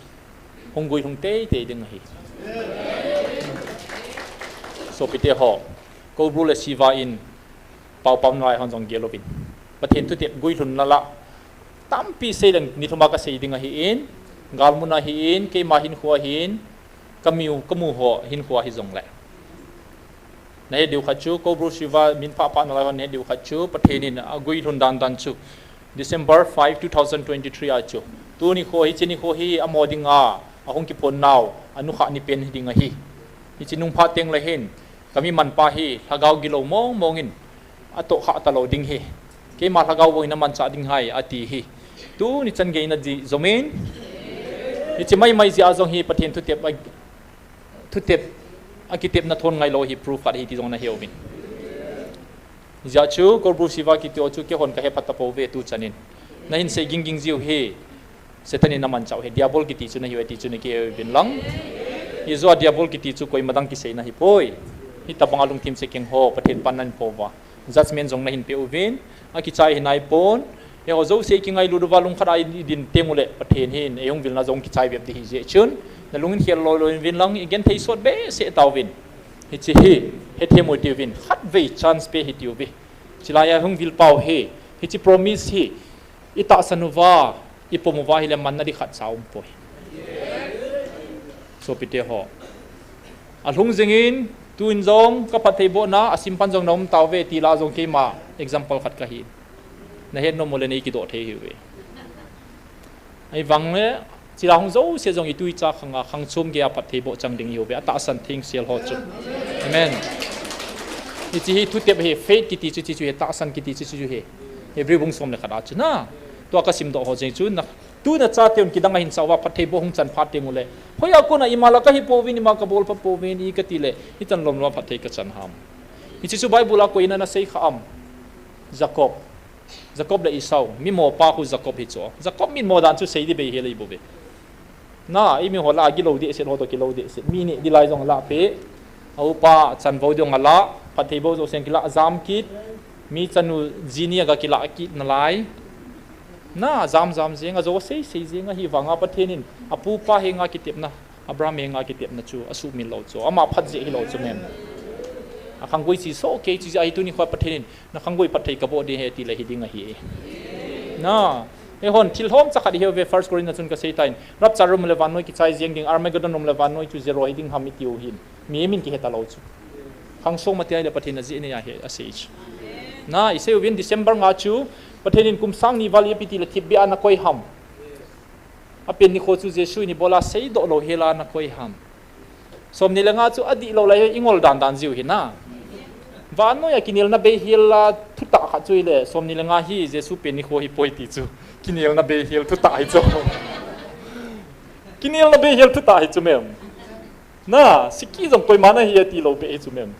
hung guilhung teitei ding ahi. Sopite ho, Koubru le Siva in paopam nalai hon jong gel uvin, Pathen thutep guilhunna lah tampi seileng nilhuma kasei ding ahin, gal muna ahin, keima hinkhoa ahin, kamiu kamu ho hinkhoa hijongle, nahet diu khat chu, Koubru Siva min phah phah nalai hon nahet diu khat chu, Pathen in aguilhun dandan chu December five, two thousand twenty-three a chu, tuni nikho, hiche nikho hi amaho dinga ahung kiphon nau anukhah ni pen hiding ahi. Hiche nung phat tengle hin, kami manpa hi lhagao gilou mongmong in atohkhah talou ding ahi. Keima lhagao vangin amanchah ding ahi ati ahi. Tuni chan geina dih jomin, hiche maimai jeh a jong hi Pathen thutep a, thutep, akitepna thon ngailou hi proof khat ahi ti jong nahe uvin. Hijeh chun Koubru Siva kiti ho chu keihon kahe phat tapouve tu chanin. Nahin sei gingging jiu hi, Satan in amanchah u ahi, Diabol kiti chu nahiuve ti chu nakihe uvin lang. Hijoh a Diabol kiti chu koima dang kiseina ahipoi. Hitobanga lungthim chekeng ho Pathen pan nahin pho uva, judgment jong nahin peh uvin, akichai ahi naipon. Eiho jouse ikingailut uva lungkhat a idin tengule Pathen hin eihung vilna jong kichai vep ding ahijeh chun, Na lungin khel loi loi vin lang, i genthei sot behseh tauvin. Hiche hi, hethem u hitiu vin, khatvei chance pe hitiu ve. Chilai a hung vil pau hi, hiche promise hi, i tahsan uva, i pom uva hile manna di khatcha um poi. Sopite ho. Alhung jingin, tuin jong, ka phattheibohna, asim pan jong na um tauve, ti la jong keima, example khat kahi. Na het nom u le nei kidoh thei hiuve. Ahivang le, chila hung jouse jong i tui cha khanga, khang chom geiya phattheiboh chang ding hiuve, atahsan thengsel ho chu. Amen. Hiche hi thutep hi, faith kiti chu, chu, chu hi, tahsan kiti chu, chu, chu hi. Hebrew bung som le khat a chu na. Tua ka simdoh ho jeng chu, na, tu na chateun kidang ahin sah uva, phattheiboh hung chan phat teng u le. Hoiya kona ima la kahi pouvin, ima ka bol pha pouvin, i kati le, hichan lom lom a phatthei ka chan ham. Hiche chu Bible a koiin ana sei kha am. Jacob. Jacob le Esau, mimo pa khu Jacob hi chu. Jacob mimo dan chu sei di bei hel ahi bouve. Na, i mi ho la gilou dehset ho toh kilou dehset. Mi neh di lai jong la pe. A upa chanvou ding a la, phattheiboh jouse kila jam kit. Mi chanu ji ni a ga kila kit nalai. Na, jam jam jeng a jo sei sei jeng ahivanga Pathen in. Apu pa henga kitepna. Abraham henga kitepna chu asuhmil lou chu, ama phat jeh hilou chu mem. A khanggui chi soh kei chu jeh ahi tuni khoa Pathen in, na khanggui phatthei ka boh ding ahi ti le hi ding ahi. Na, eihon thil lhomcha khat i hiuve, First Corinth a chun ka sei tan, rapture um le vannoi kichai jeng ding, Armageddon um le vannoi chu zero hi ding ham i tiu hin. Mihem in kihe talou chu. Khang song mati a le Pathen a jeh nei ahi a sei chu. Na, i sei uvin December nga chu, Pathen in kum sang ni val ipi ti le thipbeh a na koi ham. Apen nikho chu Jesu in ibola seidoh lou hela na koi ham. Somni le nga chu adihlou lai i ngol dan dan jiu hi na. Vannoi a kinelna bei hel la thutah khat chu ile, somni le nga hi Jesu pen nikho hi poi ti chu. Kinelna bei hel thutah hi chu. Kinelna bei hel thutah hi chu mem. Na, siki jong koima na hi ati lou be hi chu mem.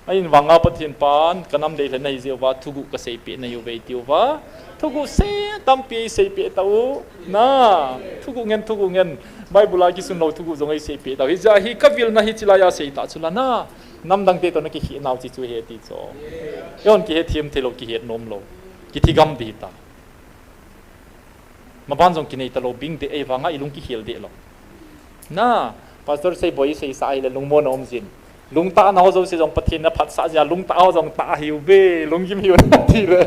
Ahivanga Pathen pan, ka nam deilhen na hi jeh uva, thuguh ka seipeh na hiuve ti uva. Thuguh se tampi seipeh tau. Na, thuguh ngen, thuguh ngen. Bible a kisun lou thuguh jong ei seipeh tau. Hijeh a hi ka vilna hi chilai a sei ta chu la na. Namdang te toh na kikhel nau chi chu hi ti chu. Eihon kihethem thei lou, kihet nom lou. Kithi gam di ta. Maban jong kinei talou bing deh, ahivanga i lung kikhel deh lou. Na, Pastor Seiboi seisa ahile lungmonna um jin. Lungtah na ho jouse jong Pathen na phatsah jeh a, lungtah ho jong tah hiuve, lunggim hiu na ti le.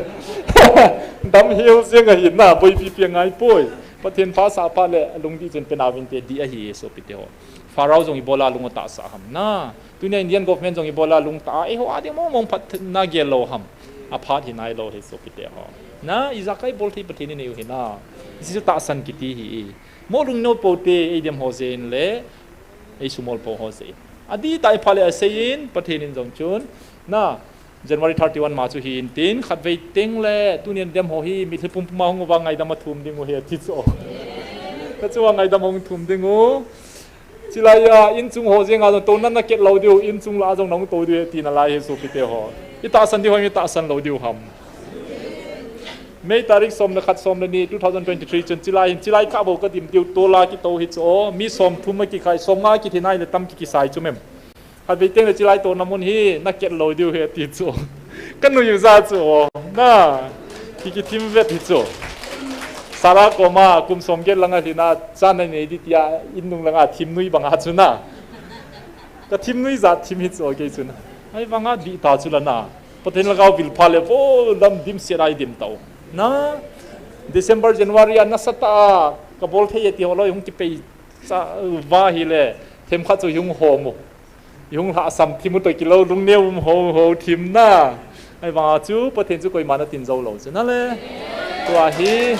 Dam hiu jeng ahi na, boipi pi angai poi. Pathen phatsah phat le, lungdih chun pe nauvin te dih ahi, sopite ho. Pharaoh jong ibola lung atahsah ham na. Tunia Indian government jong ibola lungtah a, eiho a ding mong mong phatna gel lou ham. Aphat hi nailou hi sopite ho. Na, ijakai bol thei Pathen in eiu hi na. Hiche chu tahsan kiti hi. Mo lungnou pou te, eidem ho jeh in le, eisumol pou ho jeh in. Adih tah a i phat le asei in, Pathen in jong chun. Na, January thirty-one ma chu hi in tin, khatvei teng le, tunia dem ho hi, mitlhi pumpum a hung uva ngaidam a thum ding u hi ati chu. Ka chu a ngaidam a hung thum ding u. Chilai a, inchung ho jeng a jong tou nan na ket lou diu, inchung lah a jong nahung tou diu, ti nalai hi sopite ho. I tahsan diu ham, i tahsan lou diu ham. May tarik som le khat, som le ni, two thousand twenty-three chun chilai hin, chilai kah bou ka dim diu, tou la kitou hi chu, mi somthum a kikhai, somnga kithi nai le tam ki kisai chu mem. Khatvei teng le chilai touna mun hi, na ket lou diu hi, ti chu. Ka nui u ja chu, na, ki kithim vet hi chu. Sarah koma, kum somget langa lhina, cha na nei di tia, in nung langa thim nui banga chu na. Ka thim nui jat thim hi chu, kei chu na. Ahivanga dih ta chu la na. Pathen lhagao vil pha le, vo lam dimset a i dim tau. Na, December, January a nasatah a, ka bol thei e ti ho loi hung kipei cha uva hile, themkhat chu i hung hom u. I hung lhahsam thim u toh kilou, lungneo um ho, ho thim na. Ahivanga chu, Pathen chu koiman atin jou lou chu na le. Tua hi,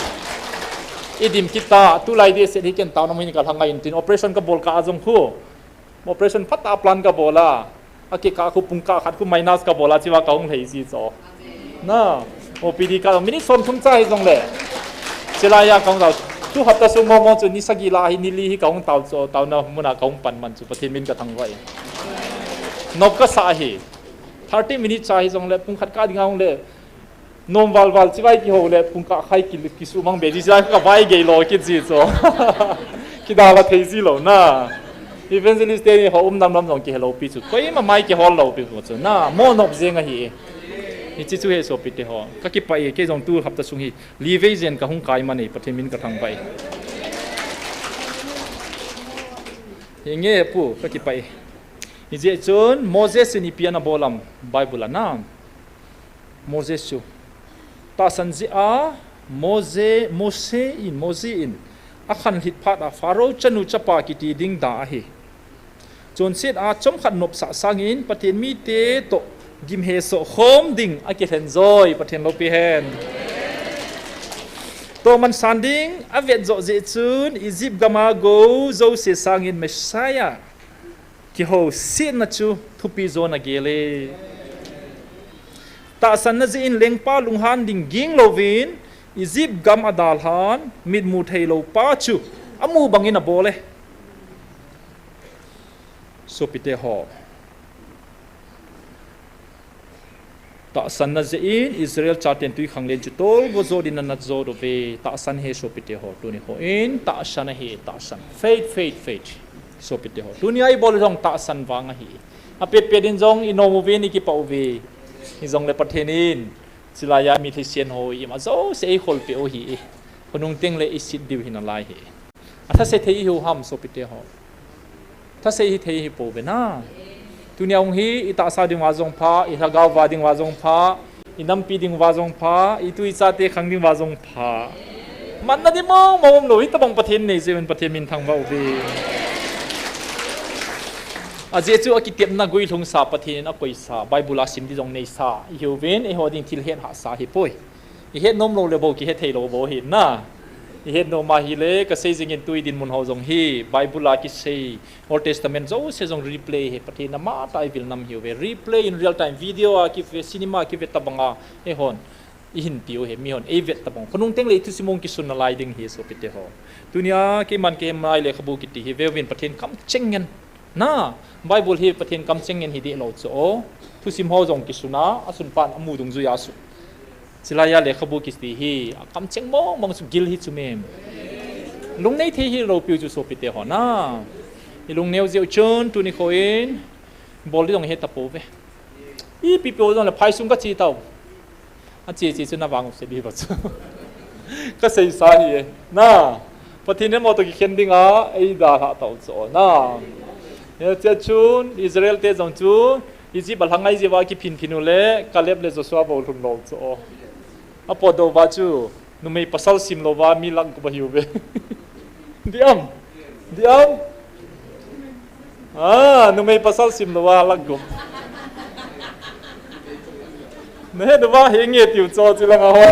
i dim kit ta, tulai dehset hi ken taona mun hi ka lha ngai in tin, operation ka bol kah a jong khu. Operation phat a plan ka bol a. Akikah khu pungkah khat khu minus ka bol a, chua ka hung lhei ji chu. Na, O P D ka minute somthum cha hi jong le. Chilai a ka hung tao. Tu hapta sung mong mong chu ni sagi lah hi, ni li hi ka hung tao chu, taona mun a ka hung pan man chu, Pathen min ka thangvah e. Nop ka sa hi. Thirty minute cha hi jong le, pung khat kah ding a hung le. Nom val val chivai kihou le, pungkah khai ki, kisumang be ji, chilai ka vai gei lou kit ji chu. Kidal a thei ji lou na. Evangelist te ni ho um nam nam jong kihe lou pi chu. Koima mai kihol lou pi chu na. Mo nop jeng ahi. Hiche chu hi sopite ho. Ka kipah e, kei jong tu hapta sung hi. Li vei jen ka hung kai man e, Pathen min ka thangvah e. Hinge pu, kakipah e. Hijeh chun Moses in ipi ana bol am Bible a na. Moses chu tahsan jeh a Mose, Mose in, Mose in akhanlhit phat a Pharaoh chanu chapa kiti ding da ahi. Chonset a chomkhat nopsah sangin Pathen mite toh gimhesoh khom ding akilhen joi, Pathen loupi hen. Toh mansan ding avet joh jeh chun Egypt gam a gou jouse sangin Messiah kihousetna chu thupi jon agel e. Tahsanna jeh in lengpa lunghan ding ging louvin Egypt gam adalhan mitmu theilou pa chu amu bangin abol e. Sopite ho, tahsanna jeh in Israel chaten twikhanglen chu tolgo jodin ana jot uve. Tahsan ahi sopite ho, tuni kho in tahsan ahi, tahsan. Faith, faith, faith. Sopite ho, tunia ibol jong tahsan vang ahi. Apetpet in jong inom uvin ikipah uve. Hijongle Pathen in chulaiya mi thisen ho ima jouse eikholpeh u ahi. Khonung tengle isit diu hinalai ahi. Athase thei ihiu ham sopite ho? Thase hithei hipouve na. Tunia hung hi itahsa dinguva jong pha, ilhagao uva dinguva jong pha, inampi dinguva jong pha, itu ichate khang dinguva jong pha. Manna ding mong mong umlou, hitobang Pathen nei jeh uvin Pathen min thangvah uve. Ajeh chu akitepna guilhungsa, Pathen in akoisa, Bible a sim ding jong neisa ihiuvin, eiho ding thil het hahsa ahipoi. Ihet nomlou le bou, kihet theilou bou ahi na. Ihet nom ahile, kasei jingin tui dinmun ho jong hi Bible a kisei, Old Testament jouse jong replay hi Pathen in amatah a ivil nam ahiuve. Replay in real time video a kive, cinema a kive tobanga eihon ihin piu ahi, mihon eivet tobang. Khonung tengle ithusim hung kisun nalai ding ahi sopite ho. Tunia keiman keiman lekhabu kiti hi veuvin, Pathen kamcheng ngen na. Bible hi Pathen kamcheng ngen hi dehlou chu o. Thusim ho jong kisun a, asun pan amu dungjuiya asun. Chulaiya lekhabu kiti hi akamcheng mong mong chu gil hi chu mem. Lungnei thei hilou piu chu sopite ho na. Ilungneu jeh u chun tuni kho in bol ding jong hetapouve. Ipi piu jongle phaisung kache tau. Ache che chu navang use diuva chu kaseisa ahi e na. Pathen in amaho toh kikhen dinga eidalhah tau chu na. Hiche chun Israel te jong chu Egypt a lhangai jeh uva kiphin phin ule Caleb le Joshua bou lhun lou chu o. Apotdoh uva chu numei pasal simlouva mi lakh gup ahiuve. Dih am? Dih am? Ah, numei pasal simlouva lakh gup. Nahet uva hinge tiu chu chulanga ho.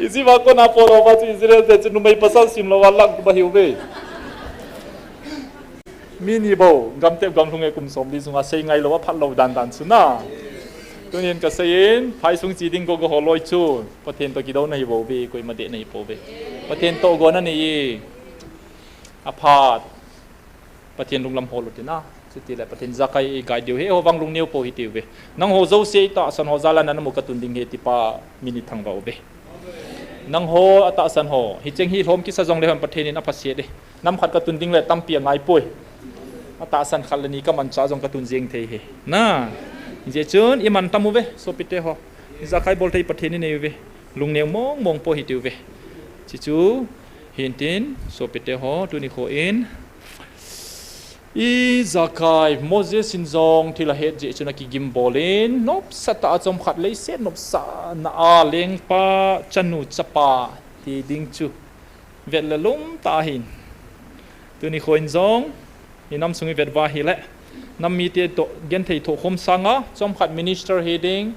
Egypt a kona potdoh uva chu Israel te chu numei pasal simlouva lakh gup ahiuve. Mi ni bou, gamtep gamlhung e kum somli sunga seingailou, aphatlou dandan chu na. Tunin kaseiyin, phaisung che ding gogo ho loi chu Pathen toh kidouna ahibouve, koima dehna ahipouve. Pathen toh gonna nei e. Aphat. Pathen lunglam hol u tina. Chutile Pathen Zakai guide diu ahi, eiho vang lungneo pou hitiuve. Nangho jouse itahsan ho jal a namu katun ding ahi tipa min ithangvah uve. Nangho atahsan ho hicheng hi lhom kisa jongle hon Pathen in aphaset e. Nam khat katun dingle tampi angaipoi. Atahsan khat le ni kamanchah jong katun jeng thei ahi. Na. Hijeh chun iman tam uve, sopite ho. Ijakai bol thei Pathen inei uve. Lungneo mong mong pou hitiuve. Chuchu hintin, sopite ho, tuni kho in ijakai Moses in jong thil ahet jeh chun akigim bolin, nopsah tah a chomkhat leiset nopsahna a lengpa chanu chapa ti ding chu vet le lum tah ahin. Tuni kho in jong inam sung ivet uva ahile, nam mite toh genthei thohkhom sanga chomkhat minister hiding,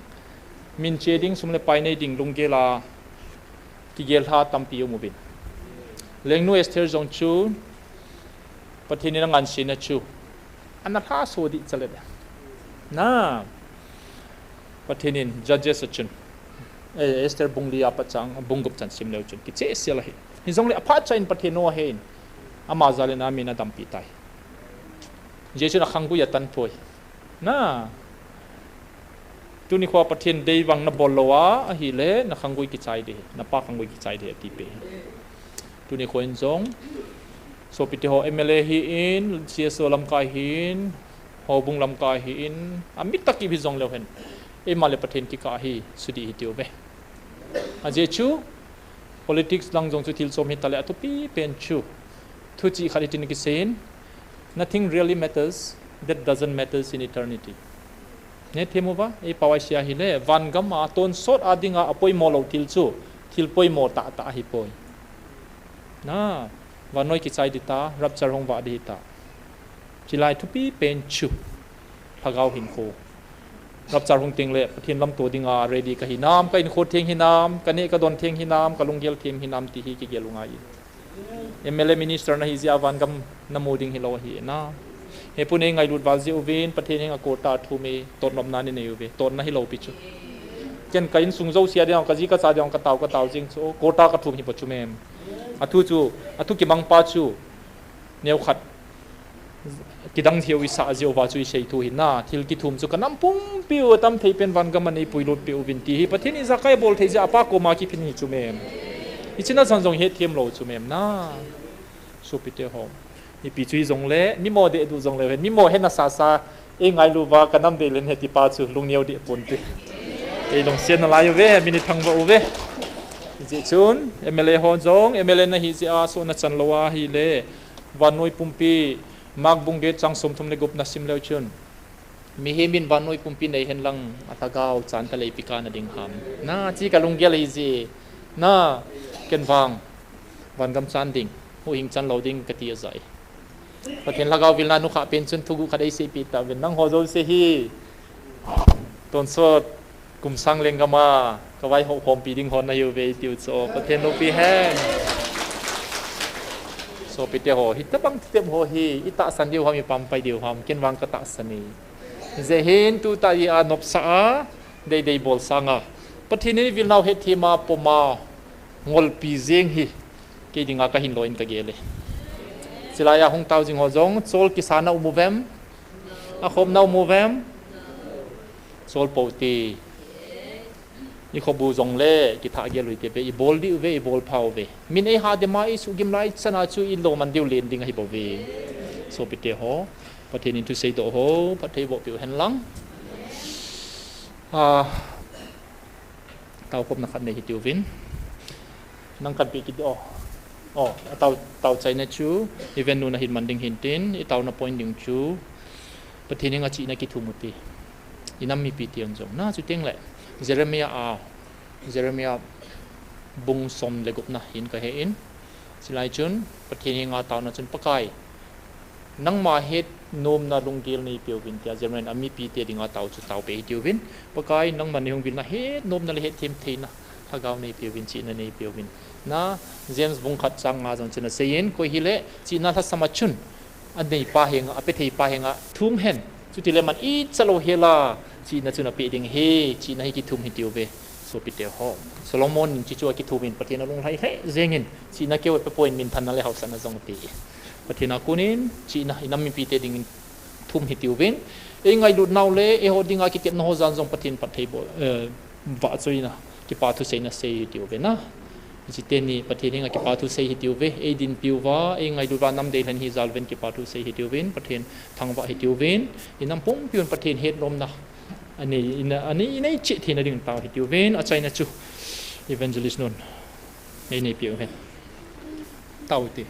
min che ding, sum le pai nei ding lunggel a kigel lha tampi um uvin. Lengnu Esther jong chu Pathen in angansena chu ana lhaso dih chalet. Na, Pathen in Judges a chun, eh, Esther bung li a pat chang, bung gup chan sim leu chun kichehsel ahi. Hijongle aphat cha in Pathen o ahin, ama jal in amin adampi tai. Hijeh chun akhanggui atan poi. Na, tuni kho Pathen dei vang nabol louva ahile nakhanggui kichai ding ahi, napa khanggui kichai ding ahi atipe. Tuni kho in jong sopite ho M L A hin, C S O lamkai hin, houbung lamkai hin, amit tah kip hijongleu hen, eima le Pathen kikah hi sudih hitiuve. Ajeh chu politics lang jong chu thil chom hitale athupi pen chu Thuchih khat hitin kiseiyin, "Nothing really matters that doesn't matters in eternity." Nei themu va, ei pau a sia hile, van gam a tonsot a dinga apoimo lou thil chu, thil poimo tah tah ahi poi. Na, vannoi kichai ding ta, rapture hung vah ding ta. Chilai thupi pen chu, lhagao hinkho. Rapture hung teng le, Pathen lamto dinga ready kahi nam, ka hinkho theng hinam, ka neh ka don theng hinam, ka lunggel theng hinam ti hi kigel u ngai. M L A minister nahi jeh a van gam namu ding hilou ahi na. Hepun ei ngailut val jeh uvin, Pathen henga quota thum e, totnopna nei nei uve, totna hilou pi chu. Ken ka insung jouse a dinga, ka ji ka cha dinga, ka tao, ka tao jing chu, quota ka thum hi pa chu mem. Athu chu, athu kimang pa chu, neo khat, kidang thei u i sah jeh uva chu i sei thu hi na, thil kithum chu ka nam pumpi u tam thei pen van gam a nei puilut peh uvin ti hi, Pathen in ijakai bol thei jeh a apa koma kiphin hi chu mem. Hiche na chan jong hetthem lou chu mem na. Sopite ho. Ipi chu hijong le, mimo deh duh jong le, mimo hena sasa, ei ngailu va ka nam dei len he ti pa chu lungneo deh pon te. Ei lungsiat nalai uve, minute thangvah uve. Hijeh chun, M L A ho jong, M L A nahi jeh a, sohna chan lou ahile, vannoi pumpi, Mark bung get chang som thum le gup na sim leu chun. Mihem in vannoi pumpi nei hen lang, alhagao chan talei ipi kana ding ham. Na, chi ka lunggel ahi jeh. Na, ken vang. Van gam chan ding. Huhhing chan lou ding kati ajai. Pathen lhagao vilna nukha pen chun thuguh khat ei seipeh tauvin. Nangho jouse hi. Tonsot. Kum sang lenggam a, ka vaihom khompi ding ho nahiuve tiu chu, Pathen loupi hen. Sopite ho, hitobang thutep ho hi, i tahsan diu ham, i pampai diu ham, ken vang ka tahsan e. Hijeh hin tutah hi a nopsah a, deidei bol sanga. Pathen in i vilnau hetthem a pom a, ngolpi jeng hi, kei dinga ka hin lou in ka gel e. Chulai a hung tao jing ho jong, chol kisa na um uvem, akhom na um uvem, chol pou te. I khobu jong le, kithah gel u hite ve, i bol diu ve, i bol phau ve. Min ei ha dema i sugim lai chana chu i lomang diu len ding ahi bou ve. Sopite ho, Pathen in thusei doh ho, phatthei boh peh u hen lang. Ah, taokhomna khat nei hitiuvin. Nang kan pe kit o. O, a tao, tao chaina chu, i ven nuna hin man ding hin tin, i taona point ding chu, Pathen henga chihna kithum u ti. I nam mipi te jong. Na, chuteng le, Jeremiah a, Jeremiah bung som le gupna hin ka he in. Chulai chun, Pathen henga taona chun Pakai. Nangma hetnomna lunggel neipeuvin tia, Jeremiah a mipi te dinga tao chu tao pe hitiuvin. Pakai nangma neihung vilna hetnomna le hetthem theina. Lhagao neipeuvin, chihna neipeuvin. Na, James bung khat chang nga jong chun aseiyin, koi hile, chihna lhasam a chun. Aneipa henga, apetheipa henga, thum hen. Chutile man ichalou hela, chihna chun apeh ding ahi, chihna hi kithum hitiuve. Sopite ho. Solomon in chuchu akithumin Pathen alunglhai lheh jengin, chihna keu apepon minthanna le haosatna jong ape. Pathen a konin, chihna i nam mipi te dingin thum hitiuvin. Ei ngailut nau le, eiho dinga kitepna ho jan jong Pathen phatthei bol, eh, vahchoina, kipa thuseina sei hitiuve na. Hiche teni Pathen henga kipa thu sei hitiuve, ei dinpiuva, ei ngailut uva nam deilhen hi jal uvin kipa thu sei hitiuvin, Pathen thangvah hitiuvin, i nam pumpiun Pathen hetnomna. Anei, ina, anei, inei cheh theina ding tao hitiuvin, achaina chu. Evangelist nun. Ei neipiu hen. Tao te.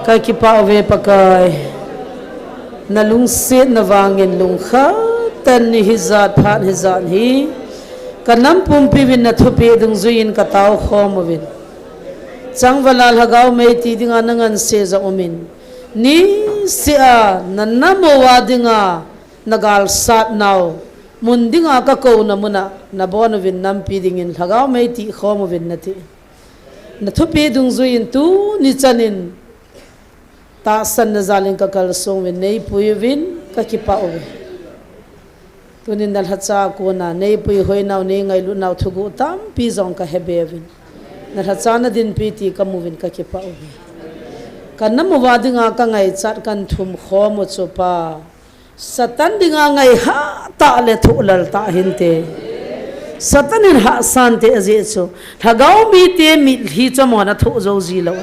Ka kipah uve Pakai, na lungsetna vangin lungkhat tah in hijat phat hijat hi ka nam pumpi uvin na thupeh dungjuiyin ka taokhom uvin. Changvala Lhagao Meitei dinga na ngansena jong umin, niseh a na nam uva dinga na galsatnau mun dinga ka kouna muna na bon uvin nampi dingin Lhagao Meitei khom uvin nati. Na thupeh dungjuiyin tuni chanin tahsanna jalin ka kalsong uvin, neipui uvin, ka kipah uve. Tunin na lhacha kona neipui hoinau, neingailutnau thuguh tampi jong ka hebe uvin. Na lhacha na dinpi ti ka mu uvin ka kipah uve. Ka nam uva dinga ka ngaichat kan thum khom u chu Pa, Satan dinga ngai hatah le thohlal tah hinte. Satan in hahsa inte ajeh chu Lhagao mite mitlhi chu amahon athoh jou jilou.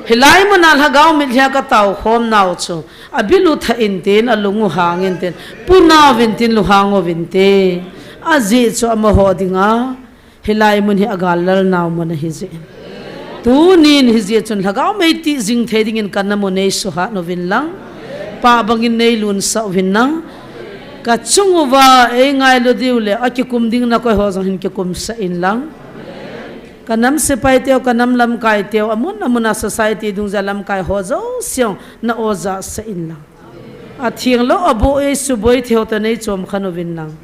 Hilai muna Lhagao mitlhi a ka taokhomnau chu abil u thah intin, alung u hang intin, puna uvin tin, lunghang uvin te. Ajeh chu amaho dinga hilai mun hi agallalnau mun ahi jeh in. Tunin hijeh chun Lhagao Meitei jing thei dingin ka nam u neisuhat uvin lang, pah bangin neilunsah uvin lang. Ka chung uva eingailu diu le akikum ding nakoi ho jong hin kikumsah in lang. Ka nam sepai teu, ka nam lamkai teu, amun amun a society dungjui a lamkai ho jouse jong na ojah sah in lang. Athenglou aboh eisuboi thei ho toh neichom khen uvin lang.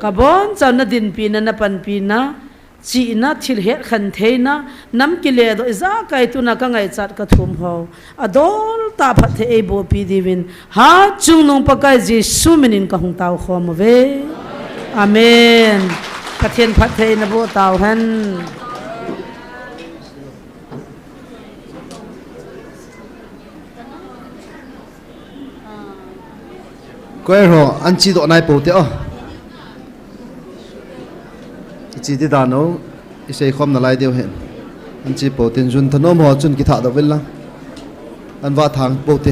Ka boncha na dinpina, na panpina, chihna, thil hetkhen theina, nam kiledoh, ijakai tuna ka ngaichat ka thum ho adol tah phatthei eibohpi diuvin, Hatchungnung Pakai Jesu minin ka hung taokhom uve. Amen. Pathen phatthei naboh tauhen. Koi ho, an chedoh nai pou te o. Che di dan o, iseikhom nalai diu hen. An che pou tin, jun thanom ho chun kithahdoh uvin lang. An vah thang pou te.